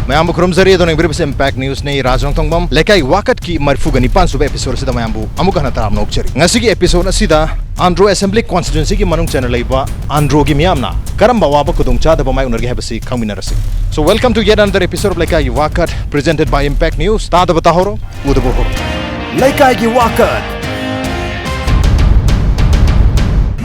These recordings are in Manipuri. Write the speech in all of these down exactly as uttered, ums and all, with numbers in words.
ꯃꯌꯥꯝꯕꯨ ꯈꯨꯔꯨꯝꯖꯔꯤ꯫ ꯑꯗꯣ ꯌꯦꯡꯕꯤꯔꯤꯕꯁꯤ Impact Newsꯅꯤ꯫ ꯔꯥꯖ ꯔꯣꯡꯊꯣꯡꯕꯝ꯫ ꯂꯩꯀꯥꯏ ꯋꯥꯀꯠꯀꯤ ꯃꯔꯤꯐꯨꯒ ꯅꯤꯄꯥꯟ ꯁꯨꯕ episodeꯁꯤꯗ ꯃꯌꯥꯝꯕꯨ ꯑꯃꯨꯛꯀ ꯍꯟꯅ ꯇꯔꯥꯝꯅ ꯑꯣꯛꯆꯔꯤ꯫ ꯉꯁꯤꯒꯤ episodeꯑꯁꯤꯗ ꯑꯟꯗ꯭ꯔꯣ assembly constituencyꯒꯤ ꯃꯅꯨꯡ ꯆꯟꯅ ꯂꯩꯕ ꯑꯟꯗ꯭ꯔꯣꯒꯤ ꯃꯤꯌꯥꯝꯅ ꯀꯔꯝꯕ ꯑꯋꯥꯕ ꯈꯨꯗꯣꯡꯆꯥꯗꯕ ꯃꯥꯌꯣꯛꯅꯔꯤꯒꯦ ꯍꯥꯏꯕꯁꯤ ꯈꯪꯃꯤꯟꯅꯔꯁꯤ꯫ So, welcome to yet another episode of ꯂꯩꯀꯥꯏꯒꯤ ꯋꯥꯀꯠ, presented by Impact News꯫ ꯇꯥꯗꯕ ꯇꯥꯍꯧꯔꯣ, ꯎꯗꯕ ꯎꯍꯧꯔꯣ꯫ ꯂꯩꯀꯥꯏꯒꯤ ꯋꯥꯀꯠ꯫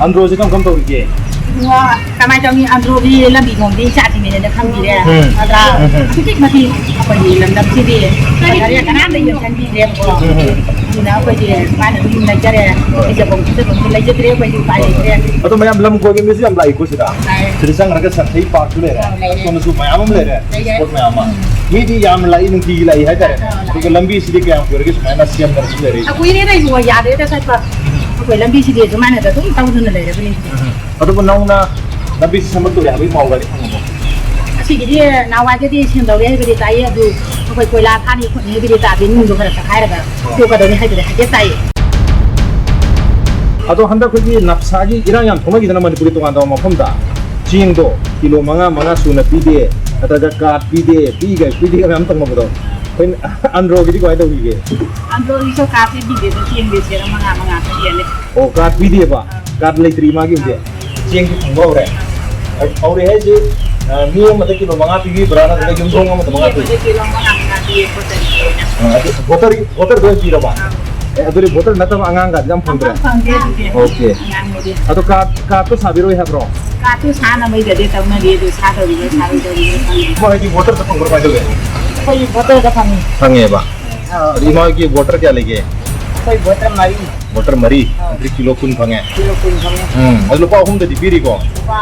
ꯑꯟꯗ꯭ꯔꯣꯁꯦ ꯀꯔꯝ ꯀꯔꯝ ꯇꯧꯔꯤꯒꯦ? ꯏꯕꯨꯡꯉꯣ, ꯀꯃꯥꯏꯅ ꯇꯧꯅꯤ? ꯑꯟꯗ꯭ꯔꯣꯒꯤ ꯂꯝꯕꯤ ꯊꯣꯡꯗꯤ ꯏꯆꯥꯁꯤꯡꯅꯦꯅ ꯈꯪꯕꯤꯔꯦ꯫ ꯎꯝ꯫ ꯑꯗ ꯎꯝ꯫ ꯑꯁꯨꯛꯀꯤ ꯃꯇꯤꯛ ꯑꯩꯈꯣꯏꯒꯤ ꯂꯝꯗꯝꯁꯤꯗꯤ ꯐꯖꯔꯦ, ꯀꯅꯥꯝꯇ ꯌꯦꯡꯁꯤꯟꯕꯤꯗ꯭ꯔꯦꯕꯀꯣ꯫ ꯎꯝ꯫ ꯑꯗꯨꯅ ꯑꯩꯈꯣꯏꯗꯤ ꯁꯨꯃꯥꯏꯅ ꯑꯗꯨꯝ ꯂꯩꯖꯔꯦ꯫ ꯂꯩꯖꯐꯝ ꯈꯣꯠꯆꯐꯝꯁꯨ ꯂꯩꯖꯗ꯭ꯔꯦ, ꯑꯩꯈꯣꯏꯗꯤ ꯎꯄꯥꯏ ꯂꯩꯇ꯭ꯔꯦ꯫ ꯑꯗꯣ ꯃꯌꯥꯝ ꯂꯝ ꯀꯣꯏꯕ ꯃꯤꯁꯨ ꯌꯥꯝ ꯂꯥꯛꯏꯀꯣ ꯁꯤꯗ꯫ ꯂꯥꯛꯑꯦ꯫ ꯁꯤꯗ ꯆꯪꯈ꯭ꯔꯒ ꯁꯟꯊꯩ parkꯁꯨ ꯂꯩꯔꯦ꯫ ꯑꯥ, ꯂꯩꯔꯦ꯫ ꯑꯁꯣꯝꯗꯁꯨ ꯃꯌꯥꯝ ꯑꯃ ꯂꯩꯔꯦ꯫ ꯂꯩꯔꯦ꯫ Spot ꯃꯌꯥꯝ ꯑꯃ꯫ ꯎꯝ꯫ ꯃꯤꯗꯤ ꯌꯥꯝꯅ ꯂꯥꯛꯏ, ꯅꯨꯡꯇꯤꯒꯤ ꯂꯥꯛꯏ ꯍꯥꯏꯇꯥꯔꯦ꯫ ꯑꯥ, ꯂꯥꯛꯑꯦ꯫ ꯑꯗꯨꯒ ꯂꯝꯕꯤꯁꯤꯗꯤ ꯀꯌꯥꯝ ꯀꯨꯏꯔꯒꯦ ꯁꯨꯃꯥꯏꯅ ꯁꯦꯝꯗꯅ ꯁꯨꯝ ꯂꯩꯔꯛꯏꯁꯦ? ꯑ, ꯀꯨꯏꯔꯦꯗ ꯏꯕꯨꯡꯉꯣ, ꯌꯥꯗ꯭ꯔꯦꯗ ꯆꯠꯄ꯫ ꯑꯩꯈꯣꯏ ꯂꯝꯕꯤꯁꯤꯗꯤ ꯑꯗꯨꯃꯥꯏꯅ ꯑꯗꯨꯝ ꯇꯧꯗꯨꯅ ꯂꯩꯔꯕꯅꯤ꯫ ꯎꯝ꯫ ꯑꯗꯨꯕꯨ ꯅꯧꯅ ꯂꯝꯕꯤꯁꯤ ꯁꯦꯝꯒꯠꯇꯣꯔꯦ ꯍꯥꯏꯕꯒꯤ ꯄꯥꯎꯒꯗꯤ ꯐꯪꯉꯕꯣ? ꯑꯁꯤꯒꯤꯗꯤ ꯅꯍꯥꯟꯋꯥꯏꯗꯗꯤ ꯁꯦꯝꯗꯧꯔꯦ ꯍꯥꯏꯕꯗꯤ ꯇꯥꯏꯌꯦ, ꯑꯗꯨ ꯑꯩꯈꯣꯏ ꯀꯣꯏꯂꯥ ꯊꯥꯅꯤ ꯈꯣꯠꯅꯤ ꯍꯥꯏꯕꯗꯤ ꯇꯥꯗꯦ, ꯅꯨꯡꯗꯣ ꯈꯔ ꯆꯈꯥꯏꯔꯒ ꯑꯣ꯫ ꯇꯣꯛꯀꯗꯧꯔꯤ ꯍꯥꯏꯕꯗꯤ ꯍꯥꯏꯐꯦꯠ ꯇꯥꯏꯌꯦ꯫ ꯑꯗꯣ ꯍꯟꯗꯛ ꯑꯩꯈꯣꯏꯒꯤ ꯅꯞꯁꯥꯒꯤ ꯏꯔꯥꯡ ꯌꯥꯝ ꯊꯣꯛꯅꯈꯤꯗꯅ ꯃꯅꯤꯄꯨꯔꯒꯤ ꯇꯣꯉꯥꯟ ꯇꯣꯉꯥꯟꯕ ꯃꯐꯝꯗ ꯆꯦꯡꯗꯣ ꯀꯤꯂꯣ ꯃꯉꯥ, ꯃꯉꯥ ꯁꯨꯅ ꯄꯤꯗꯦ, ꯅꯠꯇ꯭ꯔꯒ card ꯄꯤꯗꯦ, ꯄꯤꯒ-, ꯄꯤꯗꯦꯒ ꯃꯌꯥꯝ ꯇꯧꯅꯕꯗꯣ, ꯑꯩꯈꯣꯏ ꯑꯟꯗ꯭ꯔꯣꯒꯤꯗꯤ ꯀꯃꯥꯏꯅ ꯇꯧꯈꯤꯒꯦ? ꯑꯟꯗ꯭ꯔꯣꯒꯤꯁꯨ cardꯁꯦ ꯄꯤꯗꯦꯗ, ꯆꯦꯡꯗꯤ ꯁꯦꯔ ꯃꯉꯥ ꯃꯉꯥ ꯈꯛ ꯌꯦꯜꯂꯦ꯫ ꯑꯣ, card ꯄꯤꯗꯦꯕ? ꯑꯥ꯫ Card ꯂꯩꯇ꯭ꯔꯤ ꯃꯥꯒꯤ ꯍꯧꯖꯤꯛ? ꯑꯥ꯫ ꯆꯦꯡꯗꯤ ꯐꯪꯕ ꯍꯧꯔꯦ? ꯑꯥ꯫ ꯍꯧꯔꯦ ꯍꯥꯏꯁꯦ, ꯑ, ꯃꯤ ꯑꯃꯗ ꯀꯤꯂꯣ ꯃꯉꯥ ꯄꯤꯕꯤꯕ꯭ꯔꯥ, ꯅꯠꯇ꯭ꯔꯒ ꯌꯨꯝꯊꯣꯡ ꯑꯃꯗ ꯃꯉꯥ ꯄꯤ? ꯃꯤ ꯑꯃꯗ ꯀꯤꯂꯣ ꯃꯉꯥ ꯃꯉꯥ ꯄꯤꯌꯦ, ꯄꯣꯠ ꯆꯩ꯫ ꯑ, ꯑꯗꯨ voter, voterꯗ ꯑꯣꯏꯅ ꯄꯤꯔꯕ? ꯑꯥ꯫ ꯑꯦ, ꯑꯗꯨꯗꯤ voter ꯅꯠꯇꯕ ꯑꯉꯥꯡꯒꯗꯤ ꯌꯥꯝ ꯐꯪꯗ꯭ꯔꯦ? ꯑꯉꯥꯡ ꯐꯪꯗꯦ ꯑꯗꯨꯗꯤ꯫ Okay꯫ ꯑꯉꯥꯡ ꯑꯣꯏꯔꯤ꯫ ꯑꯗꯣ card, cardꯇꯣ ꯁꯥꯕꯤꯔꯣꯏ ꯍꯥꯏꯕ꯭ꯔꯣ? Cardꯇꯨ ꯁꯥꯅꯕꯩꯗꯗꯤ ꯇꯧꯅꯔꯤ, ꯑꯗꯨ ꯁꯥꯗꯧꯔꯤꯕ꯭ꯔꯥ ꯁꯥꯔꯣꯏꯗꯧꯔꯤꯕ꯭ꯔꯥ ꯈꯪꯗꯦ꯫ ꯏꯃꯥ ꯍꯣꯏꯗꯤ voterꯗ ꯐꯪꯕ꯭ꯔꯣ, ꯀꯃꯥꯏꯅ ꯇꯧꯒꯦ? ꯑꯩꯈꯣꯏ voterꯗ ꯐꯪꯉꯤ꯫ ꯐꯪꯉꯦꯕ? ꯑꯥ꯫ ꯑꯗꯣ ꯏꯃꯥ ꯍꯣꯏꯒꯤ voter ꯀꯌꯥ ꯂꯩꯒꯦ? ꯑꯩꯈꯣꯏ voter ꯃꯔꯤ꯫ Voter ꯃꯔꯤ? ꯑꯥ꯫ ꯑꯗꯨꯗꯤ ꯀꯤꯂꯣ ꯀꯨꯟ ꯐꯪꯉꯦ? ꯀꯤꯂꯣ ꯀꯨꯟ ꯐꯪꯉꯦ꯫ ꯎꯝ, ꯑꯗꯣ ꯂꯨꯄꯥ ꯑꯍꯨꯝꯗꯗꯤ ꯄꯤꯔꯤꯀꯣ? ꯂꯨꯄꯥ,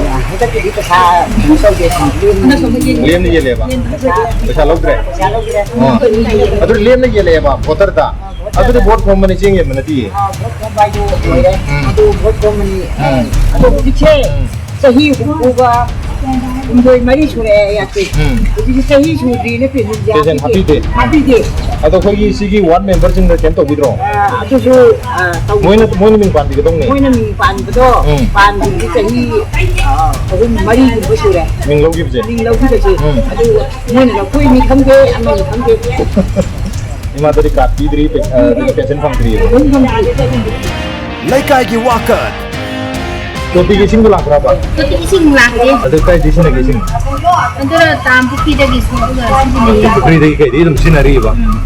ꯑ, ꯍꯟꯗꯛꯀꯤꯗꯤ ꯄꯩꯁꯥ ꯀꯩꯅꯣ ꯇꯧꯗꯦ, ꯂꯦꯝꯅ ꯌꯦꯜꯂꯦꯕ? ꯄꯩꯁꯥ, ꯄꯩꯁꯥ ꯂꯧꯗ꯭ꯔꯦ? ꯄꯩꯁꯥ ꯂꯧꯗ꯭ꯔꯦ꯫ ꯑꯣ꯫ ꯑꯗꯨ ꯂꯦꯝꯅ ꯌꯦꯜꯂꯛꯑꯦꯕ voterꯗ? ꯑꯥ, voterꯗ꯫ ꯑꯗꯨꯗꯤ vote ꯈꯣꯝꯕꯅꯤ, ꯆꯦꯡ ꯌꯦꯟꯕ ꯅꯠꯇꯤꯌꯦ꯫ ꯑꯥ, vote ꯈꯣꯝꯕ ꯍꯥꯏꯗꯨ ꯂꯣꯏꯔꯦ꯫ ꯎꯝ꯫ ꯑꯗꯨ vote ꯈꯣꯝꯕꯅꯤ꯫ ꯎꯝ꯫ ꯑꯗꯣ ꯍꯧꯖꯤꯛꯁꯦ ꯎꯝ꯫ ꯆꯍꯤ ꯍꯨꯝꯐꯨꯒ ꯍꯨꯝꯗꯣꯏ ꯃꯔꯤ ꯁꯨꯔꯛꯑꯦ ꯑꯩꯍꯥꯛꯁꯦ꯫ ꯎꯝ꯫ ꯍꯧꯖꯤꯛꯇꯤ ꯆꯍꯤ ꯁꯨꯗ꯭ꯔꯤꯅ ꯄꯦꯟꯁꯟꯁꯦ ꯄꯦꯟꯁꯟ ꯍꯥꯞꯄꯤꯗꯦ꯫ ꯍꯥꯞꯄꯤꯗꯦ꯫ ꯍꯥꯞꯄꯤꯗꯦ꯫ ꯑꯗꯣ ꯑꯩꯈꯣꯏꯒꯤ ꯁꯤꯒꯤ ꯋꯥꯔꯗ ꯃꯦꯝꯕꯔꯁꯤꯡꯗ ꯀꯩꯝ ꯇꯧꯕꯤꯗ꯭ꯔꯣ? ꯑ, ꯑꯗꯨꯁꯨ, ꯑ, ꯇꯧꯗꯦ꯫ ꯃꯣꯏꯅ, ꯃꯣꯏꯅ ꯃꯤꯡ ꯄꯥꯟꯕꯤꯒꯗꯧꯅꯦ꯫ ꯃꯣꯏꯅ ꯃꯤꯡ ꯄꯥꯟꯕꯗꯣ, ꯎꯝ꯫ ꯄꯥꯟꯕꯗꯤ ꯆꯍꯤ, ꯑ, ꯑꯍꯨꯝ ꯃꯔꯤꯒꯨꯝꯕ ꯁꯨꯔꯦ꯫ ꯃꯤꯡ ꯂꯧꯈꯤꯕꯁꯦ? ꯃꯤꯡ ꯂꯧꯈꯤꯕꯁꯦ꯫ ꯎꯝ꯫ ꯑꯗꯨ ꯃꯣꯏꯅ ꯂꯧꯊꯣꯛꯏꯅꯤ ꯈꯪꯗꯦ, ꯑꯃꯅꯤ ꯈꯪꯗꯦ꯫ ꯏꯃꯥꯗꯗꯤ ꯀꯥꯔꯗ ꯄꯤꯗ꯭ꯔꯤ, ꯄꯦ-, ꯑ, ꯑꯗꯨꯒꯤ ꯄꯦꯟꯁꯟ ꯐꯪꯗ꯭ꯔꯤ꯫ ꯂꯩꯀꯥꯏꯒꯤ ꯋꯥꯀꯠ꯫ ꯇꯣꯇꯤꯒꯤ ꯏꯁꯤꯡꯗꯣ ꯂꯥꯛꯄ꯭ꯔꯕ? ꯇꯣꯇꯤ ꯏꯁꯤꯡ ꯂꯥꯛꯇꯦ꯫ ꯑꯗꯨ ꯀꯥꯏꯗꯩ ꯁꯤꯖꯤꯟꯅꯒꯦ ꯏꯁꯤꯡ? ꯑꯗꯨꯅ ꯇꯥꯝ ꯄꯨꯈ꯭ꯔꯤꯗꯒꯤ ꯁꯣꯛꯑꯒ ꯁꯤꯖꯤꯟꯅꯩꯌꯦ꯫ ꯄꯨꯈ꯭ꯔꯤꯗꯒꯤ ꯀꯩꯗꯒꯤ ꯑꯗꯨꯝ ꯁꯤꯖꯤꯟꯅꯔꯤꯕ? ꯎꯝ꯫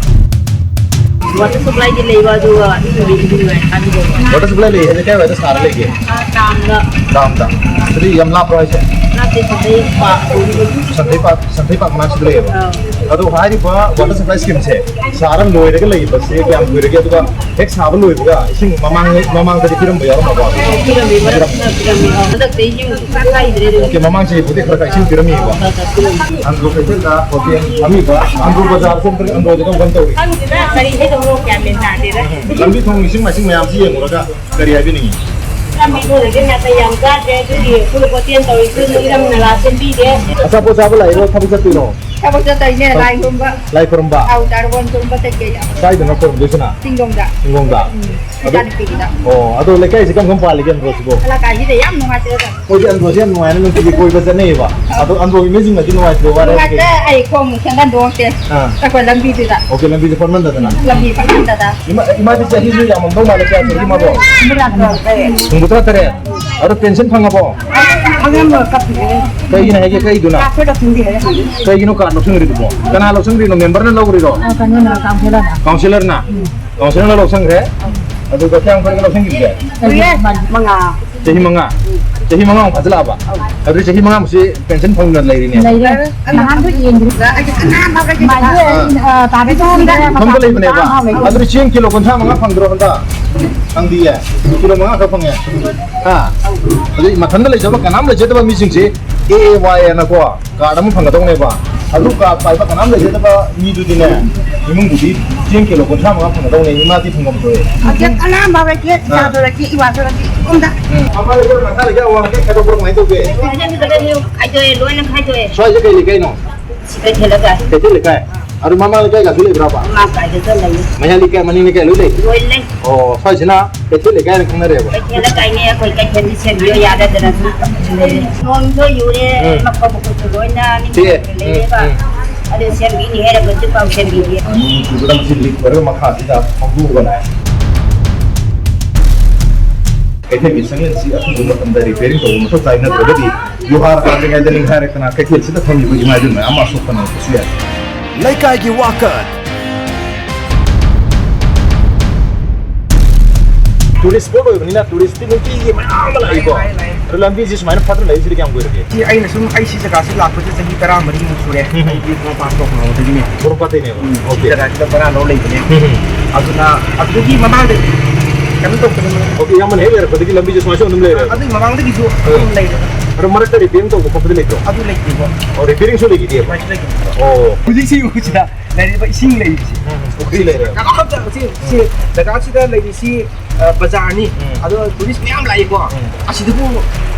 ꯋꯥꯇꯔ ꯁꯄ꯭ꯂꯥꯏꯗꯤ ꯂꯩꯕ, ꯑꯗꯨꯒ ꯏꯁꯤꯡꯗꯤ ꯏꯁꯤꯡ ꯅꯨꯡꯉꯥꯏ ꯀꯥꯟꯗ꯫ ꯋꯥꯇꯔ ꯁꯄ꯭ꯂꯥꯏ ꯂꯩ ꯍꯥꯏꯁꯦ ꯀꯥꯏꯋꯥꯏꯗ ꯁꯥꯔ ꯂꯩꯒꯦ? ꯑꯥ, ꯇꯥꯝꯗ꯫ ꯇꯥꯝꯗ? ꯑꯗꯨꯗꯤ ꯌꯥꯝ ꯂꯥꯞꯄ꯭ꯔꯣ ꯍꯥꯏꯁꯦ? ꯂꯥꯞꯇꯦ, ꯁꯤꯗꯩ ꯄꯥꯛ꯫ ꯁꯟꯊꯩ ꯄꯥꯛ, ꯁꯟꯊꯩ ꯄꯥꯛ ꯃꯅꯥꯛꯁꯤꯗ ꯂꯩꯌꯦꯕ? ꯑꯥ꯫ ꯑꯗꯣ ꯍꯥꯏꯔꯤꯕ ꯋꯥꯇꯔ ꯁꯄ꯭ꯂꯥꯏ ꯁ꯭ꯀꯤꯝꯁꯦ ꯁꯥꯔ ꯂꯣꯏꯔꯒ ꯂꯩꯕꯁꯦ ꯀꯌꯥꯝ ꯀꯨꯏꯔꯒꯦ? ꯑꯗꯨꯒ ꯍꯦꯛ ꯁꯥꯕ ꯂꯣꯏꯕꯒ ꯏꯁꯤꯡ ꯃꯃꯥꯡ, ꯃꯃꯥꯡꯗꯗꯤ ꯄꯤꯔꯝꯕ ꯌꯥꯎꯔꯝꯃꯕꯣ? ꯄꯤꯔꯝꯃꯤ, ꯃꯔꯛ ꯈꯔ ꯄꯤꯔꯝꯃꯤ꯫ ꯑꯣ, ꯍꯟꯗꯛꯇꯤ ꯏꯁꯤꯡ ꯁꯨꯡꯀꯥꯏ ꯀꯥꯏꯗ꯭ꯔꯦ ꯑꯗꯨꯝ꯫ ꯑꯣꯀꯦ, ꯃꯃꯥꯡ ꯆꯍꯤꯕꯨꯗꯤ ꯈꯔ ꯈꯔ ꯏꯁꯤꯡ ꯄꯤꯔꯝꯃꯤꯕ? ꯑꯥ, ꯈꯔ ꯈꯔ ꯄꯤꯔꯝꯃꯤ꯫ ꯑꯟꯗ꯭ꯔꯣ ꯀꯩꯊꯦꯜꯗ ꯍꯣꯇꯦꯜ ꯐꯝꯃꯤꯕ, ꯑꯟꯗ꯭ꯔꯣ ꯕꯖꯥꯔ ꯆꯠꯄꯗ ꯑꯟꯗ꯭ꯔꯣꯗꯤ ꯀꯔꯝ ꯀꯔꯝ ꯇꯧꯔꯤ? ꯈꯪꯗꯦꯗ, ꯀꯔꯤ ꯍꯥꯏꯗꯧꯅꯣ ꯒ꯭ꯌꯥꯟ ꯃꯦꯟ ꯇꯥꯗꯦꯗ꯫ ꯂꯝꯕꯤ ꯊꯣꯡ ꯏꯁꯤꯡ ꯃꯥꯏꯁꯤꯡ ꯃꯌꯥꯝꯁꯤ ꯌꯦꯡꯉꯨꯔꯒ ꯀꯔꯤ ꯍꯥꯏꯕꯤꯅꯤꯡꯉꯤ? ꯂꯝꯕꯤ ꯊꯣꯡꯁꯦ ꯅꯥꯇꯩ ꯌꯥꯝ ꯆꯥꯗ꯭ꯔꯦ, ꯑꯗꯨꯒꯤ ꯑꯩꯈꯣꯏ ꯍꯣꯇꯦꯜ ꯇꯧꯔꯤꯁꯨ ꯏꯔꯝ ꯅꯂꯥ ꯁꯦꯝꯕꯤꯗꯦ꯫ ꯑꯆꯥꯄꯣꯠ ꯆꯥꯕ ꯂꯥꯛꯏꯔꯣ, ꯊꯕꯛ ꯆꯠꯇꯣꯏꯔꯣ? ꯊꯕꯛ ꯆꯠꯇꯣꯏꯅꯦ, ꯂꯥꯏ ꯈꯨꯔꯨꯝꯕ꯫ ꯂꯥꯏ ꯈꯨꯔꯨꯝꯕ? ꯑꯧ, ꯆꯥꯔꯣꯟ ꯈꯨꯔꯨꯝꯕ ꯆꯠꯀꯦ꯫ ꯀꯥꯏꯗꯅꯣ ꯈꯨꯔꯨꯝꯗꯣꯏꯁꯤꯅ? ꯆꯤꯡꯗꯣꯡꯗ꯫ ꯆꯤꯡꯗꯣꯡꯗ? ꯎꯝ, ꯑꯗꯣ, ꯏꯆꯥꯅꯨꯄꯤꯒꯤꯗ꯫ ꯑꯣ, ꯑꯗꯣ ꯂꯩꯀꯥꯏꯁꯤ ꯀꯔꯝ ꯀꯔꯝ ꯄꯥꯜꯂꯤꯒꯦ, ꯑꯟꯗ꯭ꯔꯣꯁꯤꯕꯣ? ꯂꯩꯀꯥꯏꯁꯤꯗ ꯌꯥꯝ ꯅꯨꯡꯉꯥꯏꯇꯦꯗ꯫ ꯑꯩꯈꯣꯏꯗꯤ ꯑꯟꯗ꯭ꯔꯣꯁꯤ ꯌꯥꯝ ꯅꯨꯡꯉꯥꯏꯅ ꯅꯨꯡꯇꯤꯒꯤ ꯀꯣꯏꯕ ꯆꯠꯅꯩꯌꯦꯕ꯫ ꯑꯗꯣ ꯑꯟꯗ꯭ꯔꯣꯒꯤ ꯃꯤꯁꯤꯡꯅꯗꯤ ꯅꯨꯡꯉꯥꯏꯇꯦ, ꯋꯥꯔꯦ ꯍꯥꯏꯕꯒꯤ꯫ ꯅꯨꯡꯉꯥꯏꯇꯦ, ꯑꯩ ꯈꯣꯡ ꯁꯦꯟꯗꯟ ꯇꯣꯡꯉꯛꯇꯦ꯫ ꯑꯥ꯫ ꯑꯩꯈꯣꯏ ꯂꯝꯕꯤꯗꯨꯗ꯫ ꯑꯣꯀꯦ, ꯂꯝꯕꯤꯁꯦ ꯐꯠꯃꯟꯗꯗꯅ꯫ ꯂꯝꯕꯤ ꯐꯠꯃꯟꯗꯗ꯫ ꯏꯃꯥ, ꯏꯃꯥꯗꯤ ꯆꯍꯤꯁꯨ ꯌꯥꯝꯃꯝꯗꯧ ꯃꯥꯜꯂꯦ, ꯀꯌꯥ ꯁꯨꯔꯒꯦ ꯏꯃꯥꯕꯣ? ꯍꯨꯝꯐꯨꯇꯔꯥ ꯇꯔꯦꯠ꯫ ꯍꯨꯝꯐꯨꯇꯔꯥ ꯇꯔꯦꯠ꯫ ꯑꯗꯣ ꯄꯦꯟꯁꯟ ꯐꯪꯉꯕꯣ? ꯐꯪꯉꯦ, ꯀꯞꯄꯤꯔꯦ꯫ ꯀꯩꯒꯤꯅꯣ ꯍꯥꯏꯒꯦ, ꯀꯩꯗꯨꯅ? ꯀꯥꯔꯗ ꯂꯧꯁꯤꯟꯕꯤꯔꯦ꯫ ꯀꯩꯒꯤꯅꯣ ꯀꯥꯔꯗ ꯂꯧꯁꯤꯟꯈ꯭ꯔꯤꯗꯨꯕꯣ? ꯀꯅꯥ ꯂꯧꯁꯤꯟꯈ꯭ꯔꯤꯅꯣ? ꯃꯦꯝꯕꯔꯅ ꯂꯧꯈ꯭ꯔꯤꯔꯣ? ꯑ, ꯀꯩꯅꯣꯅ, ꯀꯥꯎꯟꯁꯤꯂꯔꯅ꯫ ꯀꯥꯎꯟꯁꯤꯂꯔꯅ? ꯎꯝ꯫ ꯀꯥꯎꯟꯁꯤꯂꯔꯅ ꯂꯧꯁꯟꯈ꯭ꯔꯦ? ꯑꯗꯨꯒ ꯀꯌꯥꯝ ꯀꯨꯏꯔꯒꯦ ꯂꯧꯁꯟꯈꯤꯕꯁꯦ? ꯆꯍꯤ ꯃꯉꯥ꯫ ꯆꯍꯤ ꯃꯉꯥ? ꯎꯝ꯫ ꯆꯍꯤ ꯃꯉꯥꯃꯨꯛ ꯐꯥꯖꯤꯜꯂꯛꯑꯕ? ꯑꯧ꯫ ꯑꯗꯨꯗꯤ ꯆꯍꯤ ꯃꯉꯥꯃꯨꯛꯁꯤ ꯄꯦꯟꯁꯟ ꯐꯪꯗꯅ ꯂꯩꯔꯤꯅꯦꯕ? ꯂꯩꯔꯦ꯫ ꯅꯍꯥꯟꯗꯣ ꯌꯦꯡꯗ꯭ꯔꯤ꯫ ꯃꯥꯒꯤ, ꯑ, ꯇꯥꯕꯤꯗꯣ ꯈꯪꯗꯦ꯫ ꯃꯐꯝꯗ ꯂꯩꯕꯅꯦꯕ? ꯃꯐꯝ ꯂꯩꯕꯅꯦ꯫ ꯑꯗꯨꯗꯤ ꯆꯦꯡ ꯀꯤꯂꯣ ꯀꯨꯟꯊ꯭ꯔꯥ ꯃꯉꯥ ꯐꯪꯗ꯭ꯔꯣ ꯍꯟꯗꯛ? ꯐꯪꯗꯤꯌꯦ꯫ ꯀꯤꯂꯣ ꯃꯉꯥ ꯈꯛ ꯐꯪꯉꯦ꯫ ꯍꯥ? ꯑꯗꯨꯗꯤ ꯃꯊꯟꯇ ꯂꯩꯖꯕ ꯀꯅꯥꯝ ꯂꯩꯖꯗꯕ ꯃꯤꯁꯤꯡꯁꯤ ꯑꯦ ꯑꯦ ꯋꯥꯏ ꯑꯅꯀꯣ ꯀꯥꯔꯗ ꯑꯃ ꯐꯪꯒꯗꯧꯅꯦꯕ꯫ ꯑꯗꯨ ꯀꯥꯔꯗ ꯄꯥꯏꯕ ꯀꯅꯥꯝ ꯂꯩꯖꯗꯕ ꯃꯤꯗꯨꯗꯤꯅꯦ, ꯏꯃꯨꯡꯗꯨꯗꯤ ꯆꯦꯡ ꯀꯤꯂꯣ ꯀꯨꯟꯊ꯭ꯔꯥ ꯃꯉꯥ ꯐꯪꯒꯗꯧꯅꯦ, ꯏꯃꯥꯗꯤ ꯐꯪꯐꯝ ꯊꯣꯛꯑꯦ꯫ ꯍꯧꯖꯤꯛ ꯑꯅꯥꯕ ꯂꯩꯇꯦ, ꯑꯥ꯫ ꯏꯆꯥꯁꯨ ꯂꯩꯇꯦ, ꯏꯋꯥꯁꯨ ꯂꯩꯇꯦ, ꯏꯕꯨꯡꯗ꯫ ꯎꯝ꯫ ꯃꯃꯥ ꯂꯩꯀꯥꯏ ꯃꯈꯥ ꯂꯩꯀꯥꯏ ꯑꯋꯥꯡ ꯂꯩꯀꯥꯏ ꯈꯥꯏꯗꯣꯛꯄ꯭ꯔꯣ, ꯀꯃꯥꯏꯅ ꯇꯧꯒꯦ? ꯂꯣꯏꯅ ꯈꯥꯏꯗꯣꯛꯑꯦ, ꯂꯣꯏꯅ ꯈꯥꯏꯗꯣꯛꯑꯦ꯫ ꯁ꯭ꯋꯥꯏꯁꯦ ꯀꯩ ꯂꯩꯀꯥꯏꯅꯣ? ꯁꯤ ꯀꯩꯊꯦꯜ ꯂꯩꯀꯥꯏ꯫ ꯀꯩꯊꯦꯜ ꯂꯩꯀꯥꯏ꯫ ꯑꯗꯨ ꯃꯃꯥ ꯂꯩꯀꯥꯏꯒꯁꯨ ꯂꯩꯕ꯭ꯔꯕ? ꯃꯃꯥ ꯂꯩꯀꯥꯏꯗꯁꯨ ꯂꯩꯌꯦ꯫ ꯃꯌꯥ ꯂꯩꯀꯥꯏ, ꯃꯅꯤꯡ ꯂꯩꯀꯥꯏ ꯂꯣꯏ ꯂꯩ? ꯂꯣꯏ ꯂꯩ꯫ ꯑꯣ, ꯁ꯭ꯋꯥꯏꯁꯤꯅ ꯀꯩꯊꯦꯜ ꯂꯩꯀꯥꯏꯅ ꯈꯪꯅꯔꯦꯕ? ꯀꯩꯊꯦꯜ ꯂꯩꯀꯥꯏꯅꯦ, ꯑꯩꯈꯣꯏ ꯀꯩꯊꯦꯜꯗꯤ ꯁꯦꯝꯕꯤꯌꯣ ꯌꯥꯗꯗꯅ ꯁꯨꯝ ꯂꯩꯔꯦ꯫ ꯅꯣꯡꯁꯨ ꯌꯨꯔꯦ, ꯎꯝ꯫ ꯃꯈꯣꯡ ꯃꯈꯨꯠꯁꯨ ꯂꯣꯏꯅ ꯁꯤ, ꯅꯤꯡꯈꯥꯏꯗꯅ ꯂꯩꯔꯦꯕ꯫ ꯎꯝ, ꯎꯝ꯫ ꯑꯗꯨ ꯁꯦꯝꯕꯤꯅꯤ ꯍꯥꯏꯔꯒ ꯍꯧꯖꯤꯛꯐꯥꯎ ꯁꯦꯝꯕꯤꯗꯦ꯫ ꯅꯣꯡ ꯆꯨꯕꯗ ꯃꯁꯤ ꯂꯤꯛ ꯑꯣꯏꯔꯒ ꯃꯈꯥꯁꯤꯗ ꯐꯥꯎꯗꯣꯛꯑꯒ ꯂꯥꯛꯑꯦ꯫ ꯀꯩꯊꯦꯜꯒꯤ ꯆꯪꯂꯦꯟꯁꯤ ꯑꯊꯨꯕ ꯃꯇꯝꯗ ꯔꯤꯄꯦꯌꯔꯤꯡ ꯇꯧꯕ ꯃꯊꯧ ꯇꯥꯏ, ꯅꯠꯇ꯭ꯔꯒꯗꯤ ꯌꯨꯍꯥꯔ ꯍꯥꯟꯗ꯭ꯔꯤꯉꯩꯗ ꯅꯤꯡꯈꯥꯏꯔꯛꯇꯅ ꯀꯩꯊꯦꯜꯁꯤꯗ ꯐꯝꯂꯤꯕ ꯏꯃꯥ ꯏꯕꯦꯟ ꯃꯌꯥꯝ ꯑꯃ ꯑꯁꯣꯛꯄ ꯅꯪꯉꯛꯄꯁꯨ ꯌꯥꯏ꯫ ꯂꯩꯀꯥꯏꯒꯤ ꯋꯥꯀꯠ꯫ ꯇꯨꯔꯤꯁ ꯁ꯭ꯄꯣꯠ ꯑꯣꯏꯕꯅꯤꯅ ꯇꯨꯔꯤꯁꯇꯤ ꯅꯨꯡꯇꯤꯒꯤ ꯃꯌꯥꯝ ꯑꯃ ꯂꯥꯛꯏꯀꯣ꯫ ꯂꯥꯛꯑꯦ, ꯂꯥꯛꯑꯦ꯫ ꯑꯗꯣ ꯂꯝꯕꯤꯁꯤ ꯁꯨꯃꯥꯏꯅ ꯐꯠꯇꯅ ꯂꯩꯔꯤꯁꯤꯗꯤ ꯀꯌꯥꯝ ꯀꯨꯏꯔꯒꯦ? ꯁꯤ ꯑꯩꯅ ꯁꯨꯝ, ꯑꯩ ꯁꯤ ꯖꯒꯥꯁꯤ ꯂꯥꯛꯄꯁꯦ ꯆꯍꯤ ꯇꯔꯥꯃꯔꯤꯃꯨꯛ ꯁꯨꯔꯦ꯫ ꯎꯝ, ꯎꯝ꯫ ꯑꯩꯒꯤ ꯄꯣꯔꯣꯝꯄꯥꯠ ꯇꯧꯐꯝ ꯍꯧꯕꯗꯒꯤꯅꯦ꯫ ꯄꯣꯔꯣꯝꯄꯥꯠꯇꯩꯅꯦꯕ? ꯎꯝ, ꯁꯤ ꯑꯣꯀꯦ꯫ ꯖꯒꯥꯁꯤꯗ ꯕꯔꯥ ꯂꯧꯔ ꯂꯩꯕꯅꯦ꯫ ꯎꯝ, ꯎꯝ꯫ ꯑꯗꯨꯅ ꯑꯗꯨꯗꯒꯤ ꯃꯃꯥꯡꯗ ꯀꯩꯅꯣ ꯇꯧꯕꯅꯦ꯫ ꯑꯣꯀꯦ, ꯏꯌꯥꯝꯕꯅ ꯍꯦꯛ ꯂꯩꯔꯛꯄꯗꯒꯤ ꯂꯝꯕꯤꯁꯦ ꯁꯨꯃꯥꯏꯅ ꯁꯨꯝ ꯑꯗꯨꯝ ꯂꯩꯔꯦꯕ? ꯑꯗꯨꯒꯤ ꯃꯃꯥꯡꯗꯒꯤꯁꯨ ꯑꯗꯨꯝ ꯎꯝ꯫ ꯂꯩꯔꯦ꯫ ꯑꯗꯣ ꯃꯔꯛꯇ ꯔꯤꯄꯦꯌꯔꯤꯡ ꯇꯧꯕ ꯈꯣꯠꯄꯗꯤ ꯂꯩꯇ꯭ꯔꯣ? ꯑꯗꯨ ꯂꯩꯇꯦꯕꯣ꯫ ꯑꯣ, ꯔꯤꯄꯦꯌꯔꯤꯡꯁꯨ ꯂꯩꯈꯤꯗꯦꯕ? ꯂꯩꯇꯦ, ꯂꯩꯇꯦ꯫ ꯑꯣ꯫ ꯍꯧꯖꯤꯛꯁꯤ ꯎꯁꯤꯗ ꯂꯩꯔꯤꯕ ꯏꯁꯤꯡ ꯂꯩꯔꯤꯁꯦ꯫ ꯎꯝ, ꯄꯨꯈ꯭ꯔꯤ ꯂꯩꯔꯦ꯫ ꯀꯅꯥꯝꯇ ꯁꯤ, ꯁꯤ ꯖꯒꯥꯁꯤꯗ ꯂꯩꯔꯤꯁꯤ, ꯑ, ꯕꯖꯥꯔꯅꯤ꯫ ꯎꯝ꯫ ꯑꯗꯣ ꯇꯨꯔꯤꯁ ꯃꯌꯥꯝ ꯂꯥꯛꯏꯀꯣ꯫ ꯎꯝ꯫ ꯑꯁꯤꯗꯕꯨ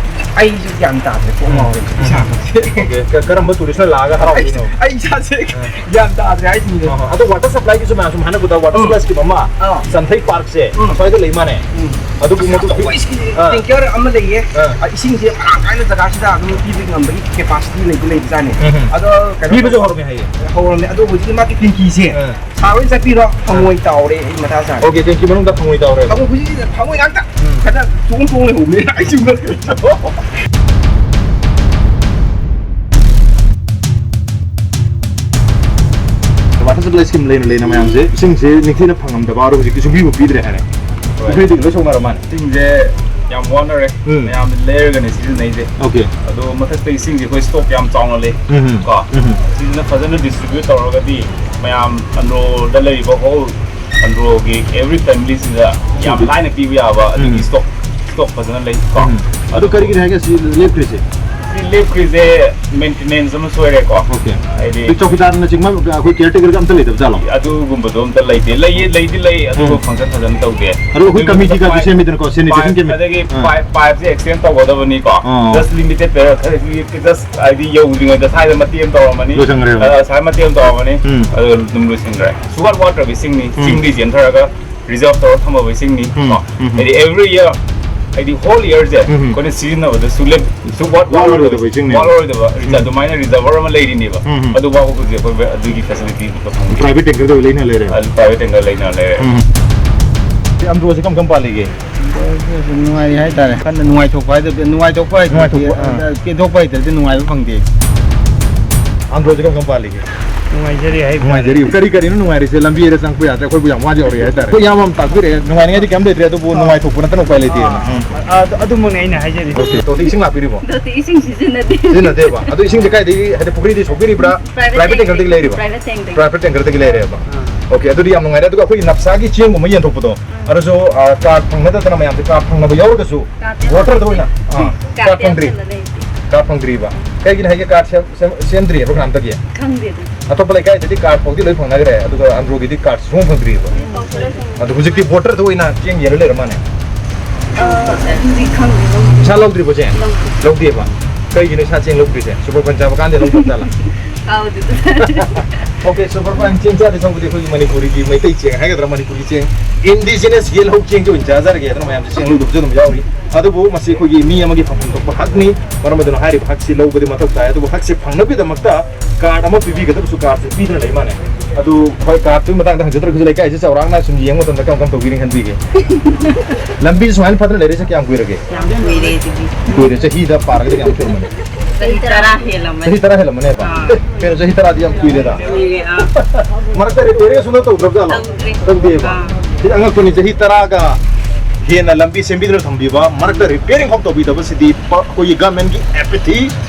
ꯑꯩꯁꯨ ꯒ꯭ꯌꯥꯟ ꯇꯥꯗ꯭ꯔꯦ, ꯀꯣꯛ ꯎꯝ꯫ ꯉꯥꯎꯔꯦ ꯎꯝ꯫ ꯏꯁꯥꯃꯛꯁꯦ꯫ ꯑꯣꯀꯦ꯫ ꯀ-, ꯀꯔꯝꯕ ꯇꯨꯔꯤꯁꯅ ꯂꯥꯛꯑꯒ ꯍꯔꯥꯎꯗꯣꯏꯅꯣ? ꯑꯩ ꯏꯁꯥꯁꯦ ꯎꯝ꯫ ꯒ꯭ꯌꯥꯟ ꯇꯥꯗ꯭ꯔꯦ ꯍꯥꯏꯁꯤꯅꯤꯅꯦ꯫ ꯑꯣ, ꯑꯗꯣ ꯋꯥꯇꯔ ꯁꯄ꯭ꯂꯥꯏꯒꯤꯁꯨ ꯃꯌꯥꯝ ꯁꯨꯝ ꯍꯥꯏꯅꯕꯗ ꯋꯥꯇꯔ ꯎꯝ꯫ ꯁꯄ꯭ꯂꯥꯏ ꯁ꯭ꯀꯤꯝ ꯑꯃ ꯑꯥ꯫ ꯆꯟꯊꯩ ꯄꯥꯔꯛꯁꯦ ꯎꯝ꯫ ꯑꯁ꯭ꯋꯥꯏꯗ ꯂꯩ ꯃꯥꯅꯦ꯫ ꯎꯝ꯫ ꯑꯗꯨꯕꯨ ꯃꯗꯨ ꯑꯆꯧꯕ ꯁ꯭ꯀꯤꯝ ꯑꯥ꯫ ꯇꯦꯡꯀꯔ ꯑꯃ ꯂꯩꯌꯦ꯫ ꯑꯥ꯫ ꯑ, ꯏꯁꯤꯡꯁꯦ ꯃꯔꯥꯡ ꯀꯥꯏꯅ ꯖꯒꯥꯁꯤꯗ ꯑꯗꯨꯝ ꯄꯤꯕ ꯉꯝꯕꯒꯤ ꯀꯦꯄꯥꯁꯤꯇꯤ ꯂꯩꯗꯤ ꯂꯩꯕꯖꯥꯠꯅꯤ꯫ ꯎꯝ ꯍꯝ꯫ ꯑꯗꯣ ꯀꯩꯅꯣ ꯄꯤꯕꯁꯨ ꯇꯧ-, ꯍꯧꯔꯝꯃꯦ ꯍꯥꯏꯌꯦ꯫ ꯍꯧꯔꯝꯃꯦ꯫ ꯑꯗꯣ ꯍꯧꯖꯤꯛꯀꯤ ꯃꯥꯒꯤ ꯇꯦꯡꯀꯤꯁꯦ ꯑꯥ꯫ ꯁꯥꯔ ꯍꯣꯏ ꯆꯠꯄꯤꯔꯣ, ꯊꯃꯣꯏ ꯇꯥꯎꯔꯦ, ꯑꯩ ꯃꯊꯥ ꯁꯥꯔꯦ꯫ ꯑꯣꯀꯦ, ꯇꯦꯡꯀꯤ ꯃꯅꯨꯡꯗ ꯊꯃꯣꯏ ꯇꯥꯎꯔꯦ꯫ ꯊꯃꯣꯏ ꯍꯧꯖꯤꯛ ꯊꯃꯣꯏ ꯉꯥꯛꯇ ꯎꯝ꯫ ꯈꯔ ꯆꯣꯡ ꯆꯣꯡ ꯂꯩꯍꯧꯕꯅꯦ ꯑꯩꯁꯨ ꯉꯛꯇ꯭ꯔꯦ꯫ ꯋꯥꯇꯔ ꯁꯄ꯭ꯂꯥꯏ ꯁ꯭ꯀꯤꯝ ꯂꯩꯅ ꯂꯩꯅ ꯃꯌꯥꯝꯁꯦ ꯏꯁꯤꯡꯁꯦ ꯅꯤꯡꯊꯤꯅ ꯐꯪꯉꯝꯗꯕ, ꯑꯗꯣ ꯍꯧꯖꯤꯛꯇꯤ ꯁꯨꯡꯄꯤꯕꯨ ꯄꯤꯗ꯭ꯔꯦ ꯍꯥꯏꯔꯦ꯫ ꯍꯣꯏ꯫ ꯄꯨꯈ꯭ꯔꯤꯗꯒꯤ ꯂꯣꯏ ꯁꯧꯅꯔ ꯃꯥꯜꯂꯦ꯫ ꯏꯁꯤꯡꯁꯦ ꯌꯥꯝ ꯋꯥꯅꯔꯦ꯫ ꯎꯝ꯫ ꯃꯌꯥꯝꯅ ꯂꯩꯔꯒꯅꯦ ꯁꯤꯖꯤꯟꯅꯩꯁꯦ꯫ ꯑꯣꯀꯦ꯫ ꯑꯗꯣ ꯃꯊꯛꯇ ꯏꯁꯤꯡꯁꯦ ꯑꯩꯈꯣꯏ ꯁ꯭ꯇꯣꯛ ꯌꯥꯝ ꯆꯥꯎꯅ ꯂꯩ꯫ ꯎꯝ ꯍꯝ꯫ ꯀꯣ? ꯎꯝ ꯍꯝ꯫ ꯁꯤꯁꯤꯅ ꯐꯖꯅ ꯗꯤꯁꯇ꯭ꯔꯤꯕ꯭ꯌꯨꯠ ꯇꯧꯔꯒꯗꯤ ꯃꯌꯥꯝ ꯑꯟꯗ꯭ꯔꯣꯗ ꯂꯩꯔꯤꯕ ꯍꯣꯜ ꯑꯟꯗ꯭ꯔꯣꯒꯤ ꯑꯦꯚ꯭ꯔꯤ ꯐꯦꯃꯤꯂꯤꯁꯤꯗ ꯌꯥꯝ ꯎꯝ꯫ ꯂꯥꯏꯅ ꯄꯤꯕ ꯌꯥꯕ ꯑꯗꯨꯒꯤ ꯎꯝ꯫ ꯁ꯭ꯇꯣꯛ, ꯁ꯭ꯇꯣꯛ ꯐꯖꯅ ꯂꯩ ꯀꯣ꯫ ꯎꯝ꯫ ꯑꯗꯨ ꯀꯔꯤꯒꯤꯅꯣ ꯍꯥꯏꯒꯦ ꯁꯤ ꯂꯦꯞꯈ꯭ꯔꯤꯁꯦ? ꯂꯦꯞꯈ꯭ꯔꯤꯁꯦ ꯃꯦꯟꯇꯦꯅꯦꯟꯁ ꯑꯃ ꯁꯣꯏꯔꯦꯀꯣ꯫ ꯑꯣꯀꯦ꯫ ꯍꯥꯏꯗꯤ ꯑꯗꯨ ꯆꯧꯀꯤꯗꯥꯔꯅꯆꯤꯡꯕ ꯑꯩꯈꯣꯏ ꯀꯤꯌꯔ ꯇꯦꯀꯔꯒ ꯑꯝꯇ ꯂꯩꯇꯕ ꯖꯥꯠꯂꯣ? ꯑꯗꯨꯒꯨꯝꯕꯗꯣ ꯑꯝꯇ ꯂꯩꯇꯦ꯫ ꯂꯩꯌꯦ, ꯂꯩꯗꯤ ꯂꯩ, ꯑꯗꯨꯒ ꯎꯝ꯫ ꯐꯪꯁꯟ ꯐꯖꯅ ꯇꯧꯗꯦ꯫ ꯑꯗꯣ ꯑꯩꯈꯣꯏ ꯑꯗꯨꯒꯤ ꯀꯃꯤꯇꯤꯒꯁꯨ ꯄꯥꯏꯞ, ꯁꯦꯝꯃꯤꯗꯅꯀꯣ, ꯁꯦꯅꯤꯇꯦꯁꯟ ꯄꯥꯏꯞ, ꯀꯃꯤ-, ꯑꯗꯒꯤ ꯑꯥ꯫ ꯄꯥꯏꯞ, ꯄꯥꯏꯞꯁꯦ ꯑꯦꯛꯁꯇꯦꯟ ꯇꯧꯒꯗꯕꯅꯤꯀꯣ꯫ ꯑꯥ꯫ ꯖꯁ ꯂꯤꯃꯤꯇꯦꯠ ꯄꯦꯔꯥ ꯈꯔ, ꯖꯁ ꯍꯥꯏꯗꯤ ꯌꯧꯗ꯭ꯔꯤꯉꯩꯗ ꯁ꯭ꯋꯥꯏꯗ ꯃꯇꯦꯛ ꯑꯃ ꯇꯧꯔꯝꯃꯅꯤ꯫ ꯂꯣꯏꯁꯟꯈ꯭ꯔꯦꯕ꯫ ꯑ, ꯁ꯭ꯋꯥꯏ ꯃꯇꯦꯛ ꯑꯃ ꯇꯧꯔꯝꯃꯅꯤ꯫ ꯎꯝ꯫ ꯑꯗꯨ ꯑꯗꯨꯝ ꯂꯣꯏꯁꯤꯟꯈ꯭ꯔꯦ꯫ ꯁꯨꯡꯋꯥꯠ ꯋꯥꯠꯇ꯭ꯔꯕ ꯏꯁꯤꯡꯅꯤ꯫ ꯎꯝ꯫ ꯆꯤꯡꯗꯩ ꯆꯦꯟꯊꯔꯒ ꯔꯤꯖꯥꯔꯚ ꯇꯧꯔ ꯊꯝꯃꯕ ꯏꯁꯤꯡꯅꯤ꯫ ꯎꯝ, ꯀꯣ꯫ ꯎꯝ, ꯎꯝ꯫ ꯍꯥꯏꯗꯤ ꯑꯦꯚ꯭ꯔꯤ ꯌꯔ, ꯍꯥꯏꯗꯤ ꯍꯣꯜ ꯌꯔꯁꯦ ꯎꯝ, ꯎꯝ꯫ ꯑꯩꯈꯣꯏꯅ ꯁꯤꯖꯤꯟꯅꯕꯗ ꯁꯨꯡꯂꯦꯞ, ꯁꯨꯡꯋꯥꯠ ꯋꯥꯠꯂꯔꯣꯏꯗꯕ ꯋꯥꯠꯂꯔꯣꯏꯗꯕ ꯏꯁꯤꯡꯅꯦ꯫ ꯋꯥꯠꯂꯔꯣꯏꯗꯕ ꯔꯤꯖꯥ-, ꯎꯝ꯫ ꯑꯗꯨꯃꯥꯏꯅ ꯔꯤꯖꯥꯔꯚꯔ ꯑꯃ ꯂꯩꯔꯤꯅꯦꯕ꯫ ꯎꯝ, ꯎꯝ꯫ ꯑꯗꯨ ꯐꯥꯎꯕ ꯍꯧꯖꯤꯛ ꯑꯩꯈꯣꯏ ꯑꯗꯨꯒꯤ ꯐꯦꯁꯤꯂꯤꯇꯤ ꯑꯝꯇ ꯐꯪꯗꯦ꯫ ꯄ꯭ꯔꯥꯏꯚꯦꯠ ꯇꯦꯡꯀꯔꯗ ꯑꯣꯏ ꯂꯩꯅ ꯂꯩꯔꯦ꯫ ꯑꯗꯨ ꯄ꯭ꯔꯥꯏꯚꯦꯠ ꯇꯦꯡꯀꯔ ꯂꯩꯅ ꯂꯩꯔꯦ꯫ ꯎꯝ, ꯎꯝ꯫ ꯁꯤ ꯑꯟꯗ꯭ꯔꯣꯁꯦ ꯀꯔꯝ ꯀꯔꯝ ꯄꯥꯜꯂꯤꯒꯦ? ꯑꯗꯨꯝ ꯅꯨꯡꯉꯥꯏꯔꯤ ꯍꯥꯏꯇꯥꯔꯦ꯫ ꯀꯟꯅ ꯅꯨꯡꯉꯥꯏꯊꯣꯛꯄ ꯍꯥꯏꯗꯕꯗ, ꯅꯨꯡꯉꯥꯏꯊꯣꯛꯄ ꯍꯥꯏꯗꯤ, ꯅꯨꯡꯉꯥꯏꯊꯣꯛꯄ, ꯑꯥ꯫ ꯑ, ꯄꯦꯟꯊꯣꯛꯄ ꯍꯩꯇ꯭ꯔꯗꯤ ꯅꯨꯡꯉꯥꯏꯕ ꯐꯪꯗꯦ꯫ ꯑꯟꯗ꯭ꯔꯣꯁꯦ ꯀꯔꯝ ꯀꯔꯝ ꯄꯥꯜꯂꯤꯒꯦ? ꯅꯨꯡꯉꯥꯏꯖꯔꯤ ꯍꯥꯏꯕ ꯇꯥꯔꯦ꯫ ꯅꯨꯡꯉꯥꯏꯖꯔꯤ꯫ ꯀꯔꯤ ꯀꯔꯤꯅꯣ ꯅꯨꯡꯉꯥꯏꯔꯤꯁꯦ? ꯂꯝꯕꯤꯗ ꯆꯪꯉꯛꯄ ꯌꯥꯗ꯭ꯔꯦ, ꯑꯩꯈꯣꯏꯕꯨ ꯌꯥꯝ ꯋꯥꯅ ꯌꯧꯔꯛꯑꯦ ꯍꯥꯏꯇꯥꯔꯦ꯫ ꯑꯩꯈꯣꯏ ꯏꯌꯥꯝꯕ ꯑꯃ ꯇꯥꯛꯄꯤꯔꯛꯑꯦ, ꯅꯨꯡꯉꯥꯏꯅꯤꯡꯉꯥꯏꯗꯤ ꯀꯩꯝ ꯂꯩꯇ꯭ꯔꯦ, ꯑꯗꯨꯕꯨ ꯑꯥ꯫ ꯅꯨꯡꯉꯥꯏꯊꯣꯛꯄ ꯅꯠꯇꯅ ꯎꯄꯥꯏ ꯂꯩꯇꯦꯅ꯫ ꯑꯥ, ꯎꯝ꯫ ꯑ-, ꯑꯗꯨꯃꯛꯅꯦ ꯑꯩꯅ ꯍꯥꯏꯖꯔꯤꯁꯦ꯫ ꯑꯣꯀꯦ, ꯇꯣꯇꯤ ꯏꯁꯤꯡ ꯂꯥꯛꯄꯤꯔꯤꯕꯣ? ꯇꯣꯇꯤ ꯏꯁꯤꯡ ꯁꯤꯖꯤꯟꯅꯗꯦ꯫ ꯁꯤꯖꯤꯟꯅꯗꯦꯕ? ꯑꯗꯣ ꯏꯁꯤꯡꯁꯦ ꯀꯥꯏꯗꯒꯤ, ꯍꯥꯏꯗꯤ ꯄꯨꯈ꯭ꯔꯤꯗꯒꯤ ꯁꯣꯛꯄꯤꯔꯤꯕ꯭ꯔꯥ? Private private ꯇꯦꯡꯀꯔꯗꯒꯤ ꯇꯦꯡꯀꯔꯗꯒꯤ꯫ ꯂꯩꯔꯤꯕ? ꯄ꯭ꯔꯥꯏꯚꯦꯠ ꯇꯦꯡꯀꯔꯗꯒꯤ꯫ ꯄ꯭ꯔꯥꯏꯚꯦꯠ ꯇꯦꯡꯀꯔꯗꯒꯤ ꯂꯩꯔꯦꯕ? ꯑꯥ꯫ ꯑꯣꯀꯦ, ꯑꯗꯨꯗꯤ ꯌꯥꯝ ꯅꯨꯡꯉꯥꯏꯔꯦ꯫ ꯑꯗꯨꯒ ꯑꯩꯈꯣꯏꯒꯤ ꯅꯞꯁꯥꯒꯤ ꯆꯦꯡꯒꯨꯝꯕ ꯌꯦꯟꯊꯣꯛꯄꯗꯣ, ꯎꯝ꯫ ꯑꯗꯨꯁꯨ, ꯑ, ꯀꯥꯔꯗ ꯐꯪꯅꯗꯗꯅ ꯃꯌꯥꯝꯁꯦ ꯀꯥꯔꯗ ꯐꯪꯅꯕ ꯌꯧꯔꯒꯁꯨ ꯀꯥꯔꯗ ꯚꯣꯇꯔꯗ ꯑꯣꯏꯅ, ꯑ, ꯀꯥꯔꯗ ꯀꯥꯔꯗ ꯐꯪꯗ꯭ꯔꯤ꯫ ꯁꯦꯝꯗꯅ ꯂꯩꯇꯦ꯫ ꯀꯥꯔꯗ ꯐꯪꯗ꯭ꯔꯤꯕ꯫ ꯀꯩꯒꯤꯅꯣ ꯍꯥꯏꯒꯦ ꯀꯥꯔꯗ ꯁꯦꯝ-, ꯁꯦꯝ-, ꯁꯦꯝꯗ꯭ꯔꯤꯕ ꯀꯅꯥꯝꯇꯒꯤ? ꯈꯪꯗꯦꯗ꯫ ꯑꯇꯣꯞꯄ ꯂꯩꯀꯥꯏꯗꯗꯤ ꯀꯥꯔꯗ ꯐꯥꯎꯗꯤ ꯂꯣꯏ ꯐꯪꯅꯈ꯭ꯔꯦ, ꯑꯗꯨꯒ ꯑꯟꯗ꯭ꯔꯣꯒꯤꯗꯤ ꯀꯥꯔꯗ ꯁꯨꯡꯐꯪ ꯐꯪꯗ꯭ꯔꯤꯕ꯫ ꯎꯝ, ꯐꯪꯗ꯭ꯔꯦ, ꯐꯪꯗ꯭ꯔꯦ꯫ ꯑꯗꯣ ꯍꯧꯖꯤꯛꯇꯤ ꯚꯣꯇꯔꯗ ꯑꯣꯏꯅ ꯆꯦꯡ ꯌꯦꯜꯂ ꯂꯩꯔ ꯃꯥꯅꯦ꯫ ꯑ, ꯑꯗꯨꯗꯤ ꯈꯪꯗꯦ, ꯂꯧꯗꯦ꯫ ꯄꯩꯁꯥ ꯂꯧꯗ꯭ꯔꯤꯕꯣ ꯆꯦꯡ? ꯂꯧꯗꯦ꯫ ꯂꯧꯗꯦꯕ꯫ ꯀꯩꯒꯤꯅꯣ ꯏꯁꯥ ꯆꯦꯡ ꯂꯧꯗ꯭ꯔꯤꯁꯦ? ꯁꯨꯄꯔ ꯐꯥꯏꯟ ꯆꯥꯕ ꯀꯥꯟꯗ ꯂꯧꯗꯕ ꯖꯥꯠꯂꯥ? ꯀꯥꯎꯗꯦꯗ꯫ ꯑꯣꯀꯦ, ꯁꯨꯄꯔ ꯐꯥꯏꯟ ꯆꯦꯡ ꯆꯥꯗꯣꯏ ꯁꯔꯨꯛꯄꯨꯗꯤ ꯑꯩꯈꯣꯏꯒꯤ ꯃꯅꯤꯄꯨꯔꯤꯒꯤ ꯃꯩꯇꯩ ꯆꯦꯡ ꯍꯥꯏꯒꯗ꯭ꯔꯥ, ꯃꯅꯤꯄꯨꯔꯒꯤ ꯆꯦꯡ, ꯏꯟꯗꯤꯖꯤꯅꯁ ꯌꯦꯜꯍꯧ ꯆꯦꯡꯁꯦ ꯑꯣꯏꯅ ꯆꯥꯖꯔꯒꯦ ꯍꯥꯏꯗꯅ ꯃꯌꯥꯝꯁꯦ ꯆꯦꯡ ꯂꯧꯗꯕꯁꯨ ꯑꯗꯨꯝ ꯌꯥꯎꯔꯤ꯫ ꯑꯗꯨꯕꯨ ꯃꯁꯤ ꯑꯩꯈꯣꯏꯒꯤ ꯃꯤ ꯑꯃꯒꯤ ꯐꯪꯐꯝ ꯊꯣꯛꯄ ꯍꯛꯅꯤ꯫ ꯃꯔꯝ ꯑꯗꯨꯅ ꯍꯥꯏꯔꯤꯕ ꯍꯛꯁꯤ ꯂꯧꯕꯗꯤ ꯃꯊꯧ ꯇꯥꯏ꯫ ꯑꯗꯨꯕꯨ ꯍꯛꯁꯤ ꯐꯪꯅꯕꯒꯤꯗꯃꯛꯇ ꯀꯥꯔꯗ ꯑꯃ ꯄꯤꯕꯤꯒꯗꯕꯁꯨ ꯀꯥꯔꯗꯁꯦ ꯄꯤꯗꯅ ꯂꯩ ꯃꯥꯅꯦ꯫ ꯑꯗꯨ ꯍꯣꯏ, ꯀꯥꯔꯗꯇꯨꯒꯤ ꯃꯇꯥꯡꯗ ꯍꯪꯖꯗ꯭ꯔꯒꯁꯨ ꯂꯩꯀꯥꯏꯁꯦ ꯆꯥꯎꯔꯥꯛꯅ ꯁꯨꯝ ꯌꯦꯡꯕ ꯃꯇꯝꯗ ꯀꯔꯝ ꯀꯔꯝ ꯇꯧꯕꯤꯔꯤ ꯈꯟꯕꯤꯒꯦ? ꯂꯝꯕꯤ ꯁꯨꯃꯥꯏꯅ ꯐꯠꯇꯅ ꯂꯩꯔꯤꯁꯦ ꯀꯌꯥꯝ ꯀꯨꯏꯔꯒꯦ? ꯌꯥꯝ ꯀꯨꯏꯔꯦ ꯑꯗꯨꯗꯤ꯫ ꯀꯨꯏꯔꯦ, ꯆꯍꯤꯗ ꯄꯥꯔꯒꯗꯤ ꯀꯌꯥꯝ ꯁꯨꯔꯝꯃꯅꯤ? ꯆꯍꯤ ꯇꯔꯥ ꯍꯦꯜꯂꯝꯃꯅꯤ꯫ ꯆꯍꯤ ꯇꯔꯥ ꯍꯦꯜꯂꯝꯃꯅꯦꯕ? ꯑꯥ꯫ ꯑꯦ, ꯀꯩꯅꯣ, ꯆꯍꯤ ꯇꯔꯥꯗꯤ ꯌꯥꯝ ꯀꯨꯏꯔꯦꯗ꯫ ꯀꯨꯏꯔꯦ, ꯑꯥ꯫ ꯃꯔꯛꯇ ꯔꯤꯄꯦꯌꯔꯤꯡ ꯁꯨꯡꯇꯧ ꯇꯧꯗ꯭ꯔꯕ ꯖꯥꯠꯂꯣ? ꯇꯧꯗ꯭ꯔꯦ꯫ ꯇꯧꯗꯦꯕ? ꯑꯥ꯫ ꯁꯤꯗꯤ ꯑꯉꯛꯄꯅꯤ, ꯆꯍꯤ ꯇꯔꯥꯒ ꯍꯦꯟꯅ ꯂꯝꯕꯤ ꯁꯦꯝꯕꯤꯗꯨꯅ ꯊꯝꯕꯤꯕ, ꯃꯔꯛꯇ ꯔꯤꯄꯦꯌꯔꯤꯡ ꯐꯥꯎ ꯇꯧꯕꯤꯗꯕꯁꯤꯗꯤ ꯄ-, ꯑꯩꯈꯣꯏꯒꯤ ꯒꯃꯦꯟꯒꯤ ꯑꯦꯄꯦꯊꯤ,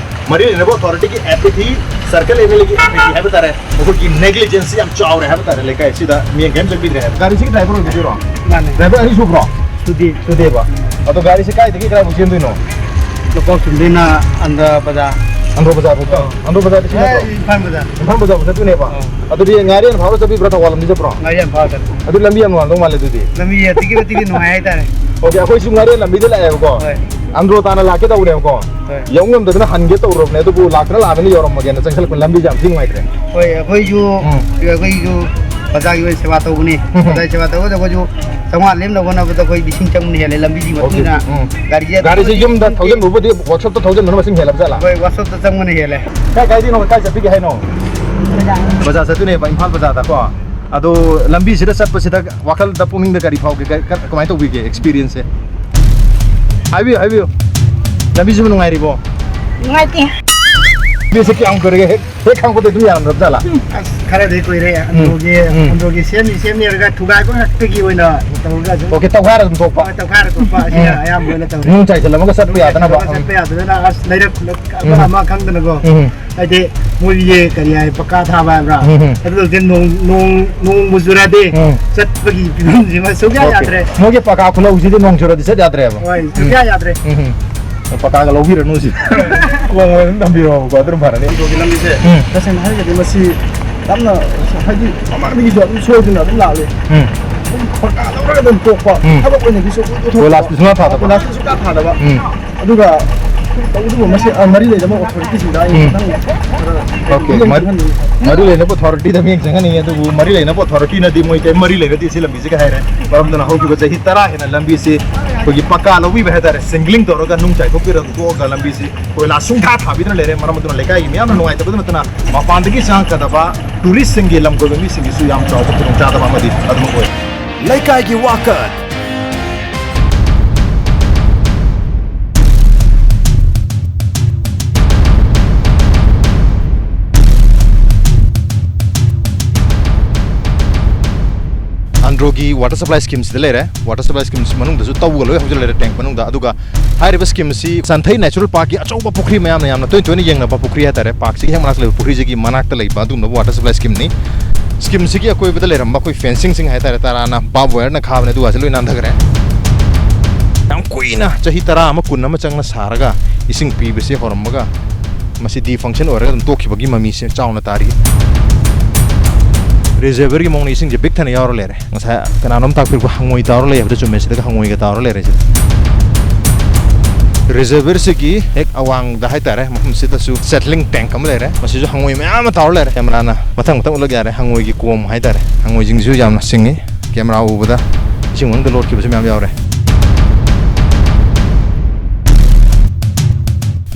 ꯃꯔꯤ ꯂꯩꯅꯕ ꯑꯣꯊꯣꯔꯤꯇꯤꯒꯤ ꯑꯦꯄꯦꯊꯤ, ꯁꯔꯀꯜ ꯑꯦꯝ ꯑꯦꯜ ꯑꯦꯒꯤ ꯑꯦꯄꯦꯊꯤ ꯍꯥꯏꯕ ꯇꯥꯔꯦ, ꯃꯈꯣꯏꯒꯤ ꯅꯦꯒ꯭ꯂꯤꯖꯦꯟꯁꯁꯤ ꯌꯥꯝ ꯆꯥꯎꯔꯦ ꯍꯥꯏꯕ ꯇꯥꯔꯦ꯫ ꯂꯩꯀꯥꯏ ꯑꯁꯤꯗ ꯃꯤꯠꯌꯦꯡ ꯀꯔꯤꯝ ꯆꯪꯕꯤꯗ꯭ꯔꯦ ꯍꯥꯏꯕ꯫ ꯒꯥꯔꯤꯁꯤꯒꯤ ꯗ꯭ꯔꯥꯏꯚꯔ ꯑꯣꯏꯕꯤꯗꯣꯏꯔꯣ? ꯃꯥꯅꯦ꯫ ꯗ꯭ꯔꯥꯏꯚꯔ ꯑꯅꯤ ꯁꯨꯕ꯭ꯔꯣ? ꯁꯨꯗꯦ꯫ ꯁꯨꯗꯦꯕ꯫ ꯑꯗꯣ ꯒꯥꯔꯤꯁꯦ ꯀꯥꯏꯗꯒꯤ ꯀꯗꯥꯏꯐꯥꯎ ꯆꯦꯟꯗꯣꯏꯅꯣ? ꯂꯨꯀꯣꯛ ꯆꯨꯝꯗꯩꯅ ꯑꯟꯗ꯭ꯔ ꯕꯖꯥꯔ꯫ ꯑꯟꯗ꯭ꯔꯣ ꯕꯖꯥꯔ ꯐꯥꯎ? ꯑꯟꯗ꯭ꯔꯣ ꯕꯖꯥꯔꯗꯤ ꯁꯤ ꯑꯦ, ꯅꯠꯇ꯭ꯔꯣ? ꯏꯝꯐꯥꯜ ꯕꯖꯥꯔ꯫ ꯏꯝꯐꯥꯜ ꯕꯖꯥꯔ ꯐꯥꯎ ꯆꯠꯇꯣꯏꯅꯦꯕ? ꯑꯥ꯫ ꯑꯗꯨꯗꯤ ꯉꯥꯔꯤꯌꯥꯟ ꯐꯥꯎꯔ ꯆꯠꯄꯤꯕ꯭ꯔꯥ, ꯊꯧꯕꯥꯜ ꯂꯝꯕꯤ ꯆꯠꯄ꯭ꯔꯣ? ꯉꯥꯔꯤꯌꯥꯟ ꯐꯥꯎꯔ ꯆꯠꯂꯦ꯫ ꯑꯗꯨ ꯂꯝꯕꯤ ꯌꯥꯝ ꯅꯨꯡꯉꯥꯏꯔꯝꯗꯧ ꯃꯥꯜꯂꯦ ꯑꯗꯨꯗꯤ꯫ ꯂꯝꯕꯤ ꯑꯗꯨꯛꯀꯤ ꯃꯇꯤꯛ ꯅꯨꯡꯉꯥꯏ ꯍꯥꯏꯇꯥꯔꯦ꯫ ꯑꯣꯀꯦ, ꯑꯩꯈꯣꯏꯁꯨ ꯉꯥꯔꯤꯌꯥꯟ ꯂꯝꯕꯤꯗ ꯂꯥꯛꯑꯦꯕꯀꯣ꯫ ꯍꯣꯏ꯫ ꯑꯟꯗ꯭ꯔꯣ ꯇꯥꯅ ꯂꯥꯛꯀꯦ ꯇꯧꯕꯅꯦꯕꯀꯣ꯫ ꯍꯣꯏ꯫ ꯌꯧ ꯉꯝꯗꯗꯅ ꯍꯟꯒꯦ ꯇꯧꯔꯨꯔꯕꯅꯦ, ꯑꯗꯨꯕꯨ ꯂꯥꯛꯇꯅ ꯂꯥꯛꯑꯕꯅꯤꯅ ꯌꯧꯔꯝꯃꯒꯦꯅ ꯆꯪꯁꯜꯂꯛꯄ ꯂꯝꯕꯤꯁꯦ ꯌꯥꯝ ꯊꯤ ꯅꯨꯡꯉꯥꯏꯇ꯭ꯔꯦ꯫ ꯍꯣꯏ, ꯑꯩꯈꯣꯏꯁꯨ, ꯎꯝ꯫ ꯑꯩꯈꯣꯏꯁꯨ ꯄ꯭ꯔꯖꯥꯒꯤ ꯑꯣꯏꯅ ꯁꯦꯕꯥ ꯇꯧꯕꯅꯤ꯫ ꯎꯝ꯫ ꯄ꯭ꯔꯖꯥꯒꯤ ꯁꯦꯕꯥ ꯇꯧꯕꯗ ꯑꯩꯈꯣꯏꯁꯨ ꯆꯥꯝꯃꯉꯥ ꯂꯦꯝꯅꯕ ꯍꯣꯠꯅꯕꯗ ꯑꯩꯈꯣꯏ ꯂꯤꯁꯤꯡ ꯆꯪꯕꯅ ꯍꯦꯜꯂꯦ ꯂꯝꯕꯤꯒꯤ ꯃꯇꯨꯡ ꯑꯣꯀꯦ꯫ ꯏꯟꯅ꯫ ꯎꯝ꯫ ꯒꯥꯔꯤꯁꯦ ꯒꯥꯔꯤꯁꯦ ꯌꯨꯝꯗ ꯊꯧꯖꯤꯟꯕꯕꯨꯗꯤ ꯋꯥꯛꯁꯣꯞꯇ ꯊꯧꯖꯤꯟꯕꯅ ꯃꯁꯤꯡ ꯍꯦꯜꯂꯕ ꯖꯥꯠꯂꯥ? ꯍꯣꯏ, ꯋꯥꯛꯁꯣꯞꯇ ꯆꯪꯕꯅ ꯍꯦꯜꯂꯦ꯫ ꯀꯥꯏ ꯀꯥꯏꯗꯩꯅꯣ, ꯀꯥꯏ ꯆꯠꯄꯤꯒꯦ ꯍꯥꯏꯅꯣ? ꯕꯖꯥꯔ ꯆꯠꯇꯣꯏꯅꯦꯕ, ꯏꯝꯐꯥꯜ ꯕꯖꯥꯔꯗꯀꯣ꯫ ꯑꯗꯣ ꯂꯝꯕꯤꯁꯤꯗ ꯆꯠꯄꯁꯤꯗ ꯋꯥꯈꯜꯗ, ꯄꯨꯛꯅꯤꯡꯗ ꯀꯔꯤ ꯐꯥꯎꯒꯦ? ꯀ-, ꯀ-, ꯀꯃꯥꯏꯅ ꯇꯧꯕꯤꯒꯦ ꯑꯦꯛꯁꯄꯤꯔꯤꯌꯦꯟꯁꯁꯦ? ꯍꯥꯏꯕꯤꯌꯨ, ꯍꯥꯏꯕꯤꯌꯨ꯫ ꯂꯝꯕꯤꯁꯤꯕꯨ ꯅꯨꯡꯉꯥꯏꯔꯤꯕꯣ? ꯅꯨꯡꯉꯥꯏꯇꯦ꯫ ꯂꯝꯕꯤꯁꯦ ꯀꯌꯥꯝ ꯀꯨꯏꯔꯒꯦ? ꯍꯦꯛ, ꯍꯦꯛ ꯈꯪꯕꯗ ꯑꯗꯨꯝ ꯌꯥꯔꯝꯗꯕ ꯖꯥꯠꯂꯥ? ꯑꯁ, ꯈꯔꯗꯤ ꯀꯨꯏꯔꯦ꯫ ꯎꯝ꯫ ꯑꯟꯗ꯭ꯔꯣꯒꯤ, ꯎꯝ꯫ ꯑꯟꯗ꯭ꯔꯣꯒꯤ ꯁꯦꯝꯃꯤ, ꯁꯦꯝꯃꯤ ꯍꯥꯏꯔꯒ ꯊꯨꯒꯥꯏꯕ ꯉꯥꯛꯇꯒꯤ ꯑꯣꯏꯅ ꯇꯧꯔꯒ ꯑꯗꯨꯝ ꯑꯣꯀꯦ, ꯇꯧꯈꯥꯏꯔ ꯑꯗꯨꯝ ꯊꯣꯛꯄ? ꯍꯣꯏ, ꯇꯧꯈꯥꯏꯔ ꯊꯣꯛꯄ꯫ ꯑꯁꯤꯅ ꯎꯝ꯫ ꯑꯌꯥꯝꯕ ꯑꯣꯏꯅ ꯇꯧꯔꯦ꯫ ꯅꯨꯡ ꯆꯥꯏꯁꯤꯜꯂꯝꯃꯒ ꯆꯠꯄ ꯅꯨꯡ ꯌꯥꯗꯅꯕ꯫ ꯆꯥꯏꯁꯤꯜꯂꯝꯃꯒ ꯎꯝ꯫ ꯆꯠꯄ ꯌꯥꯗꯗꯅ ꯑꯁ ꯂꯩꯔꯛ ꯑꯃ ꯎꯝ꯫ ꯑꯃ ꯈꯪꯗꯅꯀꯣ꯫ ꯎꯝ꯫ ꯍꯥꯏꯗꯤ ꯃꯣꯏꯒꯤ ꯀꯔꯤ ꯍꯥꯏ, ꯄꯀꯥ ꯊꯥꯕ ꯍꯥꯏꯕ꯭ꯔꯥ? ꯎꯝ, ꯎꯝ꯫ ꯑꯗꯨ ꯇꯧꯗꯦ, ꯅꯣꯡ, ꯅꯣꯡ, ꯅꯣꯡꯕꯨ ꯆꯨꯔꯗꯤ ꯎꯝ꯫ ꯆꯠꯄꯒꯤ ꯐꯤꯕꯝꯁꯤꯃ ꯁꯨꯡꯌꯥ ꯑꯣꯀꯦ꯫ ꯌꯥꯗ꯭ꯔꯦ꯫ ꯃꯣꯏꯒꯤ ꯄꯀꯥ ꯈꯨꯂꯧꯁꯤꯗꯤ ꯅꯣꯡ ꯆꯨꯔꯗꯤ ꯆꯠ ꯌꯥꯗ꯭ꯔꯦꯕ? ꯍꯣꯏ, ꯎꯝ꯫ ꯁꯨꯡꯌꯥ ꯌꯥꯗ꯭ꯔꯦ꯫ ꯎꯝ, ꯎꯝ꯫ ꯄꯀꯥꯒ ꯂꯧꯕꯤꯔꯅꯨ ꯁꯤ꯫ ꯈꯣꯡ ꯑꯣꯏꯅ ꯑꯗꯨꯝ ꯊꯝꯕꯤꯔꯣꯕꯀꯣ, ꯑꯗꯨꯅ ꯐꯔꯅꯤ꯫ ꯑꯗꯨꯒꯤ ꯂꯝꯕꯤꯁꯦ ꯎꯝ꯫ ꯇꯁꯦꯡꯅ ꯍꯥꯏꯔꯒꯗꯤ ꯃꯁꯤ ꯌꯥꯝꯅ, ꯍꯥꯏꯗꯤ, ꯃꯃꯥꯡꯗꯒꯤꯁꯨ ꯑꯗꯨꯝ ꯁꯣꯏꯗꯅ ꯑꯗꯨꯝ ꯂꯥꯛꯂꯦ꯫ ꯎꯝ꯫ ꯑꯗꯨꯝ ꯄꯀꯥ ꯂꯧꯔꯒ ꯑꯗꯨꯝ ꯇꯣꯛꯄ꯫ ꯎꯝ꯫ ꯊꯕꯛ ꯑꯣꯏꯅꯗꯤ ꯁꯨꯡꯑꯣꯏ ꯑꯣꯏꯊꯣꯛꯇꯕ꯫ ꯀꯣꯏꯂꯥꯁꯇꯤ ꯁꯨꯡꯊꯥ ꯊꯥꯗꯕ꯫ ꯀꯣꯏꯂꯥꯁꯇꯤ ꯁꯨꯡꯊꯥ ꯊꯥꯗꯕ꯫ ꯎꯝ꯫ ꯑꯗꯨꯒ ꯇꯧꯗꯕ ꯃꯁꯤ, ꯑ, ꯃꯔꯤ ꯂꯩꯅꯕ ꯑꯣꯊꯣꯔꯤꯇꯤꯁꯤꯡꯗ ꯑꯩ ꯎꯝ꯫ ꯈꯤꯇꯪ, ꯑ, ꯑꯣꯀꯦ, ꯃꯤꯠꯌꯦꯡ ꯃꯔꯤ, ꯆꯪꯍꯟꯅꯤꯡꯉꯤ꯫ ꯃꯔꯤ ꯂꯩꯅꯕ ꯑꯣꯊꯣꯔꯤꯇꯤꯗ ꯃꯤꯠꯌꯦꯡ ꯆꯪꯍꯟꯅꯤꯡꯉꯤ, ꯑꯗꯨꯕꯨ ꯃꯔꯤ ꯂꯩꯅꯕ ꯑꯣꯊꯣꯔꯤꯇꯤꯅꯗꯤ ꯃꯣꯏ ꯀꯔꯤꯝ ꯃꯔꯤ ꯂꯩꯅꯗꯦ ꯁꯤ ꯂꯝꯕꯤꯁꯤꯒ ꯍꯥꯏꯔꯦ꯫ ꯃꯔꯝ ꯑꯗꯨꯅ ꯍꯧꯈꯤꯕ ꯆꯍꯤ ꯇꯔꯥ ꯍꯦꯟꯅ ꯂꯝꯕꯤꯁꯤ ꯑꯩꯈꯣꯏꯒꯤ ꯄꯀꯥ ꯂꯧꯕꯤꯕ ꯍꯥꯏꯇꯥꯔꯦ, ꯁꯤꯡꯒ꯭ꯂꯤꯡ ꯇꯧꯔꯒ ꯅꯨꯡ ꯆꯥꯏꯊꯣꯛꯄꯤꯔꯒ ꯇꯣꯛꯑꯒ ꯂꯝꯕꯤꯁꯤ ꯀꯣꯏꯂꯥ ꯁꯨꯡꯊꯥ ꯊꯥꯕꯤꯗꯅ ꯂꯩꯔꯦ꯫ ꯃꯔꯝ ꯑꯗꯨꯅ ꯂꯩꯀꯥꯏꯒꯤ ꯃꯤꯌꯥꯝꯅ ꯅꯨꯡꯉꯥꯏꯇꯕꯗ ꯅꯠꯇꯅ ꯃꯄꯥꯟꯗꯒꯤ ꯆꯪꯉꯛꯀꯗꯕ ꯇꯨꯔꯤꯁꯁꯤꯡꯒꯤ, ꯂꯝ ꯀꯣꯏꯕ ꯃꯤꯁꯤꯡꯒꯤꯁꯨ ꯌꯥꯝ ꯆꯥꯎꯕ ꯈꯨꯗꯣꯡꯆꯥꯗꯕ ꯑꯃꯗꯤ ꯑꯗꯨꯃꯛ ꯑꯣꯏ꯫ ꯂꯩꯀꯥꯏꯒꯤ ꯋꯥꯀꯠ꯫ ꯑꯟꯗ꯭ꯔꯣꯒꯤ ꯋꯥꯇꯔ ꯁꯄ꯭ꯂꯥꯏ ꯁ꯭ꯀꯤꯝꯁꯤꯗ ꯂꯩꯔꯦ꯫ ꯋꯥꯇꯔ ꯁꯄ꯭ꯂꯥꯏ ꯁ꯭ꯀꯤꯝꯁꯤ ꯃꯅꯨꯡꯗꯁꯨ ꯇꯧꯒ ꯂꯣꯏ ꯍꯧꯖꯤꯜꯂꯦ ꯇꯦꯡꯛ ꯃꯅꯨꯡꯗ꯫ ꯑꯗꯨꯒ ꯍꯥꯏꯔꯤꯕ ꯁ꯭ꯀꯤꯝꯁꯤ ꯁꯟꯊꯩ ꯅꯦꯆꯔꯦꯜ ꯄꯥꯔꯛꯀꯤ ꯑꯆꯧꯕ ꯄꯨꯈ꯭ꯔꯤ, ꯃꯌꯥꯝꯅ ꯌꯥꯝꯅ ꯇꯣꯏ ꯇꯣꯏꯅ ꯌꯦꯡꯅꯕ ꯄꯨꯈ꯭ꯔꯤ ꯍꯥꯏꯇꯥꯔꯦ, ꯄꯥꯔꯛꯁꯤꯒꯤ ꯍꯦꯛ ꯃꯅꯥꯛꯇ ꯂꯩꯕ ꯄꯨꯈ꯭ꯔꯤꯁꯤꯒꯤ ꯃꯅꯥꯛꯇ ꯂꯩꯕ ꯑꯗꯨꯒꯨꯝꯂꯕ ꯋꯥꯇꯔ ꯁꯄ꯭ꯂꯥꯏ ꯁ꯭ꯀꯤꯝꯅꯤ꯫ ꯁ꯭ꯀꯤꯝꯁꯤꯒꯤ ꯑꯀꯣꯏꯕꯗ ꯂꯩꯔꯝꯕ ꯑꯩꯈꯣꯏ ꯐꯦꯟꯁꯤꯡꯁꯤꯡ ꯍꯥꯏꯇꯥꯔꯦ, ꯇꯔꯥꯅ ꯕꯥꯔꯕ ꯋꯥꯌꯔꯅ ꯈꯥꯕꯅꯦ, ꯑꯗꯨꯒꯁꯦ ꯂꯣꯏ ꯅꯥꯟꯊꯈ꯭ꯔꯦ꯫ ꯌꯥꯝ ꯀꯨꯏꯅ ꯆꯍꯤ ꯇꯔꯥ ꯑꯃ, ꯀꯨꯟ ꯑꯃ ꯆꯪꯅ ꯁꯥꯔꯒ ꯏꯁꯤꯡ ꯄꯤꯕꯁꯦ ꯍꯧꯔꯝꯃꯒ ꯃꯁꯤ defunction ꯑꯣꯏꯔꯒ ꯑꯗꯨꯝ ꯇꯣꯛꯈꯤꯕꯒꯤ ꯃꯃꯤꯁꯦ ꯆꯥꯎꯅ ꯇꯥꯔꯤ꯫ Reservoirꯒꯤ ꯃꯑꯣꯡꯗ ꯏꯁꯤꯡꯁꯦ ꯄꯤꯛ ꯊꯟꯅ ꯌꯥꯎꯔ ꯂꯩꯔꯦ꯫ ꯉꯁꯥꯏ ꯀꯅꯥꯅꯣꯝ ꯇꯥꯛꯄꯤꯔꯛꯄ ꯍꯪꯉꯣꯏ ꯇꯥꯎꯔ ꯂꯩ ꯍꯥꯏꯕꯗ ꯆꯨꯝꯃꯦ, ꯁꯤꯗꯒ ꯍꯪꯉꯣꯏꯒ ꯇꯥꯎꯔ ꯂꯩꯔꯦ ꯁꯤꯗ꯫ Reservoirꯁꯤꯒꯤ ꯍꯦꯛ ꯑꯋꯥꯡꯗ ꯍꯥꯏꯇꯥꯔꯦ, ꯃꯐꯝꯁꯤꯗꯁꯨ settling tank ꯑꯃ ꯂꯩꯔꯦ꯫ ꯃꯁꯤꯁꯨ ꯍꯪꯉꯣꯏ ꯃꯌꯥꯝ ꯑꯃ ꯇꯥꯎꯔ ꯂꯩꯔꯦ꯫ Cameraꯅ ꯃꯊꯪ ꯃꯊꯪ ꯎꯠꯂꯛ ꯌꯥꯔꯦ꯫ ꯍꯪꯉꯣꯏꯒꯤ ꯀꯣꯝ ꯍꯥꯏꯇꯥꯔꯦ꯫ ꯍꯪꯉꯣꯏꯁꯤꯡꯁꯤꯁꯨ ꯌꯥꯝꯅ ꯁꯤꯡꯉꯤ꯫ Camera ꯎꯕꯗ ꯏꯁꯤꯡ ꯃꯅꯨꯡꯗ ꯂꯣꯠꯈꯤꯕꯁꯨ ꯃꯌꯥꯝ ꯌꯥꯎꯔꯦ꯫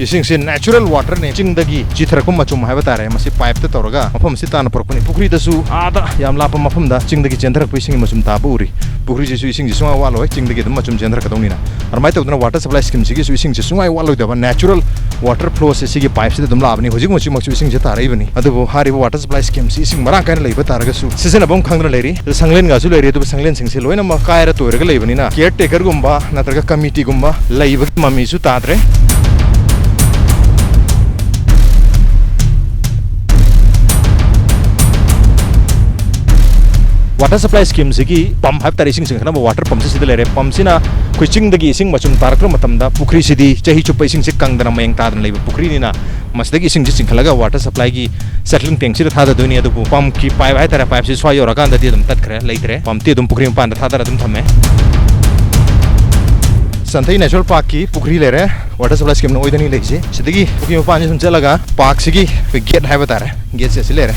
ꯏꯁꯤꯡꯁꯦ natural waterꯅꯦ, ꯆꯤꯡꯗꯒꯤ ꯆꯤꯊꯔꯛꯄ ꯃꯆꯨꯝ ꯍꯥꯏꯕ ꯇꯥꯔꯦ꯫ ꯃꯁꯤ pipeꯇ ꯇꯧꯔꯒ ꯃꯐꯝ ꯑꯁꯤ ꯇꯥꯅ ꯄꯨꯔꯛꯄꯅꯤ꯫ ꯄꯨꯈ꯭ꯔꯤꯗꯁꯨ ꯑꯥꯗ ꯌꯥꯝ ꯂꯥꯞꯄ ꯃꯐꯝꯗ ꯆꯤꯡꯗꯒꯤ ꯆꯦꯟꯊꯔꯛꯄ ꯏꯁꯤꯡꯒꯤ ꯃꯆꯨꯝ ꯇꯥꯕ ꯎꯔꯤ꯫ ꯄꯨꯈ꯭ꯔꯤꯁꯤꯁꯨ ꯏꯁꯤꯡꯁꯤ ꯁꯨꯡꯋꯥꯠ ꯋꯥꯠꯂꯣꯏ, ꯆꯤꯡꯗꯒꯤ ꯑꯗꯨꯝ ꯃꯆꯨꯝ ꯆꯦꯟꯊꯔꯛꯀꯗꯧꯅꯤꯅ꯫ ꯑꯗꯨꯃꯥꯏꯅ ꯇꯧꯗꯅ water supply schemeꯁꯤꯒꯤꯁꯨ ꯏꯁꯤꯡꯁꯦ ꯁꯨꯡꯋꯥꯠ ꯋꯥꯠꯂꯣꯏꯗꯕ natural water flowꯁꯦ ꯁꯤꯒꯤ pipeꯁꯤꯗ ꯑꯗꯨꯝ ꯂꯥꯛꯑꯕꯅꯤ꯫ ꯍꯧꯖꯤꯛ ꯍꯧꯖꯤꯛꯃꯛꯁꯨ ꯏꯁꯤꯡꯁꯦ ꯇꯥꯔꯛꯏꯕꯅꯤ꯫ ꯑꯗꯨꯕꯨ ꯍꯥꯏꯔꯤꯕ water supply schemeꯁꯤ ꯏꯁꯤꯡ ꯃꯔꯥꯡ ꯀꯥꯏꯅ ꯂꯩꯕ ꯇꯥꯔꯒꯁꯨ ꯁꯤꯖꯤꯟꯅꯐꯝ ꯈꯪꯗꯅ ꯂꯩꯔꯤ꯫ ꯑꯗꯨ ꯁꯪꯂꯦꯟꯒꯁꯨ ꯂꯩꯔꯤ, ꯑꯗꯨꯕꯨ ꯁꯪꯂꯦꯟꯁꯤꯡꯁꯦ ꯂꯣꯏꯅꯃꯛ ꯀꯥꯏꯔ ꯇꯣꯏꯔꯒ ꯂꯩꯕꯅꯤꯅ caretakerꯒꯨꯝꯕ ꯅꯠꯇ꯭ꯔꯒ committeeꯒꯨꯝꯕ ꯂꯩꯕꯒꯤ ꯃꯃꯤꯁꯨ ꯇꯥꯗ꯭ꯔꯦ꯫ Water supply schemeꯁꯤꯒꯤ pump ꯍꯥꯏꯕ ꯇꯥꯔꯦ, ꯏꯁꯤꯡ ꯆꯤꯡꯈꯠꯅꯕ water pumpꯁꯦ ꯁꯤꯗ ꯂꯩꯔꯦ꯫ Pumpꯁꯤꯅ ꯑꯩꯈꯣꯏ ꯆꯤꯡꯗꯒꯤ ꯏꯁꯤꯡ ꯃꯆꯨꯝ ꯇꯥꯔꯛꯄ ꯃꯇꯝꯗ ꯄꯨꯈ꯭ꯔꯤꯁꯤꯗꯤ ꯆꯍꯤ ꯆꯨꯞꯄ ꯏꯁꯤꯡꯁꯦ ꯀꯪꯗꯅ ꯃꯌꯦꯡ ꯇꯥꯗꯅ ꯂꯩꯕ ꯄꯨꯈ꯭ꯔꯤꯅꯤꯅ ꯃꯁꯤꯗꯒꯤ ꯏꯁꯤꯡꯁꯤ ꯆꯤꯡꯈꯠꯂꯒ water supplyꯒꯤ settling tankꯁꯤꯗ ꯊꯥꯗꯗꯣꯏꯅꯤ꯫ ꯑꯗꯨꯕꯨ pumpꯀꯤ pipe ꯍꯥꯏꯇꯥꯔꯦ, pipeꯁꯤ ꯁ꯭ꯋꯥꯏ ꯌꯧꯔꯀꯥꯟꯗꯗꯤ ꯑꯗꯨꯝ ꯇꯠꯈ꯭ꯔꯦ, ꯂꯩꯇ꯭ꯔꯦ꯫ Pumpꯇꯤ ꯑꯗꯨꯝ ꯄꯨꯈ꯭ꯔꯤ ꯃꯄꯥꯟꯗ ꯊꯥꯗꯔ ꯑꯗꯨꯝ ꯊꯝꯃꯦ꯫ ꯁꯟꯊꯩ Natural Parkꯀꯤ ꯄꯨꯈ꯭ꯔꯤ ꯂꯩꯔꯦ, water supply schemeꯅ ꯑꯣꯏꯗꯅꯤ ꯂꯩꯁꯤ꯫ ꯁꯤꯗꯒꯤ ꯄꯨꯈ꯭ꯔꯤ ꯃꯄꯥꯟꯁꯤ ꯁꯨꯝ ꯆꯠꯂꯒ parkꯁꯤꯒꯤ ꯑꯩꯈꯣꯏ gate ꯍꯥꯏꯕ ꯇꯥꯔꯦ, gateꯁꯦ ꯑꯁꯤ ꯂꯩꯔꯦ꯫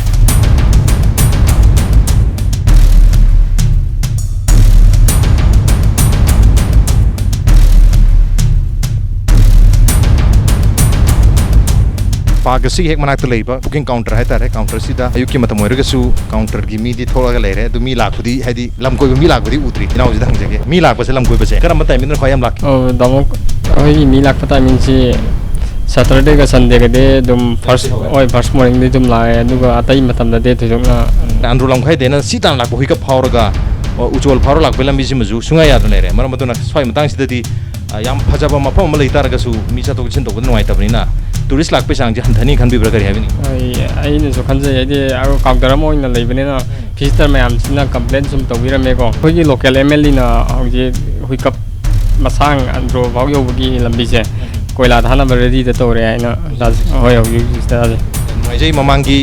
Park ꯑꯁꯤꯒꯤ ꯍꯦꯛ ꯃꯅꯥꯛꯇ ꯂꯩꯕ booking counter ꯍꯥꯏꯇꯥꯔꯦ, counterꯁꯤꯗ ꯑꯌꯨꯛꯀꯤ ꯃꯇꯝ ꯑꯣꯏꯔꯒꯁꯨ counterꯒꯤ ꯃꯤꯗꯤ ꯊꯣꯛꯂꯒ ꯂꯩꯔꯦ꯫ ꯑꯗꯨ ꯃꯤ ꯂꯥꯛꯄꯗꯤ, ꯍꯥꯏꯗꯤ ꯂꯝ ꯀꯣꯏꯕ ꯃꯤ ꯂꯥꯛꯄꯗꯤ ꯎꯗ꯭ꯔꯤ꯫ ꯏꯅꯥꯎꯁꯤꯗ ꯍꯪꯖꯒꯦ, ꯃꯤ ꯂꯥꯛꯄꯁꯦ, ꯂꯝ ꯀꯣꯏꯕꯁꯦ ꯀꯔꯝꯕ timingꯗꯅ ꯈ꯭ꯋꯥꯏ ꯌꯥꯝ ꯂꯥꯛꯀꯦ? ꯑꯣ, ꯇꯥꯃꯣ, ꯑꯩꯈꯣꯏꯒꯤ ꯃꯤ ꯂꯥꯛꯄ timingꯁꯤ Saturdayꯒ Sundayꯒꯗꯤ ꯑꯗꯨꯝ first, ꯍꯣꯏ, first morningꯗꯤ ꯑꯗꯨꯝ ꯂꯥꯛꯑꯦ, ꯑꯗꯨꯒ ꯑꯇꯩ ꯃꯇꯝꯗꯗꯤ ꯊꯣꯏꯗꯣꯛꯅ ꯑꯟꯗ꯭ꯔꯣ ꯂꯝꯈꯥꯏꯗꯩꯅ ꯁꯤ ꯇꯥꯟꯅ ꯂꯥꯛꯄ ꯍꯨꯏꯀꯞ ꯐꯥꯎꯔꯒ, ꯑ, ꯎꯆꯣꯜ ꯐꯥꯎꯔ ꯂꯥꯛꯄꯒꯤ ꯂꯝꯕꯤꯁꯤꯃꯁꯨ ꯁꯨꯡꯌꯥ ꯌꯥꯗꯅ ꯂꯩꯔꯦ꯫ ꯃꯔꯝ ꯑꯗꯨꯅ ꯁ꯭ꯋꯥꯏ ꯃꯇꯥꯡꯁꯤꯗꯗꯤ, ꯑ, ꯌꯥꯝ ꯐꯖꯕ ꯃꯐꯝ ꯑꯃ ꯂꯩ ꯇꯥꯔꯒꯁꯨ ꯃꯤ ꯆꯠꯊꯣꯛ ꯆꯠꯁꯤꯟ ꯇꯧꯕꯗ ꯅꯨꯡꯉꯥꯏꯇꯕꯅꯤꯅ tourist ꯂꯥꯛꯄꯒꯤ ꯆꯥꯡꯁꯦ ꯍꯟꯊꯅꯤ ꯈꯟꯕꯤꯕ꯭ꯔꯥ, ꯀꯔꯤ ꯍꯥꯏꯕꯤꯅꯤꯡꯉꯤ? ꯑꯩ, ꯑꯩꯅꯁꯨ ꯈꯟꯖꯩ, ꯍꯥꯏꯗꯤ ꯑ, counter ꯑꯃ ꯑꯣꯏꯅ ꯂꯩꯕꯅꯤꯅ visitor ꯃꯌꯥꯝꯁꯤꯅ complain ꯁꯨꯝ ꯇꯧꯕꯤꯔꯝꯃꯦꯀꯣ꯫ ꯑꯩꯈꯣꯏꯒꯤ local MLAꯅ ꯍꯧꯖꯤꯛ ꯍꯨꯏꯀꯞ ꯃꯁꯥꯡ ꯑꯟꯗ꯭ꯔꯣ ꯐꯥꯎ ꯌꯧꯕꯒꯤ ꯂꯝꯕꯤꯁꯦ ꯀꯣꯏꯂꯥ ꯊꯥꯅꯕ ꯔꯦꯗꯤꯗ ꯇꯧꯔꯦ ꯍꯥꯏꯅ ꯍꯣꯏ ꯍꯧꯖꯤꯛ ꯍꯧꯖꯤꯛ ꯆꯠꯂꯤ꯫ ꯅꯨꯡꯉꯥꯏꯖꯩ꯫ ꯃꯃꯥꯡꯒꯤ,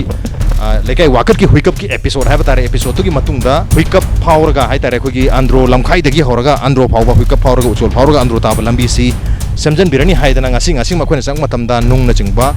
ꯑ, ꯂꯩꯀꯥꯏ ꯋꯥꯀꯠꯀꯤ ꯍꯨꯏꯀꯞꯀꯤ ꯑꯦꯄꯤꯁꯣꯗ ꯍꯥꯏꯕ ꯇꯥꯔꯦ, ꯑꯦꯄꯤꯁꯣꯗꯇꯨꯒꯤ ꯃꯇꯨꯡꯗ ꯍꯨꯏꯀꯞ ꯐꯥꯎꯔꯒ ꯍꯥꯏ ꯇꯥꯔꯦ, ꯑꯩꯈꯣꯏꯒꯤ ꯑꯟꯗ꯭ꯔꯣ ꯂꯝꯈꯥꯏꯗꯒꯤ ꯍꯧꯔꯒ ꯑꯟꯗ꯭ꯔꯣ ꯐꯥꯎꯕ, ꯍꯨꯏꯀꯞ ꯐꯥꯎꯔꯒ ꯎꯆꯣꯜ ꯐꯥꯎꯔꯒ ꯑꯟꯗ꯭ꯔꯣ ꯇꯥꯕ ꯂꯝꯕꯤꯁꯤ ꯁꯦꯝꯖꯤꯟꯕꯤꯔꯅꯤ ꯍꯥꯏꯗꯅ ꯉꯁꯤ ꯉꯁꯤ ꯑꯩꯈꯣꯏꯅ ꯆꯪꯕ ꯃꯇꯝꯗ ꯅꯨꯡꯅꯆꯤꯡꯕ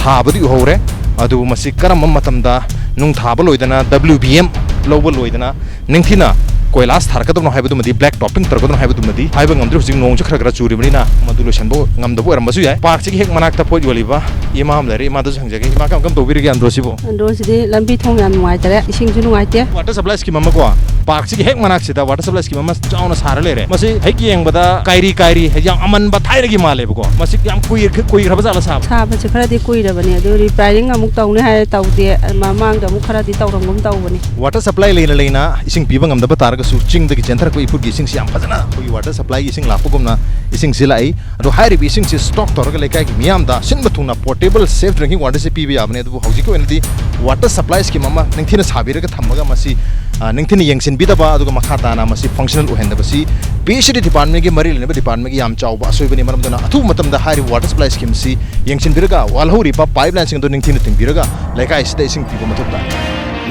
ꯊꯥꯕꯗꯤ ꯎꯍꯧꯔꯦ꯫ ꯑꯗꯨꯕꯨ ꯃꯁꯤ ꯀꯔꯝꯕ ꯃꯇꯝꯗ ꯅꯨꯡ ꯊꯥꯕ ꯂꯣꯏꯗꯅ, W B M ꯂꯧꯕ ꯂꯣꯏꯗꯅ, ꯅꯤꯡꯊꯤꯅ ꯀꯣꯏꯂꯥꯁ ꯊꯥꯔꯛꯀꯗꯕꯅꯣ ꯍꯥꯏꯕꯗꯨꯃꯗꯤ, ꯕ꯭ꯂꯦꯛ ꯇꯣꯞꯄꯤꯡ ꯇꯧꯔꯛꯀꯗꯕꯅꯣ ꯍꯥꯏꯕꯗꯨꯃꯗꯤ ꯍꯥꯏꯕ ꯉꯝꯗ꯭ꯔꯤ꯫ ꯍꯧꯖꯤꯛ ꯅꯣꯡꯁꯨ ꯈꯔ ꯈꯔ ꯆꯨꯔꯤꯕꯅꯤꯅ ꯃꯗꯨ ꯂꯣꯏꯁꯤꯟꯕ ꯉꯝꯗꯕ ꯑꯣꯏꯔꯝꯕꯁꯨ ꯌꯥꯏ꯫ ꯄꯥꯔꯛꯁꯤꯒꯤ ꯍꯦꯛ ꯃꯅꯥꯛꯇ ꯄꯣꯠ ꯌꯣꯜꯂꯤꯕ ꯏꯃꯥ ꯑꯃ ꯂꯩꯔꯦ, ꯏꯃꯥꯗꯁꯨ ꯍꯪꯖꯒꯦ꯫ ꯏꯃꯥ, ꯀꯔꯝ ꯀꯔꯝ ꯇꯧꯕꯤꯔꯤꯒꯦ ꯑꯟꯗ꯭ꯔꯣꯁꯤꯕꯨ? ꯑꯟꯗ꯭ꯔꯣꯁꯤꯗꯤ ꯂꯝꯕꯤ ꯊꯣꯡ ꯌꯥꯝ ꯅꯨꯡꯉꯥꯏꯇꯔꯦ, ꯏꯁꯤꯡꯁꯨ ꯅꯨꯡꯉꯥꯏꯇꯦ꯫ ꯋꯥꯇꯔ ꯁꯄ꯭ꯂꯥꯏ ꯁ꯭ꯀꯤꯝ ꯑꯃꯀꯣ, ꯄꯥꯔꯛꯁꯤꯒꯤ ꯍꯦꯛ ꯃꯅꯥꯛꯁꯤꯗ ꯋꯥꯇꯔ ꯁꯄ꯭ꯂꯥꯏ ꯁ꯭ꯀꯤꯝ ꯑꯃ ꯆꯥꯎꯅ ꯁꯥꯔ ꯂꯩꯔꯦ꯫ ꯃꯁꯤ ꯍꯦꯛ ꯌꯦꯡꯕꯗ ꯀꯥꯏꯔꯤ ꯀꯥꯏꯔꯤ, ꯍꯥꯏꯗꯤ ꯌꯥꯝ ꯑꯃꯟꯕ ꯊꯥꯏꯅꯒꯤ ꯃꯥꯜꯂꯦꯕꯀꯣ꯫ ꯃꯁꯤ ꯌꯥꯝ ꯀꯨꯏ-, ꯀꯨꯏꯈ꯭ꯔꯕ ꯖꯥꯠꯂ ꯁꯥꯕ? ꯁꯥꯕꯁꯦ ꯈꯔꯗꯤ ꯀꯨꯏꯔꯕꯅꯦ, ꯑꯗꯨ ꯔꯤꯄꯤꯌꯥꯔꯤꯡ ꯑꯃꯨꯛ ꯇꯧꯅꯤ ꯍꯥꯏ ꯇꯧꯗꯦ, ꯃꯃꯥꯡꯗ ꯑꯃꯨꯛ ꯈꯔꯗꯤ ꯇꯧꯔꯝꯒꯨꯝ ꯇꯧꯕꯅꯤ꯫ ꯋꯥꯇꯔ ꯁꯄ꯭ꯂꯥꯏ ꯂꯩꯅ ꯂꯩꯅ ꯏꯁꯤꯡ ꯄꯤꯕ ꯉꯝꯗꯕ ꯇꯥꯔꯒꯁꯨ, ꯆꯤꯡꯗꯒꯤ ꯆꯦꯟꯊꯔꯛꯄ ꯏꯐꯨꯔꯨꯞꯀꯤ ꯏꯁꯤꯡꯁꯤ ꯌꯥꯝ ꯐꯖꯅ ꯑꯩꯈꯣꯏꯒꯤ ꯋꯥꯇꯔ ꯁꯄ꯭ꯂꯥꯏꯒꯤ ꯏꯁꯤꯡ ꯂꯥꯛꯄꯒꯨꯝꯅ ꯏꯁꯤꯡꯁꯤ ꯂꯥꯛꯏ꯫ ꯑꯗꯣ ꯍꯥꯏꯔꯤꯕ ꯏꯁꯤꯡꯁꯤ ꯁ꯭ꯇꯣꯛ ꯇꯧꯔꯒ ꯂꯩꯀꯥꯏꯒꯤ ꯃꯤꯌꯥꯝꯗ ꯁꯤꯟꯕ ꯊꯨꯡꯅ ꯄꯣꯔꯇꯦꯕꯜ ꯁꯦꯐ ꯗ꯭ꯔꯤꯡꯀꯤꯡ ꯋꯥꯇꯔꯁꯦ ꯄꯤꯕ ꯌꯥꯕꯅꯤ꯫ ꯑꯗꯨꯕꯨ ꯍꯧꯖꯤꯛꯀꯤ ꯑꯣꯏꯅꯗꯤ ꯋꯥꯇꯔ ꯁꯄ꯭ꯂꯥꯏ ꯁ꯭ꯀꯤꯝ ꯑꯃ ꯅꯤꯡꯊꯤꯅ ꯁꯥꯕꯤꯔꯒ ꯊꯝꯃꯒ ꯃꯁꯤ, ꯑ, ꯅꯤꯡꯊꯤꯅ ꯌꯦꯡꯁꯤꯟꯕꯤꯗꯕ, ꯑꯗꯨꯒ ꯃꯈꯥ ꯇꯥꯅ ꯃꯁꯤ functional ꯑꯣꯏꯍꯟꯗꯕꯁꯤ P H E D ꯗꯤꯄꯥꯔꯠꯃꯦꯟꯒꯤ ꯃꯔꯤ ꯂꯩꯅꯕ ꯗꯤꯄꯥꯔꯠꯃꯦꯟꯒꯤ ꯌꯥꯝ ꯆꯥꯎꯕ ꯑꯁꯣꯏꯕꯅꯤ꯫ ꯃꯔꯝ ꯑꯗꯨꯅ ꯑꯊꯨꯕ ꯃꯇꯝꯗ ꯍꯥꯏꯔꯤꯕ ꯋꯥꯇꯔ ꯁꯄ꯭ꯂꯥꯏ ꯁ꯭ꯀꯤꯝꯁꯤ ꯌꯦꯡꯁꯤꯟꯕꯤꯔꯒ ꯋꯥꯠꯍꯧꯔꯤꯕ ꯄꯥꯏꯞ ꯂꯥꯏꯟꯁꯤꯡ ꯑꯗꯨ ꯅꯤꯡꯊꯤꯅ ꯊꯤꯡꯕꯤꯔꯒ ꯂꯩꯀꯥꯏꯁꯤꯗ ꯏꯁꯤꯡ ꯄꯤꯕ ꯃꯊꯧ ꯇꯥꯏ꯫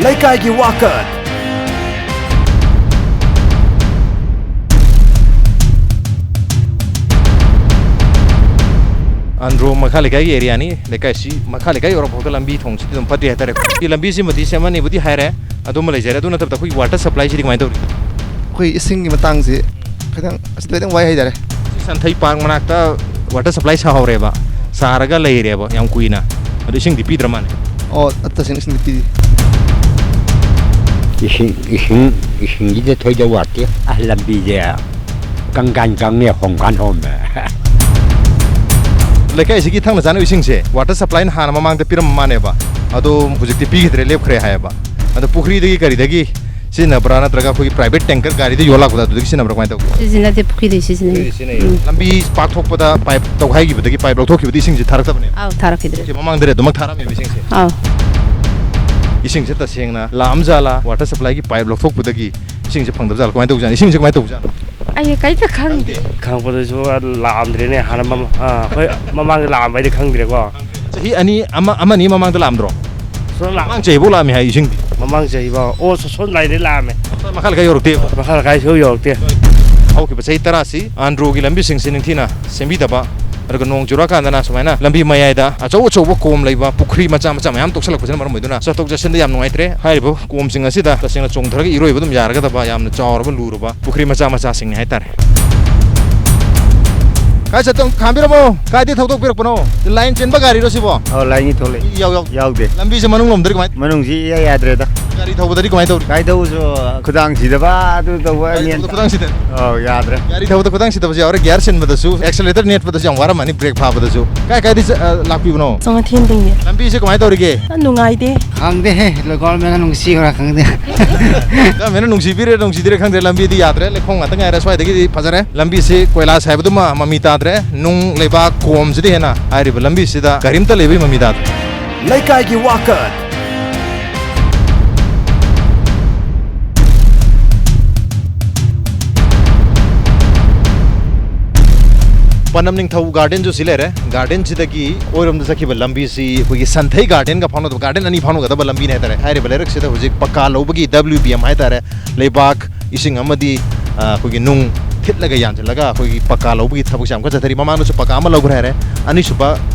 ꯂꯩꯀꯥꯏꯒꯤ ꯋꯥꯀꯠ꯫ ꯑꯟꯗ꯭ꯔꯣ ꯃꯈꯥ ꯂꯩꯀꯥꯏꯒꯤ ꯑꯦꯔꯤꯌꯥꯅꯤ꯫ ꯂꯩꯀꯥꯏꯁꯤ ꯃꯈꯥ ꯂꯩꯀꯥꯏ ꯌꯧꯔꯛꯄ ꯐꯥꯎꯗ ꯂꯝꯕꯤ ꯊꯣꯡꯁꯤꯗꯤ ꯑꯗꯨꯝ ꯐꯠꯇ꯭ꯔꯤ ꯍꯥꯏꯇꯥꯔꯦ꯫ ꯂꯝꯕꯤꯁꯤꯃꯗꯤ ꯁꯦꯝꯃꯅꯤꯕꯨꯗꯤ ꯍꯥꯏꯔꯦ, ꯑꯗꯨꯃ ꯂꯩꯖꯔꯦ꯫ ꯑꯗꯨ ꯅꯠꯇꯕꯗ ꯑꯩꯈꯣꯏꯒꯤ ꯋꯥꯇꯔ ꯁꯄ꯭ꯂꯥꯏꯁꯤꯗꯤ ꯀꯃꯥꯏꯅ ꯇꯧꯔꯤ? ꯑꯩꯈꯣꯏ ꯏꯁꯤꯡꯒꯤ ꯃꯇꯥꯡꯁꯤ ꯈꯤꯇꯪ, ꯑꯁꯤꯗ ꯈꯤꯇꯪ ꯋꯥꯏ ꯍꯥꯏꯇꯥꯔꯦ꯫ ꯁꯤ ꯁꯟꯊꯩ ꯄꯥꯔꯛ ꯃꯅꯥꯛꯇ ꯋꯥꯇꯔ ꯁꯄ꯭ꯂꯥꯏ ꯁꯥꯍꯧꯔꯦꯕ, ꯁꯥꯔꯒ ꯂꯩꯔꯦꯕ ꯌꯥꯝ ꯀꯨꯏꯅ꯫ ꯑꯗꯨ ꯏꯁꯤꯡꯗꯤ ꯄꯤꯗ꯭ꯔ ꯃꯥꯜꯂꯦ꯫ ꯑꯣ, ꯇꯁꯦꯡꯅ ꯏꯁꯤꯡꯗꯤ ꯄꯤꯔꯤ꯫ ꯏꯁꯤꯡ, ꯏꯁꯤꯡ, ꯏꯁꯤꯡꯒꯤꯗꯤ ꯊꯣꯏꯗꯧ ꯋꯥꯠꯇꯦ꯫ ꯑꯁ, ꯂꯝꯕꯤꯁꯦ ꯀꯪꯒꯥꯟ ꯀꯪꯉꯦ, ꯍꯣꯝꯒꯥꯟ ꯍꯣꯝꯃꯦ꯫ ꯂꯩꯀꯥꯏꯁꯤꯒꯤ ꯊꯛꯅ ꯆꯥꯅꯕ ꯏꯁꯤꯡꯁꯦ ꯋꯥꯇꯔ ꯁꯄ꯭ꯂꯥꯏꯅ ꯍꯥꯟꯅ ꯃꯃꯥꯡꯗ ꯄꯤꯔꯝꯕ ꯃꯥꯅꯦꯕ, ꯑꯗꯣ ꯍꯧꯖꯤꯛꯇꯤ ꯄꯤꯈꯤꯗ꯭ꯔꯦ, ꯂꯦꯞꯈ꯭ꯔꯦ ꯍꯥꯏꯌꯦꯕ꯫ ꯑꯗꯣ ꯄꯨꯈ꯭ꯔꯤꯗꯒꯤ ꯀꯔꯤꯗꯒꯤ ꯁꯤꯖꯤꯟꯅꯕ꯭ꯔꯥ, ꯅꯠꯇ꯭ꯔꯒ ꯑꯩꯈꯣꯏꯒꯤ ꯄ꯭ꯔꯥꯏꯚꯦꯠ ꯇꯦꯡꯀꯔ ꯒꯥꯔꯤꯗ ꯌꯣꯜꯂꯛꯄꯗ ꯑꯗꯨꯗꯒꯤ ꯁꯤꯖꯤꯟꯅꯕ꯭ꯔꯥ, ꯀꯃꯥꯏꯅ ꯇꯧꯒꯦ? ꯁꯤꯖꯤꯟꯅꯗꯦ, ꯄꯨꯈ꯭ꯔꯤꯗꯒꯤ ꯁꯤꯖꯤꯟꯅꯩ꯫ ꯄꯨꯈ꯭ꯔꯤꯗꯒꯤ ꯁꯤꯖꯤꯟꯅꯩ꯫ ꯎꯝ꯫ ꯂꯝꯕꯤ ꯄꯥꯛꯊꯣꯛꯄꯗ ꯄꯥꯏꯞ ꯇꯧꯈꯥꯏꯈꯤꯕꯗꯒꯤ, ꯄꯥꯏꯞ ꯂꯧꯊꯣꯛꯈꯤꯕꯗꯒꯤ ꯏꯁꯤꯡꯁꯦ ꯊꯥꯔꯛꯇꯕꯅꯦ? ꯑꯥꯎ, ꯊꯥꯔꯛꯈꯤꯗ꯭ꯔꯦ꯫ ꯁꯤ ꯃꯃꯥꯡꯗꯗꯤ ꯑꯗꯨꯃꯛ ꯊꯥꯔꯝꯃꯦꯕ ꯏꯁꯤꯡꯁꯦ? ꯑꯥꯎ꯫ ꯏꯁꯤꯡꯁꯦ ꯇꯁꯦꯡꯅ ꯂꯥꯛꯑꯝꯖꯥꯠꯂꯥ? ꯋꯥꯇꯔ ꯁꯄ꯭ꯂꯥꯏꯒꯤ ꯄꯥꯏꯞ ꯂꯧꯊꯣꯛꯄꯗꯒꯤ ꯏꯁꯤꯡꯁꯦ ꯐꯪꯗꯕꯖꯥꯠꯂꯥ? ꯀꯃꯥꯏꯅ ꯇꯧꯖꯥꯠꯅꯣ? ꯏꯁꯤꯡꯁꯦ ꯀꯃꯥꯏꯅ ꯇꯧꯖꯥꯠꯅꯣ? ꯑꯩ ꯀꯩꯝꯇ ꯈꯪꯗꯦ꯫ ꯈꯪꯉꯛꯄꯗꯁꯨ ꯂꯥꯛꯑꯝꯗ꯭ꯔꯦꯅꯦ꯫ ꯍꯥꯟꯅ ꯃꯃ-, ꯑꯥ, ꯍꯣꯏ, ꯃꯃꯥꯡꯗ ꯂꯥꯛꯑꯝꯕ ꯍꯥꯏꯗꯤ ꯈꯪꯗ꯭ꯔꯦꯀꯣ꯫ ꯆꯍꯤ ꯑꯅꯤ ꯑꯃ ꯑꯃ ꯑꯅꯤ ꯃꯃꯥꯡꯗ ꯂꯥꯛꯑꯝꯗ꯭ꯔꯣ? ꯁꯨꯝ ꯂꯥꯛ- ꯃꯃꯥꯡ ꯆꯍꯤꯐꯥꯎ ꯂꯥꯛꯑꯝꯃꯦ ꯍꯥꯏ ꯏꯁꯤꯡꯗꯤ꯫ ꯃꯃꯥꯡ ꯆꯍꯤꯐꯥꯎ ꯑꯣ ꯁꯣ-, ꯁꯣꯝ ꯂꯥꯏꯟꯗꯩ ꯂꯥꯛꯑꯝꯃꯦ꯫ ꯃꯈꯥ ꯂꯩꯀꯥꯏ ꯌꯧꯔꯛꯇꯦꯕ꯫ ꯃꯈꯥ ꯂꯩꯀꯥꯏꯁꯨ ꯌꯧꯔꯛꯇꯦ꯫ ꯍꯧꯈꯤꯕ ꯆꯍꯤ ꯇꯔꯥꯁꯤ ꯑꯟꯗ꯭ꯔꯣꯒꯤ ꯂꯝꯕꯤꯁꯤꯡꯁꯤ ꯅꯤꯡꯊꯤꯅ ꯁꯦꯝꯕꯤꯗꯕ, ꯑꯗꯨꯒ ꯅꯣꯡ ꯆꯨꯔꯛꯑꯀꯥꯟꯗꯅ ꯁꯨꯃꯥꯏꯅ ꯂꯝꯕꯤ ꯃꯌꯥꯏꯗ ꯑꯆꯧ ꯑꯆꯧꯕ ꯀꯣꯝ ꯂꯩꯕ ꯄꯨꯈ꯭ꯔꯤ ꯃꯆꯥ ꯃꯆꯥ ꯃꯌꯥꯝ ꯇꯣꯛꯁꯜꯂꯛꯄꯁꯤꯅ ꯃꯔꯝ ꯑꯣꯏꯗꯨꯅ ꯆꯠꯊꯣꯛ ꯆꯠꯁꯤꯟꯗ ꯌꯥꯝ ꯅꯨꯡꯉꯥꯏꯇ꯭ꯔꯦ꯫ ꯍꯥꯏꯔꯤꯕ ꯀꯣꯝꯁꯤꯡ ꯑꯁꯤꯗ ꯇꯁꯦꯡꯅ ꯆꯣꯡꯊꯔꯒ ꯏꯔꯣꯏꯕ ꯑꯗꯨꯝ ꯌꯥꯔꯒꯗꯕ ꯌꯥꯝꯅ ꯆꯥꯎꯔꯕ ꯂꯨꯔꯕ ꯄꯨꯈ꯭ꯔꯤ ꯃꯆꯥ ꯃꯆꯥꯁꯤꯡꯅꯤ ꯍꯥꯏꯇꯥꯔꯦ꯫ ꯀꯥꯏ ꯆꯠꯇꯣꯏꯅꯣ? ꯈꯥꯝꯕꯤꯔꯝꯃꯣ꯫ ꯀꯥꯏꯗꯩ ꯊꯧꯗꯣꯛꯄꯤꯔꯛꯄꯅꯣ? ꯂꯥꯏꯟ ꯆꯦꯟꯕ ꯒꯥꯔꯤꯔꯣ ꯁꯤꯕꯣ? ꯑꯧ, ꯂꯥꯏꯟꯒꯤ ꯊꯣꯛꯂꯛꯏ꯫ ꯃꯤ ꯌꯥꯎ ꯌꯥꯎ꯫ ꯌꯥꯎꯗꯦ꯫ ꯂꯝꯕꯤꯁꯦ ꯃꯅꯨꯡ ꯂꯣꯝꯗꯗꯤ ꯀꯃꯥꯏ? ꯃꯅꯨꯡꯁꯤ ꯏꯌꯥ ꯌꯥꯗ꯭ꯔꯦꯗ꯫ ꯒꯥꯔꯤ ꯊꯧꯕꯗꯗꯤ ꯀꯃꯥꯏꯅ ꯇꯧꯔꯤ? ꯀꯥꯏꯗꯧꯁꯨ ꯈꯨꯗꯥꯡ ꯁꯤꯗꯕ ꯑꯗꯨ ꯇꯧꯕ ꯒꯥꯔꯤ ꯃꯦꯟ ꯊꯧꯕꯗ ꯈꯨꯗꯥꯡ ꯁꯤꯗ? ꯑꯧ, ꯌꯥꯗ꯭ꯔꯦ꯫ ꯒꯥꯔꯤ ꯊꯧꯕꯗ ꯈꯨꯗꯥꯡ ꯁꯤꯗꯕꯁꯨ ꯌꯥꯎꯔꯦ, ꯒꯤꯌꯥꯔ ꯁꯤꯟꯕꯗꯁꯨ, ꯑꯦꯛꯁꯂꯦꯇꯔ ꯅꯦꯠꯄꯗꯁꯨ ꯌꯥꯝ ꯋꯥꯔꯝꯃꯅꯤ, ꯕ꯭ꯔꯦꯛ ꯐꯥꯕꯗꯁꯨ꯫ ꯀꯥꯏ ꯀꯥꯏꯗꯤ ꯆ-, ꯑ, ꯂꯥꯛꯄꯤꯕꯅꯣ? ꯆꯣꯡꯊꯦꯟꯗꯒꯤ꯫ ꯂꯝꯕꯤꯁꯦ ꯀꯃꯥꯏꯅ ꯇꯧꯔꯤꯒꯦ? ꯌꯥꯝ ꯅꯨꯡꯉꯥꯏꯇꯦ꯫ ꯈꯪꯗꯦꯍꯦ, ꯂꯣꯏꯀꯣꯜ ꯃꯦꯅ ꯅꯨꯡꯁꯤꯈ꯭ꯔꯥ ꯈꯪꯗꯦ꯫ ꯒꯃꯦꯟꯅ ꯅꯨꯡꯁꯤꯕꯤꯔꯦ ꯅꯨꯡꯁꯤꯗꯤꯔꯦ ꯈꯪꯗ꯭ꯔꯦ, ꯂꯝꯕꯤꯗꯤ ꯌꯥꯗ꯭ꯔꯦ, ꯂꯩꯈꯣꯡ ꯉꯥꯛꯇ ꯉꯥꯏꯔꯦ꯫ ꯁ꯭ꯋꯥꯏꯗꯒꯤꯗꯤ ꯐꯖꯔꯦ, ꯂꯝꯕꯤꯁꯤ ꯀꯣꯏꯂꯥꯁ ꯍꯥꯏꯕꯗꯨꯃ ꯃꯃꯤ ꯇꯥꯗ꯭ꯔꯦ, ꯅꯨꯡ ꯂꯩꯕꯥꯛ ꯀꯣꯝꯁꯤꯗꯤ ꯍꯦꯟꯅ ꯍꯥꯏꯔꯤꯕ ꯂꯝꯕꯤꯁꯤꯗ ꯒꯥꯔꯤ ꯑꯝꯇ ꯂꯩꯕꯒꯤ ꯃꯃꯤ ꯇꯥꯗ꯭ꯔꯦ꯫ ꯂꯩꯀꯥꯏꯒꯤ ꯋꯥꯀꯠ꯫ ꯄꯅꯝ ꯅꯤꯡꯊꯧ ꯒꯥꯔꯗꯦꯟꯁꯨ ꯁꯤ ꯂꯩꯔꯦ꯫ ꯒꯥꯔꯗꯦꯟꯁꯤꯗꯒꯤ ꯑꯣꯏꯔꯣꯝꯗ ꯆꯠꯈꯤꯕ ꯂꯝꯕꯤꯁꯤ ꯑꯩꯈꯣꯏꯒꯤ ꯁꯟꯊꯩ ꯒꯥꯔꯗꯦꯟꯒ ꯐꯥꯎꯅꯗꯕ, ꯒꯥꯔꯗꯦꯟ ꯑꯅꯤ ꯐꯥꯎꯅꯒꯗꯕ ꯂꯝꯕꯤꯅꯦ ꯍꯥꯏꯇꯥꯔꯦ꯫ ꯍꯥꯏꯔꯤꯕ ꯂꯩꯔꯛꯁꯤꯗ ꯍꯧꯖꯤꯛ ꯄꯀꯥ ꯂꯧꯕꯒꯤ, W B M ꯍꯥꯏꯇꯥꯔꯦ, ꯂꯩꯕꯥꯛ, ꯏꯁꯤꯡ ꯑꯃꯗꯤ, ꯑ, ꯑꯩꯈꯣꯏꯒꯤ ꯅꯨꯡ ꯊꯤꯠꯂꯒ ꯌꯥꯟꯁꯤꯜꯂꯒ ꯑꯩꯈꯣꯏꯒꯤ ꯄꯀꯥ ꯂꯧꯕꯒꯤ ꯊꯕꯛꯁꯦ ꯌꯥꯝ ꯀꯟꯅ ꯆꯠꯊꯔꯤ꯫ ꯃꯃꯥꯡꯗꯁꯨ ꯄꯀꯥ ꯑꯃ ꯂꯧꯈ꯭ꯔꯦ ꯍꯥꯏꯔꯦ, ꯑꯅꯤꯁꯨꯕ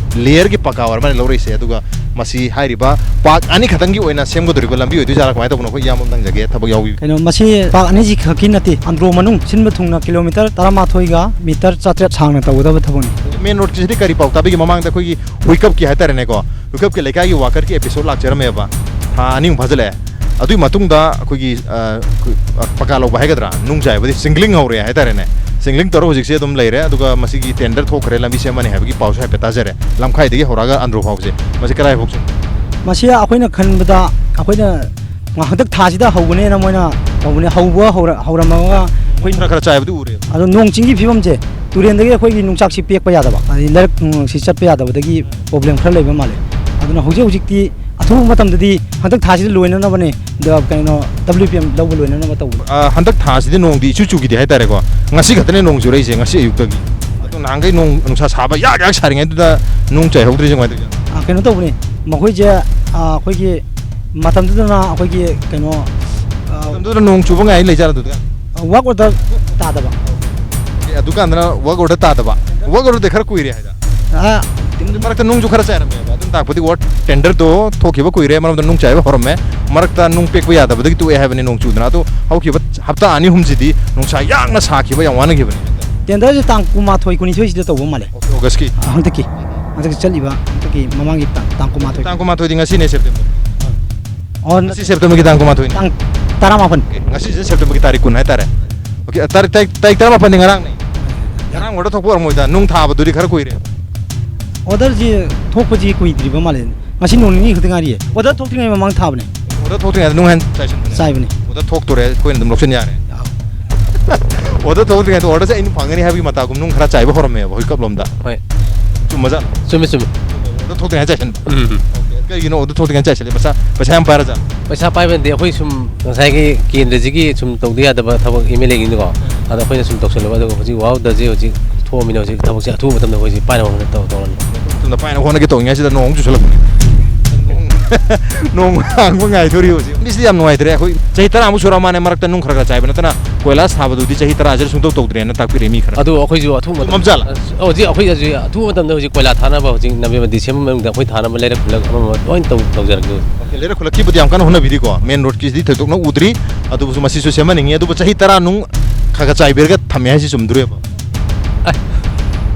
ꯂꯦꯌꯔꯒꯤ ꯄꯀꯥ ꯑꯣꯏꯔ ꯃꯥꯜꯂꯦ ꯂꯧꯔꯛꯏꯁꯦ꯫ ꯑꯗꯨꯒ ꯃꯁꯤ ꯍꯥꯏꯔꯤꯕ ꯄꯥꯛ ꯑꯅꯤꯈꯛꯇꯪꯒꯤ ꯑꯣꯏꯅ ꯁꯦꯝꯒꯗꯧꯔꯤꯕ ꯂꯝꯕꯤ ꯑꯣꯏꯗꯣꯏꯖꯥꯠꯂꯥ, ꯀꯃꯥꯏꯅ ꯇꯧꯕꯅꯣ? ꯑꯩꯈꯣꯏ ꯏꯌꯥꯝꯕ ꯑꯃ ꯅꯪꯖꯒꯦ, ꯊꯕꯛ ꯌꯥꯎꯕꯤꯌꯨ꯫ ꯀꯩꯅꯣ, ꯃꯁꯤ ꯄꯥꯛ ꯑꯅꯤꯁꯤ ꯈꯛꯀꯤ ꯅꯠꯇꯦ, ꯑꯟꯗ꯭ꯔꯣ ꯃꯅꯨꯡ ꯁꯤꯟꯕ ꯊꯨꯡꯅ ꯀꯤꯂꯣꯃꯤꯇꯔ ꯇꯔꯥꯃꯥꯊꯣꯏꯒ ꯃꯤꯇꯔ ꯆꯥꯇ꯭ꯔꯦꯠ ꯁꯥꯡꯅ ꯇꯧꯒꯗꯕ ꯊꯕꯛꯅꯤ꯫ ꯃꯦꯟ ꯔꯣꯗꯀꯤꯁꯤꯗꯤ ꯀꯔꯤ ꯄꯥꯎ ꯇꯥꯕꯤꯒꯦ? ꯃꯃꯥꯡꯗ ꯑꯩꯈꯣꯏꯒꯤ ꯍꯨꯏꯀꯞꯀꯤ ꯍꯥꯏꯇꯥꯔꯦꯅꯦꯀꯣ, ꯍꯨꯏꯀꯞꯀꯤ ꯂꯩꯀꯥꯏꯒꯤ ꯋꯥꯀꯠꯀꯤ ꯑꯦꯄꯤꯁꯣꯗ ꯂꯥꯛꯆꯔꯝꯃꯦꯕ, ꯊꯥ ꯑꯅꯤꯃꯨꯛ ꯐꯥꯖꯤꯜꯂꯛꯑꯦ꯫ ꯑꯗꯨꯒꯤ ꯃꯇꯨꯡꯗ ꯑꯩꯈꯣꯏꯒꯤ, ꯑ, ꯑꯩꯈꯣꯏ, ꯑ, ꯄꯀꯥ ꯂꯧꯕ ꯍꯥꯏꯒꯗ꯭ꯔꯥ, ꯅꯨꯡ ꯆꯥꯏꯕꯗꯤ ꯁꯤꯡꯒ꯭ꯂꯤꯡ ꯍꯧꯔꯦ ꯍꯥꯏꯇꯥꯔꯦꯅꯦ꯫ ꯁꯤꯡꯒ꯭ꯂꯤꯡ ꯇꯧꯔ ꯍꯧꯖꯤꯛꯁꯦ ꯑꯗꯨꯝ ꯂꯩꯔꯦ, ꯑꯗꯨꯒ ꯃꯁꯤꯒꯤ ꯇꯦꯟꯗꯔ ꯊꯣꯛꯈ꯭ꯔꯦ, ꯂꯝꯕꯤ ꯁꯦꯝꯃꯅꯤ ꯍꯥꯏꯕꯒꯤ ꯄꯥꯎꯁꯨ ꯍꯥꯏꯐꯦꯠ ꯇꯥꯖꯔꯦ꯫ ꯂꯝꯈꯥꯏꯗꯒꯤ ꯍꯧꯔꯛꯑꯒ ꯑꯟꯗ꯭ꯔꯣ ꯐꯥꯎꯕꯁꯦ, ꯃꯁꯤ ꯀꯗꯥꯏ ꯐꯥꯎ ꯆꯨꯝ? ꯃꯁꯤ ꯑꯩꯈꯣꯏꯅ ꯈꯟꯕꯗ ꯑꯩꯈꯣꯏꯅ ꯍꯟꯗꯛ ꯊꯥꯁꯤꯗ ꯍꯧꯒꯅꯦꯅ ꯃꯣꯏꯅ ꯇꯧꯕꯅꯦ꯫ ꯍꯧꯕ ꯍꯧꯔ-, ꯍꯧꯔꯝꯃꯒ ꯑꯩꯈꯣꯏ ꯈꯔ ꯈꯔ ꯆꯥꯏꯕꯗꯤ ꯎꯔꯦ꯫ ꯑꯗꯣ ꯅꯣꯡ ꯆꯤꯡꯒꯤ ꯐꯤꯕꯝꯁꯦ, ꯇꯨꯔꯦꯟꯗꯒꯤ ꯑꯩꯈꯣꯏꯒꯤ ꯅꯨꯡꯆꯥꯛꯁꯤ ꯄꯦꯛꯄ ꯌꯥꯗꯕ, ꯑꯗꯩ ꯂꯩꯔꯛ ꯅꯨꯡꯁꯤ ꯆꯠꯄ ꯌꯥꯗꯕꯗꯒꯤ ꯄ꯭ꯔꯣꯕ꯭ꯂꯦꯝ ꯈꯔ ꯂꯩꯕ ꯃꯥꯜꯂꯦ꯫ ꯑꯗꯨꯅ ꯍꯧꯖꯤꯛ ꯍꯧꯖꯤꯛꯇꯤ ꯑꯊꯨꯕ ꯃꯇꯝꯗꯗꯤ ꯍꯟꯗꯛ ꯊꯥꯁꯤꯗ ꯂꯣꯏꯅꯅꯕꯅꯦ, ꯗ-, ꯀꯩꯅꯣ, W P M ꯂꯧꯕ ꯂꯣꯏꯅꯅꯕ ꯇꯧꯕꯅꯦ꯫ ꯑ, ꯍꯟꯗꯛ ꯊꯥꯁꯤꯗꯤ ꯅꯣꯡꯗꯤ ꯏꯆꯨ ꯆꯨꯈꯤꯗꯦ ꯍꯥꯏꯇꯥꯔꯦꯀꯣ꯫ ꯉꯁꯤ ꯈꯛꯇꯅꯦ ꯅꯣꯡ ꯆꯨꯔꯛꯏꯁꯦ, ꯉꯁꯤ ꯑꯌꯨꯛꯇꯒꯤ꯫ ꯑꯗꯣ ꯅꯍꯥꯟꯈꯩ ꯅꯣꯡ ꯅꯨꯡꯁꯥ ꯁꯥꯕ ꯌꯥꯛ ꯌꯥꯛ ꯁꯥꯔꯤꯉꯩꯗꯨꯗ ꯅꯣꯡ ꯆꯥꯏꯍꯧꯗ꯭ꯔꯤꯁꯦ ꯀꯃꯥꯏꯅ ꯇꯧꯔꯤꯅꯣ? ꯑ, ꯀꯩꯅꯣ ꯇꯧꯕꯅꯤ, ꯃꯈꯣꯏꯁꯦ, ꯑ, ꯑꯩꯈꯣꯏꯒꯤ ꯃꯇꯝꯗꯨꯗꯅ ꯑꯩꯈꯣꯏꯒꯤ ꯀꯩꯅꯣ, ꯑ, ꯃꯇꯝꯗꯨꯗ ꯅꯣꯡ ꯆꯨꯕ ꯉꯥꯏ ꯂꯩꯖꯥꯠꯂ ꯑꯗꯨꯗ? ꯑ, work order ꯇꯥꯗꯕ꯫ ꯑꯦ, ꯑꯗꯨꯀꯥꯟꯗꯅ work order ꯇꯥꯗꯕ꯫ Work order ꯗꯤ ꯈꯔ ꯀꯨꯏꯔꯦ ꯍꯥꯏꯗ꯫ ꯑ, ꯑꯗꯨ ꯃꯔꯛꯇ ꯅꯣꯡꯁꯨ ꯈꯔ ꯆꯥꯏꯔꯝꯃꯦꯕ꯫ ꯑꯗꯨꯅ ꯇꯥꯛꯄꯗꯤ work tender ꯗꯣ ꯊꯣꯛꯈꯤꯕ ꯀꯨꯏꯔꯦ, ꯃꯔꯝꯗꯤ ꯅꯣꯡ ꯆꯥꯏꯕ ꯍꯧꯔꯝꯃꯦ꯫ ꯃꯔꯛꯇ ꯅꯣꯡ ꯄꯦꯛꯄ ꯌꯥꯗꯕꯗꯒꯤ ꯇꯣꯛꯑꯦ ꯍꯥꯏꯕꯅꯤ ꯅꯣꯡ ꯆꯨꯗꯅ꯫ ꯑꯗꯣ ꯍꯧꯈꯤꯕ ꯍꯞꯇꯥ ꯑꯅꯤ ꯑꯍꯨꯝꯁꯤꯗꯤ ꯅꯨꯡꯁꯥ ꯌꯥꯡꯅ ꯁꯥꯈꯤꯕ, ꯌꯥꯝ ꯋꯥꯅꯈꯤꯕꯅꯤ꯫ Tender ꯁꯦ ꯇꯥꯡ ꯀꯨꯟꯃꯥꯊꯣꯏ, ꯀꯨꯟꯅꯤꯊꯣꯏꯁꯤꯗ ꯇꯧꯕ ꯃꯥꯜꯂꯦ꯫ ꯑꯣꯀꯦ, ꯑꯣꯒꯁꯀꯤ꯫ ꯑ, ꯍꯟꯗꯛꯀꯤ, ꯍꯟꯗꯛꯀꯤ ꯆꯠꯂꯤꯕ, ꯍꯟꯗꯛꯀꯤ ꯃꯃꯥꯡꯒꯤ ꯇꯥꯡ, ꯇꯥꯡ ꯀꯨꯟꯃꯥꯊꯣꯏ꯫ ꯇꯥꯡ ꯀꯨꯟꯃꯥꯊꯣꯏꯗꯤ ꯉꯁꯤꯅꯦ, ꯁꯦꯞꯇꯦꯝꯕꯔ꯫ ꯑꯣ, ꯉꯁꯤ ꯁꯦꯞꯇꯦꯝꯕꯔꯒꯤ ꯇꯥꯡ ꯀꯨꯟꯃꯥꯊꯣꯏꯅꯤ꯫ ꯇꯥꯡ ꯇꯔꯥꯃꯥꯄꯟ꯫ ꯑꯣꯀꯦ, ꯉꯁꯤꯁꯦ ꯁꯦꯞꯇꯦꯝꯕꯔꯒꯤ ꯇꯥꯔꯤꯛ ꯀꯨꯟ ꯍꯥꯏꯇꯥꯔꯦ꯫ ꯑꯣꯀꯦ, ꯇꯥꯔꯤꯛ, ꯇꯥꯔꯤꯛ, ꯇꯥꯔꯤꯛ ꯇꯔꯥꯃꯥꯄꯟꯗꯤ ꯉꯔꯥꯡꯅꯦ꯫ ꯉꯔꯥꯡ order ꯊꯣꯛꯄ ꯑꯣꯏꯔꯝꯃꯣꯏꯗ, ꯅꯨꯡ ꯊꯥꯕꯗꯨꯗꯤ ꯈꯔ ꯀꯨꯏꯔꯦ꯫ Order ꯁꯤ ꯊꯣꯛꯄꯁꯤ ꯀꯨꯏꯗ꯭ꯔꯤꯕ ꯃꯥꯜꯂꯦ꯫ ꯉꯁꯤ ꯅꯣꯡ ꯅꯤꯅꯤ ꯈꯛꯇ ꯉꯥꯏꯔꯤꯌꯦ꯫ Order ꯊꯣꯛꯇ꯭ꯔꯤꯉꯩ ꯃꯃꯥꯡ ꯊꯥꯕꯅꯦ꯫ Order ꯊꯣꯛꯇ꯭ꯔꯤꯉꯩꯗ ꯅꯨꯡ ꯍꯥꯟ ꯆꯥꯏꯁꯟꯕꯅꯦ꯫ ꯆꯥꯏꯕꯅꯦ꯫ Order ꯊꯣꯛꯇꯣꯔꯦ, ꯑꯩꯈꯣꯏꯅ ꯑꯗꯨꯝ ꯂꯧꯁꯤꯟ ꯌꯥꯔꯦ꯫ ꯑꯥꯎ꯫ Order ꯊꯣꯛꯇ꯭ꯔꯤꯉꯩꯗ order ꯁꯦ ꯑꯩꯅ ꯐꯪꯒꯅꯤ ꯍꯥꯏꯕꯒꯤ ꯃꯇꯥꯒꯨꯝ ꯅꯨꯡ ꯈꯔ ꯆꯥꯏꯕ ꯍꯧꯔꯝꯃꯦꯕ ꯍꯣꯏ ꯀꯞꯂꯣꯝꯗ꯫ ꯍꯣꯏ꯫ ꯆꯨꯝꯃꯖꯥꯠꯂꯣ? ꯆꯨꯝꯃꯦ, ꯆꯨꯝꯃꯦ꯫ Order ꯊꯣꯛꯇ꯭ꯔꯤꯉꯩ ꯆꯥꯏꯁꯟꯕ꯫ ꯎꯝ꯫ ꯑꯣꯀꯦ꯫ ꯀꯩꯒꯤꯅꯣ order ꯊꯣꯛꯇ꯭ꯔꯤꯉꯩ ꯆꯥꯏꯁꯜꯂꯦ? ꯄꯩꯁꯥ, ꯄꯩꯁꯥ ꯌꯥꯝ ꯄꯥꯏꯔꯖꯥꯠꯂꯣ? ꯄꯩꯁꯥ ꯄꯥꯏꯕ ꯅꯠꯇꯦ, ꯑꯩꯈꯣꯏ ꯁꯨꯝ ꯉꯁꯥꯏꯒꯤ ꯀꯦꯟꯗ꯭ꯔꯁꯤꯒꯤ ꯁꯨꯝ ꯇꯧꯗ ꯌꯥꯗꯕ ꯊꯕꯛ MLA ꯒꯤꯅꯤꯀꯣ꯫ ꯑꯗꯣ ꯑꯩꯈꯣꯏꯅ ꯁꯨꯝ ꯇꯧꯁꯜꯂꯨꯕ, ꯑꯗꯨꯒ ꯍꯧꯖꯤꯛ ꯋꯥ ꯑꯣꯔꯗꯔꯁꯤ ꯍꯧꯖꯤꯛ ꯊꯣꯛꯑꯃꯤꯅ ꯍꯧꯖꯤꯛ ꯊꯕꯛꯁꯦ ꯑꯊꯨꯕ ꯃꯇꯝꯗ ꯑꯩꯈꯣꯏꯁꯦ ꯄꯥꯏꯅꯕ ꯍꯣꯠꯅ-, ꯇꯧ-, ꯇꯧꯔꯅꯤ꯫ ꯑꯗꯨꯅ ꯄꯥꯏꯅꯕ ꯍꯣꯠꯅꯒꯦ ꯇꯧꯔꯤꯉꯩꯁꯤꯗ ꯅꯣꯡ ꯑꯃꯨꯛ ꯆꯨꯁꯜꯂꯛꯄꯅꯦ꯫ ꯅꯣꯡ, ꯅꯣꯡ ꯍꯥꯡꯕ ꯉꯥꯏꯗꯣꯔꯤ ꯍꯧꯖꯤꯛ꯫ ꯃꯤꯁꯤꯗꯤ ꯌꯥꯝ ꯅꯨꯡꯉꯥꯏꯇ꯭ꯔꯦ꯫ ꯑꯩꯈꯣꯏ ꯆꯍꯤ ꯇꯔꯥꯃꯨꯛ ꯁꯨꯔ ꯃꯥꯅꯦ ꯃꯔꯛꯇ ꯅꯨꯡ ꯈꯔ ꯈꯔ ꯆꯥꯏꯕ ꯅꯠꯇꯅ ꯀꯣꯏꯂꯥꯁ ꯊꯥꯕꯗꯨꯗꯤ ꯆꯍꯤ ꯇꯔꯥꯁꯤꯗ ꯁꯨꯡꯇꯧ ꯇꯧꯗ꯭ꯔꯦꯅ ꯇꯥꯛꯄꯤꯔꯛꯑꯦ ꯃꯤ ꯈꯔ꯫ ꯑꯗꯨ ꯑꯩꯈꯣꯏꯁꯨ ꯑꯊꯨꯕ ꯃꯇꯝ ꯆꯨꯝꯃꯝꯖꯥꯠꯂ? ꯑ, ꯍꯧꯖꯤꯛ ꯑꯩꯈꯣꯏ ꯍꯧꯖꯤꯛ ꯑꯊꯨꯕ ꯃꯇꯝꯗ ꯍꯧꯖꯤꯛ ꯀꯣꯏꯂꯥ ꯊꯥꯅꯕ ꯍꯧꯖꯤꯛ November December ꯃꯅꯨꯡꯗ ꯑꯩꯈꯣꯏ ꯊꯥꯅꯕ ꯂꯩꯔꯛ ꯈꯨꯜꯂꯛ ꯑꯃ ꯑꯃ ꯂꯣꯏ ꯇꯧ-, ꯇꯧꯖꯔꯛꯀꯦ ꯍꯧꯖꯤꯛ꯫ ꯑꯣꯀꯦ, ꯂꯩꯔꯛ ꯈꯨꯜꯂꯛꯀꯤꯕꯨꯗꯤ ꯌꯥꯝ ꯀꯟꯅ ꯍꯣꯠꯅꯕꯤꯔꯤꯀꯣ꯫ Main road ꯀꯤꯁꯤꯗꯤ ꯊꯣꯏꯗꯣꯛꯅ ꯎꯗ꯭ꯔꯤ꯫ ꯑꯗꯨꯕꯨꯁꯨ ꯃꯁꯤꯁꯨ ꯁꯦꯝꯍꯟꯅꯤꯡꯉꯤ꯫ ꯑꯗꯨꯕꯨ ꯆꯍꯤ ꯇꯔꯥ ꯅꯨꯡ ꯈꯔ ꯈꯔ ꯆꯥꯏꯕꯤꯔꯒ ꯊꯝꯃꯦ ꯍꯥꯏꯁꯤ ꯆꯨꯝꯗꯣꯔꯤꯕ? ꯑ꯫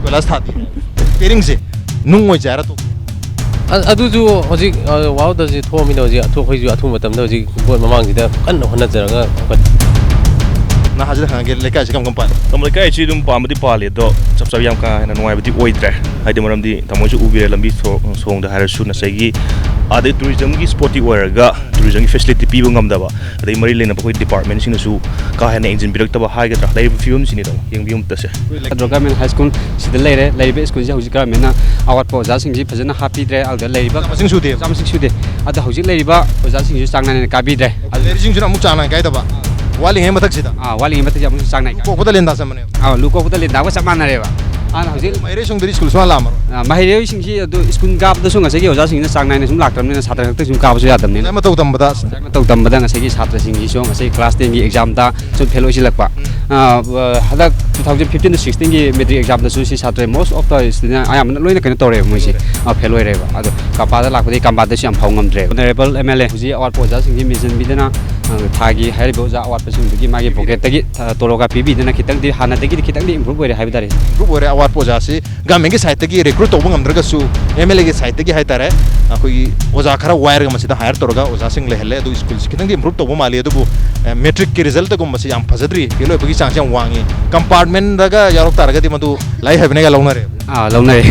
ꯀꯣꯏꯂꯥꯁ ꯊꯥꯗꯦ꯫ Bearing ꯁꯦ ꯅꯨꯡ ꯑꯣꯏꯖꯔ ꯇꯣꯛ-, ꯑ-, ꯑꯗꯨꯁꯨ ꯍꯧꯖꯤꯛ, ꯑ, ꯋꯥ ꯑꯣꯔꯗꯔꯁꯤ ꯊꯣꯛꯑꯃꯤꯅ ꯍꯧꯖꯤꯛ ꯑꯊꯨ-, ꯑꯩꯈꯣꯏꯁꯨ ꯑꯊꯨꯕ ꯃꯇꯝꯗ ꯍꯧꯖꯤꯛ ꯚꯣꯠ ꯃꯃꯥꯡꯁꯤꯗ ꯀꯟꯅ ꯍꯣꯠꯅꯖꯔꯒ ꯍꯧꯒꯠ- ꯅꯍꯥꯁꯤꯗ ꯍꯪꯉꯒꯦ, ꯂꯩꯀꯥꯏꯁꯤ ꯀꯔꯝ ꯀꯔꯝ ꯄꯥꯜꯂꯤ? ꯇꯥꯃꯣ, ꯂꯩꯀꯥꯏꯁꯤ ꯑꯗꯨꯝ ꯄꯥꯝꯕꯗꯤ ꯄꯥꯜꯂꯤ, ꯑꯗꯣ ꯆꯞ ꯆꯥꯕ ꯌꯥꯝ ꯀꯥ ꯍꯦꯟꯅ ꯅꯨꯡꯉꯥꯏꯕꯗꯤ ꯑꯣꯏꯗ꯭ꯔꯦ꯫ ꯍꯥꯏꯗꯤ ꯃꯔꯝꯗꯤ ꯇꯥꯃꯣꯁꯨ ꯎꯕꯤꯔꯦ, ꯂꯝꯕꯤ ꯁꯣ-, ꯁꯣꯡꯗ ꯍꯥꯏꯔꯁꯨ ꯉꯁꯥꯏꯒꯤ ꯑꯥꯗꯩ tourism ꯒꯤ spot ꯇꯤ ꯑꯣꯏꯔꯒ ꯇꯨꯔꯤꯖꯝꯒꯤ ꯐꯦꯁꯤꯂꯤꯇꯤ ꯄꯤꯕ ꯉꯝꯗꯕ, ꯑꯗꯩ ꯃꯔꯤ ꯂꯩꯅꯕ ꯑꯩꯈꯣꯏ ꯗꯤꯄꯥꯔꯠꯃꯦꯟꯁꯤꯡꯅꯁꯨ ꯀꯥ ꯍꯦꯟꯅ ꯌꯦꯡꯁꯤꯟꯕꯤꯔꯛꯇꯕ ꯍꯥꯏꯒꯗ꯭ꯔꯥ, ꯂꯩꯔꯤꯕ ꯐꯤꯕꯝꯁꯤꯅꯤꯗꯣ ꯌꯦꯡꯕꯤꯌꯨ ꯑꯃꯨꯛꯇꯁꯦ꯫ ꯑꯟꯗ꯭ꯔꯣ ꯒꯚꯔꯟꯃꯦꯟ ꯍꯥꯏ ꯁ꯭ꯀꯨꯜ ꯁꯤꯗ ꯂꯩꯔꯦ꯫ ꯂꯩꯔꯤꯕ ꯁ꯭ꯀꯨꯜꯁꯦ ꯍꯧꯖꯤꯛ ꯒꯚꯔꯟꯃꯦꯟꯅ ꯑꯋꯥꯠꯄ ꯑꯣꯖꯥꯁꯤꯡꯁꯤ ꯐꯖꯅ ꯍꯥꯞꯄꯤꯗ꯭ꯔꯦ꯫ ꯑꯗꯨꯗ ꯂꯩꯔꯤꯕ ꯑꯣꯖꯥ ꯃꯁꯤꯡ ꯁꯨꯗꯦ꯫ ꯑꯣꯖꯥ ꯃꯁꯤꯡ ꯁꯨꯗꯦ꯫ ꯑꯗ ꯍꯧꯖꯤꯛ ꯂꯩꯔꯤꯕ ꯑꯣꯖꯥꯁꯤꯡꯁꯤꯁꯨ ꯆꯥꯡ ꯅꯥꯏꯅ ꯀꯥꯕꯤꯗ꯭ꯔꯦ꯫ ꯑꯗꯨ ꯂꯩꯔꯤꯁꯤꯡꯁꯤꯅ ꯑꯃꯨꯛ ꯆꯥꯡ ꯅꯥꯏꯅ ꯀꯥꯏꯗꯕ꯫ ꯋꯥꯠꯂꯤꯉꯩ ꯃꯊꯛꯁꯤꯗ꯫ ꯑꯥ, ꯋꯥꯠꯂꯤꯉꯩ ꯃꯊꯛꯁꯤꯗ ꯑꯃꯨꯛꯁꯨ ꯆꯥꯡ ꯅꯥꯏꯅ ꯀꯥꯕꯤꯗ꯭ꯔꯦ꯫ ꯀꯣꯛꯄꯗ ꯂꯦꯟꯗꯥ ꯆꯝꯕꯅꯦꯕ꯫ ꯑꯥ, ꯂꯨ ꯀꯣꯛꯄꯗ ꯂꯦꯟꯗꯥꯒ ꯆꯞ ꯃꯥꯟꯅꯔꯦꯕ꯫ ꯑꯗꯨꯅ ꯍꯧꯖꯤꯛ ꯃꯍꯩꯔꯣꯏꯁꯤꯡꯗꯨꯗꯤ ꯁ꯭ꯀꯨꯜ ꯁꯨꯡꯍꯜ ꯂꯥꯛꯑꯝꯃꯔꯣꯏ꯫ ꯑꯥ, ꯃꯍꯩꯔꯣꯏꯁꯤꯡꯁꯤ ꯑꯗꯨ ꯁ꯭ꯀꯨꯜ ꯀꯥꯕꯗꯁꯨ ꯉꯁꯥꯏꯒꯤ ꯑꯣꯖꯥꯁꯤꯡꯁꯤꯅ ꯆꯥꯡ ꯅꯥꯏꯅ ꯁꯨꯝ ꯂꯥꯛꯇ꯭ꯔꯕꯅꯤꯅ ꯁꯥꯇ꯭ꯔ ꯈꯛꯇ ꯁꯨꯝ ꯀꯥꯕꯁꯨ ꯌꯥꯗꯕꯅꯤꯅ꯫ ꯃꯇꯧ ꯇꯝꯕꯗ꯫ ꯃꯇꯧ ꯇꯝꯕꯗ ꯉꯁꯥꯏꯒꯤ ꯁꯥꯇ꯭ꯔꯁꯤꯡꯁꯤꯁꯨ ꯉꯁꯥꯏ class ten ꯒꯤ exam ꯗ ꯁꯨꯝ fail ꯑꯣꯏꯁꯤꯜꯂꯛꯄ꯫ ꯎꯝ꯫ ꯑꯥ, ꯍꯟꯗꯛ two thousand fifteen to sixteen ꯒꯤ matric exam ꯗꯁꯨ ꯁꯤ ꯁꯥꯇ꯭ꯔ most of the student ꯑꯌꯥꯝꯕꯅ ꯂꯣꯏꯅ ꯀꯩꯅꯣ ꯇꯧꯔꯦꯕ ꯃꯣꯏꯁꯦ꯫ ꯑꯥ, fail ꯑꯣꯏꯔꯦꯕ꯫ ꯑꯗꯣ ꯀꯝꯄꯥꯗ ꯂꯥꯛꯄꯗꯒꯤ ꯀꯝꯄꯥꯗꯁꯨ ꯌꯥꯝ ꯐꯥꯎ ꯉꯝꯗ꯭ꯔꯦꯕ꯫ Honourable M L A ꯍꯧꯖꯤꯛ ꯑꯋꯥꯠꯄ ꯑꯣꯖꯥꯁꯤꯡꯁꯤ ꯃꯦꯟꯁꯤꯟꯕꯤꯗꯅ, ꯑꯥ, ꯊꯥꯒꯤ ꯍꯥꯏꯔꯤꯕ ꯑꯣꯖꯥ ꯑꯋꯥꯠꯄꯁꯤꯡꯗꯨꯒꯤ ꯃꯥꯒꯤ pocket ꯇꯒꯤ, ꯑꯥ, ꯇꯣꯂꯣꯞꯀ ꯄꯤꯕꯤꯗꯅ ꯈꯤꯇꯪꯗꯤ ꯍꯥꯟꯅꯗꯒꯤꯗꯤ ꯈꯤꯇꯪꯗꯤ improve ꯑꯣꯏꯔꯦ ꯍꯥꯏꯕ ꯇꯥꯔꯦ꯫ Improve ꯑꯣꯏꯔꯦ꯫ ꯑꯋꯥꯠꯄ ꯑꯣꯖꯥꯁꯤ government ꯀꯤ side ꯇꯒꯤ recruit ꯇꯧꯕ ꯉꯝꯗ꯭ꯔꯒꯁꯨ, M L A ꯒꯤ side ꯇꯒꯤ ꯍꯥꯏꯇꯥꯔꯦ, ꯑꯩꯈꯣꯏꯒꯤ ꯑꯣꯖꯥ ꯈꯔ ꯋꯥꯏꯔꯒ ꯃꯁꯤꯗ hire ꯇꯧꯔꯒ ꯑꯣꯖꯥꯁꯤꯡ ꯂꯩꯍꯜꯂꯦ꯫ ꯑꯗꯨ ꯁ꯭ꯀꯨꯜꯁꯤ ꯈꯤꯇꯪꯗꯤ improve ꯇꯧꯕ ꯃꯥꯜꯂꯤ꯫ ꯑꯗꯨꯕꯨ, ꯑꯦ, matric ꯀꯤ result ꯒꯨꯝꯕꯁꯤ ꯌꯥꯝ ꯐꯖꯗ꯭ꯔꯤ, fail ꯑꯣꯏꯕꯒꯤ ꯆꯥꯡꯁꯤ ꯌꯥꯝ ꯋꯥꯡꯉꯤ꯫ Compartment ꯗꯒ ꯌꯥꯎꯔꯛ ꯇꯥꯔꯒꯗꯤ ꯃꯗꯨ ꯂꯥꯏꯔꯤꯛ ꯍꯩꯕꯅꯒ ꯂꯧꯅꯔꯦ꯫ ꯑꯥ, ꯂꯧꯅꯔꯦ꯫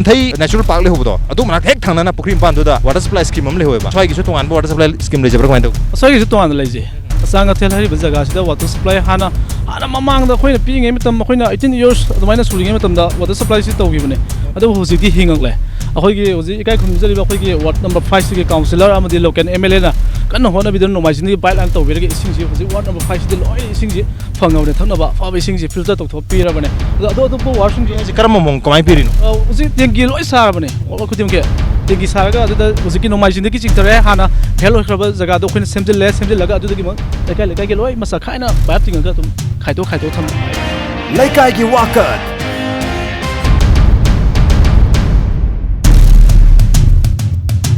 ꯁꯤꯡꯊꯩ natural park ꯂꯩꯍꯧꯕꯗꯣ, ꯑꯗꯨ ꯃꯅꯥꯛꯇ ꯍꯦꯛ ꯊꯪꯅꯅ ꯄꯨꯈ꯭ꯔꯤ ꯃꯄꯥꯟꯗꯨꯗ water supply scheme ꯑꯃ ꯂꯩꯍꯧꯋꯦꯕ꯫ ꯁ꯭ꯋꯥꯏꯒꯤꯁꯨ ꯇꯣꯉꯥꯟꯕ water supply scheme ꯂꯩꯖꯕ꯭ꯔꯥ, ꯀꯃꯥꯏꯅ ꯇꯧꯒꯦ? ꯑꯁ꯭ꯋꯥꯏꯒꯤꯁꯨ ꯇꯣꯉꯥꯟꯅ ꯂꯩꯖꯩ꯫ ꯑꯆꯥꯡ ꯑꯊꯦꯜ ꯍꯥꯏꯔꯤꯕ ꯖꯒꯥꯁꯤꯗ water supply ꯍꯥꯟꯅ, ꯍꯥꯟꯅ ꯃꯃꯥꯡꯗ ꯑꯩꯈꯣꯏꯅ ꯄꯤꯛꯏꯉꯩ ꯃꯇꯝ, ꯑꯩꯈꯣꯏꯅ eighteen years ꯑꯗꯨꯃꯥꯏꯅ ꯁꯨꯔꯤꯉꯩ ꯃꯇꯝꯗ water supply ꯁꯤ ꯇꯧꯈꯤꯕꯅꯦ꯫ ꯑꯗꯨꯕꯨ ꯍꯧꯖꯤꯛꯇꯤ ꯍꯤꯡꯉꯛꯂꯦ꯫ ꯑꯩꯈꯣꯏꯒꯤ ꯍꯧꯖꯤꯛ ꯏꯀꯥꯏ ꯈꯨꯝꯅꯖꯔꯤꯕ ꯑꯩꯈꯣꯏꯒꯤ ward number five ꯁꯤꯒꯤ councillor ꯑꯃꯗꯤ local M L A ꯅ ꯀꯟꯅ ꯍꯣꯠꯅꯕꯤꯗꯨꯅ ꯅꯣꯡꯃꯥꯏꯖꯤꯡꯗꯒꯤ pipeline ꯇꯧꯕꯤꯔꯒ ꯏꯁꯤꯡꯁꯤ ꯍꯧꯖꯤꯛ ward number five ꯁꯤꯗꯤ ꯂꯣꯏꯅ ꯏꯁꯤꯡꯁꯤ ꯐꯪꯉꯕꯅꯦ, ꯊꯛꯅꯕ ꯑꯐꯕ ꯏꯁꯤꯡꯁꯤ filter ꯇꯧꯊꯣꯛꯄꯤꯔꯕꯅꯦ꯫ ꯑꯗꯣ ꯑꯇꯣꯞ ꯑꯇꯣꯞꯄ ward ꯁꯤꯡꯁꯨ ꯁꯤ ꯀꯔꯝꯕ ꯃꯑꯣꯡ ꯀꯃꯥꯏꯅ ꯄꯤꯔꯤꯅꯣ? ꯑ, ꯍꯧꯖꯤꯛ tank ꯂꯣꯏ ꯁꯥꯔꯕꯅꯦ꯫ ꯋꯥꯠ ꯈꯨꯗꯤꯡꯃꯛꯀꯤ tank ꯁꯥꯔꯒ ꯑꯗꯨꯗ ꯍꯧꯖꯤꯛꯀꯤ ꯅꯣꯡꯃꯥꯏꯖꯤꯡꯗꯒꯤ ꯆꯤꯡꯊꯔꯛꯑꯦ꯫ ꯍꯥꯟꯅ fail ꯑꯣꯏꯈ꯭ꯔꯕ ꯖꯒꯥꯗꯣ ꯑꯩꯈꯣꯏꯅ ꯁꯦꯝꯖꯤꯜꯂꯦ꯫ ꯁꯦꯝꯖꯤꯜꯂꯒ ꯑꯗꯨꯗꯒꯤ ꯑꯃꯨꯛ ꯂꯩꯀꯥꯏ ꯂꯩꯀꯥꯏꯒꯤ ꯂꯣꯏ ꯃꯆꯥ ꯈꯥꯏꯅ pipe ꯇꯤꯡꯉꯒ ꯑꯗꯨꯝ ꯈꯥꯏꯗꯣꯛ ꯈꯥꯏꯗꯣꯛ ꯊꯝꯃꯦ꯫ ꯂꯩꯀꯥꯏꯒꯤ ꯋꯥꯀꯠ꯫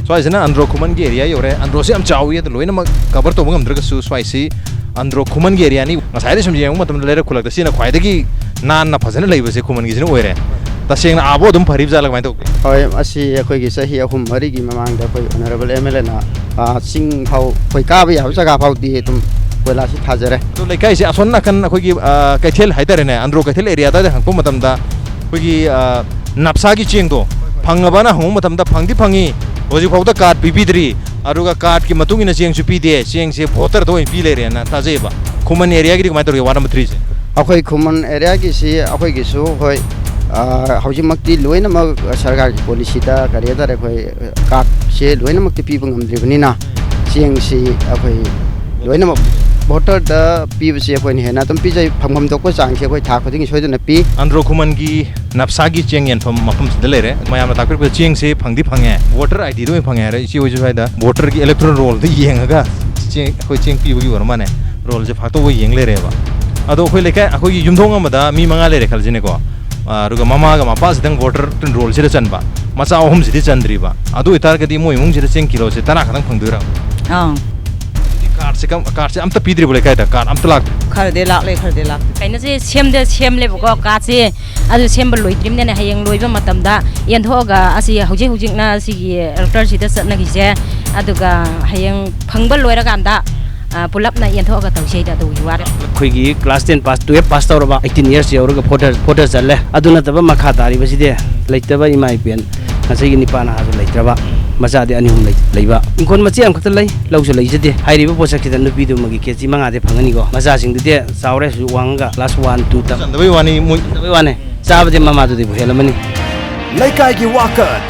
ꯁ꯭ꯋꯥꯏꯁꯤꯅ ꯑꯟꯗ꯭ꯔꯣ ꯈꯨꯃꯟꯒꯤ area ꯌꯧꯔꯦ꯫ ꯑꯟꯗ꯭ꯔꯣꯁꯤ ꯌꯥꯝ ꯆꯥꯎꯏ, ꯑꯗꯨ ꯂꯣꯏꯅꯃꯛ cover ꯇꯧꯕ ꯉꯝꯗ꯭ꯔꯒꯁꯨ ꯁ꯭ꯋꯥꯏꯁꯤ ꯑꯟꯗ꯭ꯔꯣ ꯈꯨꯃꯟꯒꯤ area ꯅꯤ꯫ ꯉꯁꯥꯏꯗꯩ ꯁꯨꯝ ꯌꯦꯡꯕ ꯃꯇꯝꯗ ꯂꯩꯔꯛ ꯈꯨꯜꯂꯛꯇ ꯁꯤꯅ ꯈ꯭ꯋꯥꯏꯗꯒꯤ ꯅꯥꯟꯅ ꯐꯖꯅ ꯂꯩꯕꯁꯦ ꯈꯨꯃꯟꯒꯤꯁꯤꯅ ꯑꯣꯏꯔꯦ꯫ ꯇꯁꯦꯡꯅ ꯑꯥꯕꯣꯛ ꯑꯗꯨꯝ ꯐꯔꯤꯕ ꯖꯥꯠꯂ, ꯀꯃꯥꯏꯅ ꯇꯧꯒꯦ? ꯍꯣꯏ, ꯑꯁꯤ ꯑꯩꯈꯣꯏꯒꯤ ꯆꯍꯤ ꯑꯍꯨꯝ ꯃꯔꯤꯒꯤ ꯃꯃꯥꯡꯗ ꯑꯩꯈꯣꯏ honourable M L A ꯅ, ꯑ, ꯆꯤꯡ ꯐꯥꯎ ꯑꯩꯈꯣꯏ ꯀꯥꯕ ꯌꯥꯕ ꯖꯒꯥ ꯐꯥꯎꯗꯤ ꯑꯗꯨꯝ ꯀꯣꯏꯂꯥꯁꯁꯤ ꯊꯥꯖꯔꯦ꯫ ꯑꯗꯣ ꯂꯩꯀꯥꯏꯁꯦ ꯑꯁꯣꯝ ꯅꯥꯀꯟ ꯑꯩꯈꯣꯏꯒꯤ, ꯑ, ꯀꯩꯊꯦꯜ ꯍꯥꯏꯇꯥꯔꯦꯅꯦ, ꯑꯟꯗ꯭ꯔꯣ ꯀꯩꯊꯦꯜ area ꯑꯗꯨꯋꯥꯏꯗ ꯍꯪꯉꯛꯄ ꯃꯇꯝꯗ ꯑꯩꯈꯣꯏꯒꯤ, ꯑ, ꯅꯞꯁꯥꯒꯤ ꯆꯦꯡꯗꯣ ꯐꯪꯉꯕꯅ ꯍꯪꯕ ꯃꯇꯝꯗ ꯐꯪꯗꯤ ꯐꯪꯉꯤ, ꯍꯧꯖꯤꯛꯐꯥꯎꯗ ꯀꯥꯔꯗ ꯄꯤꯕꯤꯗ꯭ꯔꯤ, ꯑꯗꯨꯒ ꯀꯥꯔꯗꯀꯤ ꯃꯇꯨꯡ ꯏꯟꯅ ꯆꯦꯡꯁꯨ ꯄꯤꯗꯦ, ꯆꯦꯡꯁꯦ ꯚꯣꯇꯔꯗ ꯑꯣꯏꯅ ꯄꯤ ꯂꯩꯔꯦꯅ ꯇꯥꯖꯩꯌꯦꯕ꯫ ꯈꯨꯃꯟ ꯑꯦꯔꯤꯌꯥꯒꯤꯗꯤ ꯀꯃꯥꯏꯅ ꯇꯧꯔꯤꯒꯦ, ꯋꯥꯔꯗ ꯅꯝꯕꯔ ꯊ꯭ꯔꯤꯁꯦ? ꯑꯩꯈꯣꯏ ꯈꯨꯃꯟ ꯑꯦꯔꯤꯌꯥꯒꯤꯁꯤ ꯑꯩꯈꯣꯏꯒꯤꯁꯨ, ꯍꯣꯏ, ꯑ, ꯍꯧꯖꯤꯛꯃꯛꯇꯤ ꯂꯣꯏꯅꯃꯛ ꯁꯔꯀꯥꯔꯒꯤ ꯄꯣꯂꯤꯁꯤꯗ ꯀꯔꯤ ꯍꯥꯏꯇꯥꯔꯦ, ꯑꯩꯈꯣꯏ ꯀꯥꯔꯗꯁꯦ ꯂꯣꯏꯅꯃꯛꯇꯤ ꯄꯤꯕ ꯉꯝꯗ꯭ꯔꯤꯕꯅꯤꯅ, ꯆꯦꯡꯁꯤ ꯑꯩꯈꯣꯏ ꯂꯣꯏꯅꯃꯛ ꯚꯣꯇꯔꯗ ꯄꯤꯕꯁꯤ ꯑꯩꯈꯣꯏꯅ ꯍꯦꯟꯅ ꯑꯗꯨꯝ ꯄꯤꯖꯩ꯫ ꯐꯪꯐꯝ ꯊꯣꯛꯄ ꯆꯥꯡꯁꯤ ꯑꯩꯈꯣꯏ ꯊꯥ ꯈꯨꯗꯤꯡꯒꯤ ꯁꯣꯏꯗꯅ ꯄꯤ꯫ ꯑꯟꯗ꯭ꯔꯣ ꯈꯨꯃꯟꯒꯤ ꯅꯞꯁꯥꯒꯤ ꯆꯦꯡ ꯌꯦꯟꯐꯝ ꯃꯐꯝꯁꯤꯗ ꯂꯩꯔꯦ꯫ ꯃꯌꯥꯝꯅ ꯇꯥꯛꯄꯤꯔꯛꯄꯗ ꯆꯦꯡꯁꯦ ꯐꯪꯗꯤ ꯐꯪꯉꯦ, ꯚꯣꯇꯔ ꯑꯥꯏ ꯗꯤꯗ ꯑꯣꯏꯅ ꯐꯪꯉꯦ ꯍꯥꯏꯔꯦ꯫ ꯏꯆꯦ ꯍꯣꯏꯁꯨ ꯁ꯭ꯋꯥꯏꯗ ꯚꯣꯇꯔꯒꯤ ꯏꯂꯦꯛꯇꯣꯔꯦꯜ ꯔꯣꯜꯗ ꯌꯦꯡꯉꯒ ꯆꯦꯡ, ꯑꯩꯈꯣꯏ ꯆꯦꯡ ꯄꯤꯕꯒꯤ ꯑꯣꯏꯔ ꯃꯥꯅꯦ, ꯔꯣꯜꯁꯦ ꯐꯥꯛꯇꯣꯛꯑꯒ ꯌꯦꯡ ꯂꯩꯔꯦꯕ꯫ ꯑꯗꯣ ꯑꯩꯈꯣꯏ ꯂꯩꯀꯥꯏ, ꯑꯩꯈꯣꯏꯒꯤ ꯌꯨꯝꯊꯣꯡ ꯑꯃꯗ ꯃꯤ ꯃꯉꯥ ꯂꯩꯔꯦ ꯈꯜꯂꯁꯤꯅꯦꯀꯣ, ꯑꯗꯨꯒ ꯃꯃꯥꯒ ꯃꯄꯥꯁꯤꯗꯪ ꯚꯣꯇꯔ ꯔꯣꯜꯁꯤꯗ ꯆꯟꯕ, ꯃꯆꯥ ꯑꯍꯨꯝꯁꯤꯗꯤ ꯆꯟꯗ꯭ꯔꯤꯕ, ꯑꯗꯨ ꯑꯣꯏꯇꯥꯔꯒꯗꯤ ꯃꯣꯏ ꯏꯃꯨꯡꯁꯤꯗ ꯆꯦꯡ ꯀꯤꯂꯣꯁꯦ ꯇꯔꯥ ꯈꯛꯇꯪ ꯐꯪꯗꯣꯏꯔꯥ? ꯑꯥ꯫ ꯑꯗꯨꯗꯤ ꯀꯥꯔꯗꯁꯦ ꯀꯝ-, ꯀꯥꯔꯗꯁꯦ ꯑꯝꯇ ꯄꯤꯗ꯭ꯔꯤꯕꯣ ꯂꯩꯀꯥꯏꯗ? ꯀꯥꯔꯗ ꯑꯝꯇ ꯂꯥꯛꯇ꯭ꯔꯤ? ꯈꯔꯗꯤ ꯂꯥꯛꯂꯦ, ꯈꯔꯗꯤ ꯂꯥꯛꯇꯦ꯫ ꯀꯩꯅꯣꯁꯦ ꯁꯦꯝꯗ ꯁꯦꯝꯂꯦꯕꯀꯣ, ꯀꯥꯔꯗꯁꯦ꯫ ꯑꯗꯨ ꯁꯦꯝꯕ ꯂꯣꯏꯗ꯭ꯔꯤꯕꯅꯤꯅ ꯍꯌꯦꯡ ꯂꯣꯏꯕ ꯃꯇꯝꯗ ꯌꯦꯟꯊꯣꯛꯑꯒ ꯑꯁꯤ ꯍꯧꯖꯤꯛ ꯍꯧꯖꯤꯛꯅ ꯁꯤꯒꯤ ꯏꯂꯦꯛꯇꯣꯔꯦꯜꯁꯤꯗ ꯆꯠꯅꯈꯤꯁꯦ꯫ ꯑꯗꯨꯒ ꯍꯌꯦꯡ ꯐꯪꯕ ꯂꯣꯏꯔꯀꯥꯟꯗ, ꯑ, ꯄꯨꯂꯞꯅ ꯌꯦꯟꯊꯣꯛꯑꯒ ꯇꯧꯁꯦ ꯍꯥꯏꯗ ꯑꯗꯨꯒꯤ ꯋꯥꯔꯦ꯫ ꯑꯩꯈꯣꯏꯒꯤ class ten pass, twelve pass ꯇꯧꯔꯕ, ꯑꯩꯠꯇꯤꯟ ꯏꯌꯔꯁ ꯌꯧꯔꯒ ꯚꯣꯇꯔ, ꯚꯣꯇꯔ ꯆꯜꯂꯦ꯫ ꯑꯗꯨ ꯅꯠꯇꯕ ꯃꯈꯥ ꯇꯥꯔꯤꯕꯁꯤꯗꯤ ꯂꯩꯇꯕ ꯏꯃꯥ ꯏꯕꯦꯟ, ꯉꯁꯤꯒꯤ ꯅꯤꯄꯥ ꯅꯍꯥꯁꯨ ꯂꯩꯇ꯭ꯔꯕ, ꯃꯆꯥꯗꯤ ꯑꯅꯤ ꯑꯍꯨꯝ ꯂꯩ-, ꯂꯩꯕ꯫ ꯏꯪꯈꯣꯜ ꯃꯆꯦ ꯑꯃꯈꯛꯇ ꯂꯩ, ꯂꯧꯁꯨ ꯂꯩꯖꯗꯦ꯫ ꯍꯥꯏꯔꯤꯕ ꯄꯣꯠꯁꯛꯁꯤꯗ ꯅꯨꯄꯤꯗꯨ ꯑꯃꯒꯤ ꯀꯦ ꯖꯤ ꯃꯉꯥꯗꯤ ꯐꯪꯒꯅꯤꯀꯣ꯫ ꯃꯆꯥꯁꯤꯡꯗꯨꯗꯤ ꯆꯥꯎꯔꯦ, ꯍꯧꯖꯤꯛ ꯋꯥꯡꯉꯒ ꯀ꯭ꯂꯥꯁ ꯋꯥꯟ, ꯇꯨ ꯇꯝ-, ꯆꯟꯗꯕꯩ ꯋꯥꯅꯤ, ꯃꯣꯏ ꯆꯟꯗꯕꯩ ꯋꯥꯅꯤ꯫ ꯆꯥꯕꯗꯤ ꯃꯃꯥꯗꯨꯗꯤꯕꯨ ꯍꯦꯜꯂꯝꯃꯅꯤ꯫ ꯂꯩꯀꯥꯏꯒꯤ ꯋꯥꯀꯠ꯫